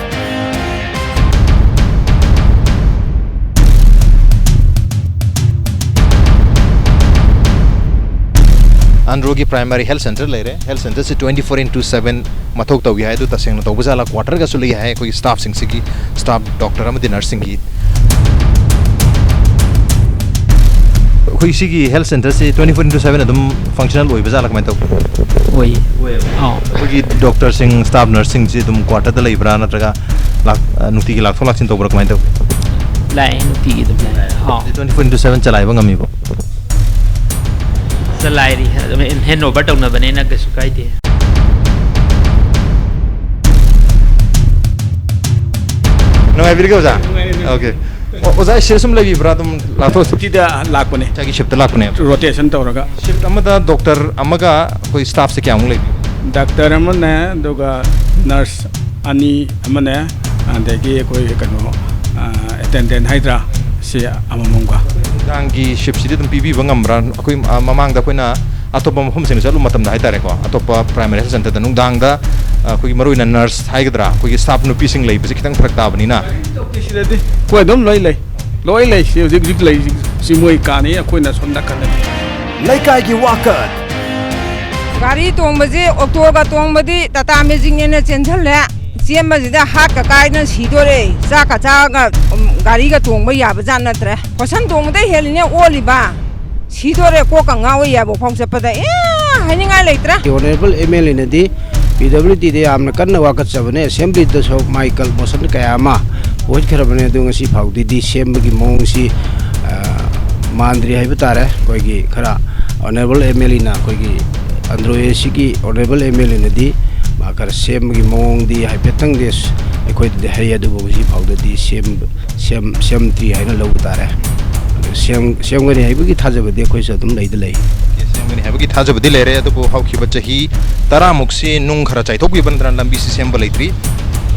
ꯑꯟꯗ꯭ꯔꯣꯒꯤ ꯄ꯭ꯔꯥꯏꯃꯥꯔꯤ ꯍꯦꯜꯊ ꯁꯦꯟꯇꯔ ꯂꯩꯔꯦ꯫ ꯍꯦꯜꯊ ꯁꯦꯟꯇꯔꯁꯤ twenty four into seven ꯃꯊꯧ ꯇꯧꯏ ꯍꯥꯏ꯫ ꯑꯗꯨ ꯇꯁꯦꯡꯅ ꯇꯧꯕ ꯖꯥꯠꯂꯥ? ꯀ꯭ꯋꯥꯇꯔꯒꯁꯨ ꯂꯩ ꯍꯥꯏ ꯑꯩꯈꯣꯏꯒꯤ ꯁ꯭ꯇꯥꯐꯁꯤꯡꯁꯤꯒꯤ, ꯁ꯭ꯇꯥꯐ ꯗꯣꯛꯇꯔ ꯑꯃꯗꯤ ꯅꯔꯁꯁꯤꯡꯒꯤ꯫ ꯑꯩꯈꯣꯏ ꯁꯤꯒꯤ ꯍꯦꯜꯊ ꯁꯦꯟꯇꯔꯁꯤ twenty four into seven ꯑꯗꯨꯝ ꯐꯪꯁꯅꯦꯜ ꯑꯣꯏꯕ ꯖꯥꯠꯂꯥ, ꯀꯃꯥꯏꯅ ꯇꯧꯕ? ꯑꯣꯏ꯫ ꯑꯣꯏꯌꯦꯕ꯫ ꯑꯥꯎ꯫ ꯑꯩꯈꯣꯏꯒꯤ ꯗꯣꯛꯇꯔꯁꯤꯡ, ꯁ꯭ꯇꯥꯐ ꯅꯔꯁꯁꯤꯡꯁꯤ ꯑꯗꯨꯝ ꯀ꯭ꯋꯥꯇꯔꯗ ꯂꯩꯕ꯭ꯔꯥ, ꯅꯠꯇ꯭ꯔꯒ ꯂꯥꯛ-, ꯑ, ꯅꯨꯡꯇꯤꯒꯤ ꯂꯥꯛꯊꯣꯛ ꯂꯥꯛꯁꯤꯟ ꯇꯧꯕ꯭ꯔꯥ, ꯀꯃꯥꯏꯅ ꯇꯧꯕ? ꯂꯥꯛꯑꯦ, ꯅꯨꯡꯇꯤꯒꯤ ꯑꯗꯨꯝ ꯂꯥꯛꯑꯦ꯫ ꯑꯥꯎ꯫ Twenty four into seven ꯆꯂꯥꯏꯕ ꯉꯝꯃꯤꯕꯣ? ꯆꯂꯥꯏꯔꯤ꯫ ꯑꯗꯨꯝ ꯍꯦꯟ ꯑꯣꯚꯔ ꯇꯧꯅꯕꯅꯤꯅ ꯀꯩꯁꯨ ꯀꯥꯏꯗꯦ꯫ ꯅꯨꯡꯉꯥꯏꯕꯤꯔꯤꯀꯣ, ꯑꯣꯖꯥ? ꯅꯨꯡꯉꯥꯏꯔꯤ, ꯅꯨꯡꯉꯥꯏꯔꯤ꯫ ꯑꯣꯀꯦ꯫ ꯑꯣ, ꯑꯣꯖꯥ, ꯁꯤꯗ ꯁꯨꯝ ꯂꯩꯕꯤꯕ꯭ꯔꯥ? ꯑꯗꯨꯝ ꯂꯥꯛꯊꯣꯛ-, ꯁꯤꯗ ꯂꯥꯛꯄꯅꯦ꯫ ꯏꯁꯥꯒꯤ ꯁꯤꯐꯇ ꯂꯥꯛꯄꯅꯦ꯫ ꯔꯣꯇꯦꯁꯟ ꯇꯧꯔꯒ꯫ ꯁꯤꯐ ꯑꯃꯗ ꯗꯣꯛꯇꯔ ꯑꯃꯒ ꯑꯩꯈꯣꯏ ꯁ꯭ꯇꯥꯐꯁꯦ ꯀꯌꯥꯃꯨꯛ ꯂꯩꯕꯤ? ꯗꯥꯛꯇꯔ ꯑꯃꯅꯦ, ꯑꯗꯨꯒ ꯅꯔꯁ ꯑꯅꯤ ꯑꯃꯅꯦ, ꯑꯗꯒꯤ ꯑꯩꯈꯣꯏ ꯀꯩꯅꯣ, ꯑꯦꯇꯦꯟꯗꯦꯟ ꯍꯥꯏꯗ꯭ꯔꯥ, ꯁꯤ ꯑꯃꯃꯝꯒ꯫ ꯅꯨꯡꯗꯥꯡꯒꯤ ꯁꯤꯞꯁꯤꯗꯤ ꯑꯗꯨꯝ ꯄꯤꯕꯤꯕ ꯉꯝꯕ꯭ꯔꯥ? ꯑꯩꯈꯣꯏ, ꯑ, ꯃꯃꯥꯡꯗ ꯑꯩꯈꯣꯏꯅ ꯑꯇꯣꯞꯄ ꯃꯐꯝꯁꯤꯡꯗ ꯆꯠꯂꯨꯕ ꯃꯇꯝꯗ ꯍꯥꯏꯇꯥꯔꯦꯀꯣ, ꯑꯇꯣꯞꯄ ꯄ꯭ꯔꯥꯏꯃꯔꯤ ꯍꯦꯜꯊ ꯁꯦꯟꯇꯔꯗ ꯅꯨꯡꯗꯥꯡꯗ, ꯑ, ꯑꯩꯈꯣꯏꯒꯤ ꯃꯔꯨꯑꯣꯏꯅ ꯅꯔꯁ ꯍꯥꯏꯒꯗ꯭ꯔꯥ, ꯑꯩꯈꯣꯏꯒꯤ ꯁ꯭ꯇꯥꯐ ꯅꯨꯄꯤꯁꯤꯡ ꯂꯩꯕꯁꯤ ꯈꯤꯇꯪ ꯐꯔꯛ ꯇꯥꯕꯅꯤꯅ꯫ ꯁꯤꯗꯗꯤ ꯑꯩꯈꯣꯏ ꯑꯗꯨꯝ ꯂꯣꯏ ꯂꯩ, ꯂꯣꯏ ꯂꯩ꯫ ꯁꯤ ꯍꯧꯖꯤꯛ ꯍꯧꯖꯤꯛ ꯂꯩ, ꯁꯤ ꯃꯣꯏ ꯀꯥꯅꯤ, ꯑꯩꯈꯣꯏꯅ ꯁꯣꯝ ꯅꯥꯀꯟꯗ꯫ ꯂꯩꯀꯥꯏꯒꯤ ꯋꯥꯀꯠ꯫ ꯒꯥꯔꯤ ꯇꯣꯡꯕꯁꯤ, ꯑꯣꯛꯇꯣꯒ ꯇꯣꯡꯕꯗꯤ ꯇꯥꯇꯥ ꯃꯦꯖꯤꯛꯅꯦꯅ ꯆꯦꯟꯁꯤꯜꯂꯦ꯫ ꯆꯦꯟꯕꯁꯤꯗ ꯍꯥꯠꯀ ꯀꯥꯏꯗꯅ ꯁꯤꯗꯣꯔꯦ꯫ ꯆꯥꯛꯀ ꯆꯥꯔꯒ, ꯎꯝ, ꯒꯥꯔꯤꯒ ꯇꯣꯡꯕ ꯌꯥꯕ ꯖꯥꯠ ꯅꯠꯇ꯭ꯔꯦ꯫ ꯍꯣꯁꯟ ꯇꯣꯡꯕꯗꯩ ꯍꯦꯜꯂꯤꯅꯦ ꯑꯣꯜꯂꯤꯕ꯫ ꯁꯤꯗꯣꯔꯦ, ꯀꯣꯛꯀ ꯉꯥꯎꯋꯦ ꯌꯥꯏꯕꯣꯛ ꯐꯥꯎ ꯆꯠꯄꯗ꯫ ꯑꯦ, ꯍꯥꯏꯅꯤꯡꯉꯥꯏ ꯂꯩꯇ꯭ꯔꯦ꯫ ꯑꯣꯅꯔꯦꯕꯜ ꯑꯦꯝ ꯑꯦꯜ ꯑꯦꯅꯗꯤ ꯄꯤ ꯗꯕ꯭ꯂꯤꯎ ꯗꯤꯗ ꯌꯥꯝꯅ ꯀꯟꯅ ꯋꯥꯀꯠꯆꯕꯅꯦ꯫ ꯑꯦꯁꯦꯝꯕ꯭ꯂꯤꯗꯁꯨ ꯃꯥꯒꯤ ꯀꯜ ꯃꯣꯁꯟ ꯀꯌꯥ ꯑꯃ ꯄꯨꯈꯠꯈ꯭ꯔꯕꯅꯦ, ꯑꯗꯨ ꯉꯁꯤ ꯐꯥꯎꯗꯗꯤ ꯁꯦꯝꯕꯒꯤ ꯃꯑꯣꯡꯁꯤ, ꯑ, ꯃꯥꯟꯗ꯭ꯔꯤ ꯍꯥꯏꯕ ꯇꯥꯔꯦ꯫ ꯑꯩꯈꯣꯏꯒꯤ ꯈꯔ ꯑꯣꯅꯔꯦꯕꯜ ꯑꯦꯝ ꯑꯦꯜ ꯑꯦꯅ, ꯑꯩꯈꯣꯏꯒꯤ ꯑꯟꯗ꯭ꯔꯣ ꯑꯦ ꯁꯤꯒꯤ ꯑꯣꯅꯔꯦꯕꯜ ꯑꯦꯝ ꯑꯦꯜ ꯑꯦꯅꯗꯤ ꯃꯥ ꯈꯔ ꯁꯦꯝꯕꯒꯤ ꯃꯑꯣꯡꯗꯤ ꯍꯥꯏꯐꯦꯠꯇꯪꯗꯤ ꯑꯩꯈꯣꯏꯗꯗꯤ ꯍꯩ, ꯑꯗꯨꯕꯨ ꯉꯁꯤ ꯐꯥꯎꯗꯗꯤ ꯁꯦꯝ-, ꯁꯦꯝ-, ꯁꯦꯝꯗ꯭ꯔꯤ ꯍꯥꯏꯅ ꯂꯧꯕ ꯇꯥꯔꯦ꯫ ꯑꯗꯨ ꯁꯦꯝ-, ꯁꯦꯝꯒꯅꯤ ꯍꯥꯏꯕꯒꯤ ꯊꯥꯖꯕꯗꯤ ꯑꯩꯈꯣꯏꯁꯨ ꯑꯗꯨꯝ ꯂꯩꯗ ꯂꯩ꯫ ꯁꯦꯝꯒꯅꯤ ꯍꯥꯏꯕꯒꯤ ꯊꯥꯖꯕꯗꯤ ꯂꯩꯔꯦ, ꯑꯗꯨꯕꯨ ꯍꯧꯈꯤꯕ ꯆꯍꯤ ꯇꯔꯥꯃꯨꯛꯁꯤ ꯅꯨꯡ ꯈꯔ ꯆꯥꯏꯊꯣꯛꯈꯤꯕ ꯅꯠꯇꯅ ꯂꯝꯕꯤꯁꯤ ꯁꯦꯝꯕ ꯂꯩꯇ꯭ꯔꯤ꯫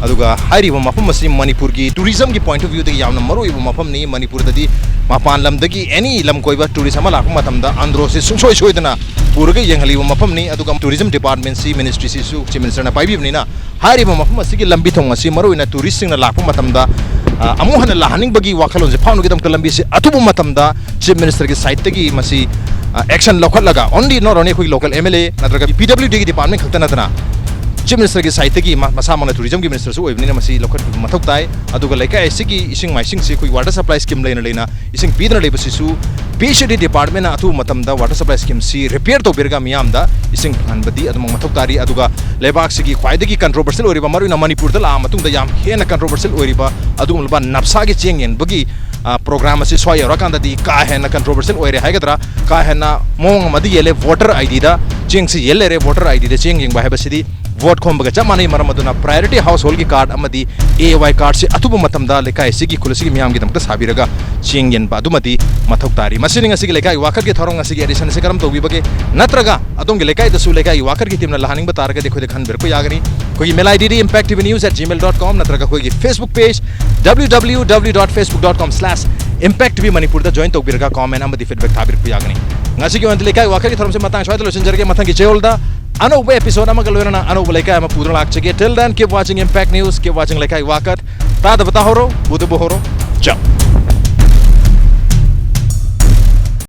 ꯑꯗꯨꯒ ꯍꯥꯏꯔꯤꯕ ꯃꯐꯝ ꯑꯁꯤ ꯃꯅꯤꯄꯨꯔꯒꯤ ꯇꯨꯔꯤꯖꯝꯒꯤ ꯄꯣꯏꯟꯠ ꯑꯣꯐ ꯚ꯭ꯌꯨꯗꯒꯤ ꯌꯥꯝꯅ ꯃꯔꯨꯑꯣꯏꯕ ꯃꯐꯝꯅꯤ꯫ ꯃꯅꯤꯄꯨꯔꯗꯗꯤ ꯃꯄꯥꯟ ꯂꯝꯗꯒꯤ ꯑꯦꯅꯤ ꯂꯝ ꯀꯣꯏꯕ ꯇꯨꯔꯤꯁ ꯑꯃ ꯂꯥꯛꯄ ꯃꯇꯝꯗ ꯑꯟꯗ꯭ꯔꯣꯁꯤ ꯁꯨꯡꯁꯣꯏ ꯁꯣꯏꯗꯅ ꯄꯨꯔꯒ ꯌꯦꯡꯍꯜꯂꯤꯕ ꯃꯐꯝꯅꯤ꯫ ꯑꯗꯨꯒ ꯇꯨꯔꯤꯖꯝ ꯗꯤꯄꯥꯔꯠꯃꯦꯟꯁꯤ, ꯃꯤꯅꯤꯁꯇ꯭ꯔꯤꯁꯤꯁꯨ ꯆꯤꯐ ꯃꯤꯅꯤꯁꯇꯔꯅ ꯄꯥꯏꯕꯤꯕꯅꯤꯅ, ꯍꯥꯏꯔꯤꯕ ꯃꯐꯝ ꯑꯁꯤꯒꯤ ꯂꯝꯕꯤ ꯊꯣꯡ ꯑꯁꯤ ꯃꯔꯨꯑꯣꯏꯅ ꯇꯨꯔꯤꯁꯁꯤꯡꯅ ꯂꯥꯛꯄ ꯃꯇꯝꯗ, ꯑ, ꯑꯃꯨꯛ ꯍꯟꯅ ꯂꯥꯛꯍꯟꯅꯤꯡꯕꯒꯤ ꯋꯥꯈꯜꯂꯣꯟꯁꯦ ꯐꯥꯎꯅꯕꯒꯤꯗꯃꯛꯇ ꯂꯝꯕꯤꯁꯤ ꯑꯊꯨꯕ ꯃꯇꯝꯗ ꯆꯤꯐ ꯃꯤꯅꯤꯁꯇꯔꯒꯤ ꯁꯥꯏꯠꯇꯒꯤ ꯃꯁꯤ, ꯑ, ꯑꯦꯛꯁꯟ ꯂꯧꯈꯠꯂꯒ, only not only ꯑꯩꯈꯣꯏꯒꯤ ꯂꯣꯀꯦꯜ ꯑꯦꯝ ꯑꯦꯜ ꯑꯦ ꯅꯠꯇ꯭ꯔꯒ ꯄꯤ ꯗꯕ꯭ꯂꯤꯎ ꯗꯤꯒꯤ ꯗꯤꯄꯥꯔꯠꯃꯦꯟ ꯈꯛꯇ ꯅꯠꯇꯅ ꯆꯤꯐ ꯃꯤꯅꯤꯁꯇꯔꯒꯤ ꯁꯥꯏꯠꯇꯒꯤ ꯃꯥ-, ꯃꯁꯥꯃꯛꯅ ꯇꯨꯔꯤꯖꯝꯒꯤ ꯃꯤꯅꯤꯁꯇꯔꯁꯨ ꯑꯣꯏꯕꯅꯤꯅ ꯃꯁꯤ ꯂꯧꯈꯠꯄꯤꯕ ꯃꯊꯧ ꯇꯥꯏ꯫ ꯑꯗꯨꯒ ꯂꯩꯀꯥꯏ ꯑꯁꯤꯒꯤ ꯏꯁꯤꯡ ꯃꯥꯏꯁꯤꯡꯁꯤ ꯑꯩꯈꯣꯏ ꯋꯥꯇꯔ ꯁꯄ꯭ꯂꯥꯏ ꯁ꯭ꯀꯤꯝ ꯂꯩꯅ ꯂꯩꯅ ꯏꯁꯤꯡ ꯄꯤꯗꯨꯅ ꯂꯩꯕꯁꯤꯁꯨ ꯄꯤ ꯑꯩꯆ ꯏ ꯗꯤ ꯗꯤꯄꯥꯔꯠꯃꯦꯟꯅ ꯑꯊꯨꯕ ꯃꯇꯝꯗ ꯋꯥꯇꯔ ꯁꯄ꯭ꯂꯥꯏ ꯁ꯭ꯀꯤꯝꯁꯤ ꯔꯤꯄꯤꯌꯔ ꯇꯧꯕꯤꯔꯒ ꯃꯤꯌꯥꯝꯗ ꯏꯁꯤꯡ ꯐꯪꯍꯟꯕꯗꯤ ꯑꯗꯨꯃꯛ ꯃꯊꯧ ꯇꯥꯔꯤ꯫ ꯑꯗꯨꯒ ꯂꯩꯕꯥꯛꯁꯤꯒꯤ ꯈ꯭ꯋꯥꯏꯗꯒꯤ ꯀꯟꯇ꯭ꯔꯣꯚꯔꯁꯤꯌꯦꯜ ꯑꯣꯏꯔꯤꯕ, ꯃꯔꯨꯑꯣꯏꯅ ꯃꯅꯤꯄꯨꯔꯗ ꯂꯥꯛꯑ ꯃꯇꯨꯡꯗ ꯌꯥꯝ ꯍꯦꯟꯅ ꯀꯟꯇ꯭ꯔꯣꯚꯔꯁꯤꯌꯦꯜ ꯑꯣꯏꯔꯤꯕ ꯑꯗꯨꯒꯨꯝꯂꯕ ꯅꯞꯁꯥꯒꯤ ꯆꯦꯡ ꯌꯦꯟꯕꯒꯤ, ꯑ, ꯄ꯭ꯔꯣꯒ꯭ꯔꯥꯝ ꯑꯁꯤ ꯁ꯭ꯋꯥꯏ ꯌꯧꯔꯀꯥꯟꯗꯗꯤ ꯀꯥ ꯍꯦꯟꯅ ꯀꯟꯇ꯭ꯔꯣꯚꯔꯁꯤꯌꯦꯜ ꯑꯣꯏꯔꯦ ꯍꯥꯏꯒꯗ꯭ꯔꯥ, ꯀꯥ ꯍꯦꯟꯅ ꯃꯑꯣꯡ ꯑꯃꯗ ꯌꯦꯜꯂꯦ꯫ ꯚꯣꯇꯔ ꯑꯥꯏ ꯗꯤꯗ ꯆꯦꯡꯁꯤ ꯌꯦꯜ ꯂꯩꯔꯦ꯫ ꯚꯣꯇꯔ ꯑꯥꯏ ꯗꯤꯗ ꯆꯦꯡ ꯌꯦꯡꯕ ꯍꯥꯏꯕꯁꯤꯗꯤ ꯚꯣꯠ ꯈꯣꯝꯕꯒ ꯆꯞ ꯃꯥꯟꯅꯩ꯫ ꯃꯔꯝ ꯑꯗꯨꯅ priority household ꯀꯤ card ꯑꯃꯗꯤ A Y card ꯁꯤ ꯑꯊꯨꯕ ꯃꯇꯝꯗ ꯂꯩꯀꯥꯏ ꯑꯁꯤꯒꯤ, ꯈꯨꯜ ꯑꯁꯤꯒꯤ ꯃꯤꯌꯥꯝꯒꯤꯗꯃꯛꯇ ꯁꯥꯕꯤꯔꯒ ꯆꯦꯡ ꯌꯦꯟꯕ ꯑꯗꯨꯃꯗꯤ ꯃꯊꯧ ꯇꯥꯔꯤ꯫ ꯃꯁꯤꯅꯤ ꯉꯁꯤꯒꯤ ꯂꯩꯀꯥꯏꯒꯤ ꯋꯥꯀꯠꯀꯤ ꯊꯧꯔꯝ ꯉꯁꯤꯒꯤ edition ꯑꯁꯤ ꯀꯔꯝ ꯇꯧꯕꯤꯕꯒꯦ? ꯅꯠꯇ꯭ꯔꯒ ꯑꯗꯣꯝꯒꯤ ꯂꯩꯀꯥꯏꯗꯁꯨ ꯂꯩꯀꯥꯏꯒꯤ ꯋꯥꯀꯠꯀꯤ team ꯅ ꯂꯥꯛꯍꯟꯅꯤꯡꯕ ꯇꯥꯔꯒꯗꯤ ꯑꯩꯈꯣꯏꯗ ꯈꯟꯕꯤꯔꯛꯄ ꯌꯥꯒꯅꯤ꯫ ꯑꯩꯈꯣꯏꯒꯤ mail I D D impact T V news at gmail dot com, ꯅꯠꯇ꯭ꯔꯒ ꯑꯩꯈꯣꯏꯒꯤ Facebook page W W W dot facebook dot com slash impact T V Manipur ꯗ join ꯇꯧꯕꯤꯔꯒ comment ꯑꯃꯗꯤ feedback ꯊꯥꯕꯤꯔꯛꯄ ꯌꯥꯒꯅꯤ꯫ ꯉꯁꯤꯒꯤ ꯑꯣꯏꯅꯗꯤ ꯂꯩꯀꯥꯏ ꯋꯥꯀꯠꯀꯤ ꯊꯧꯔꯝꯁꯤ ꯃꯇꯥꯡ ꯁ꯭ꯋꯥꯏꯗ ꯂꯣꯏꯁꯤꯟꯖꯔꯒꯦ꯫ ꯃꯊꯪꯒꯤ ꯆꯌꯣꯜꯗ ꯑꯅꯧꯕ episode ꯑꯃꯒ ꯂꯣꯏꯅꯅ ꯑꯅꯧꯕ ꯂꯩꯀꯥꯏ ꯑꯃ ꯄꯨꯗꯨꯅ ꯂꯥꯛꯆꯒꯦ꯫ Till then, keep watching Impact News, keep watching ꯂꯩꯀꯥꯏ ꯋꯥꯀꯠ꯫ ꯇꯥꯗꯕ ꯇꯥꯍꯧꯔꯣ, ꯎꯗꯕ ꯍꯧꯔꯣ꯫ ꯆꯥꯎ꯫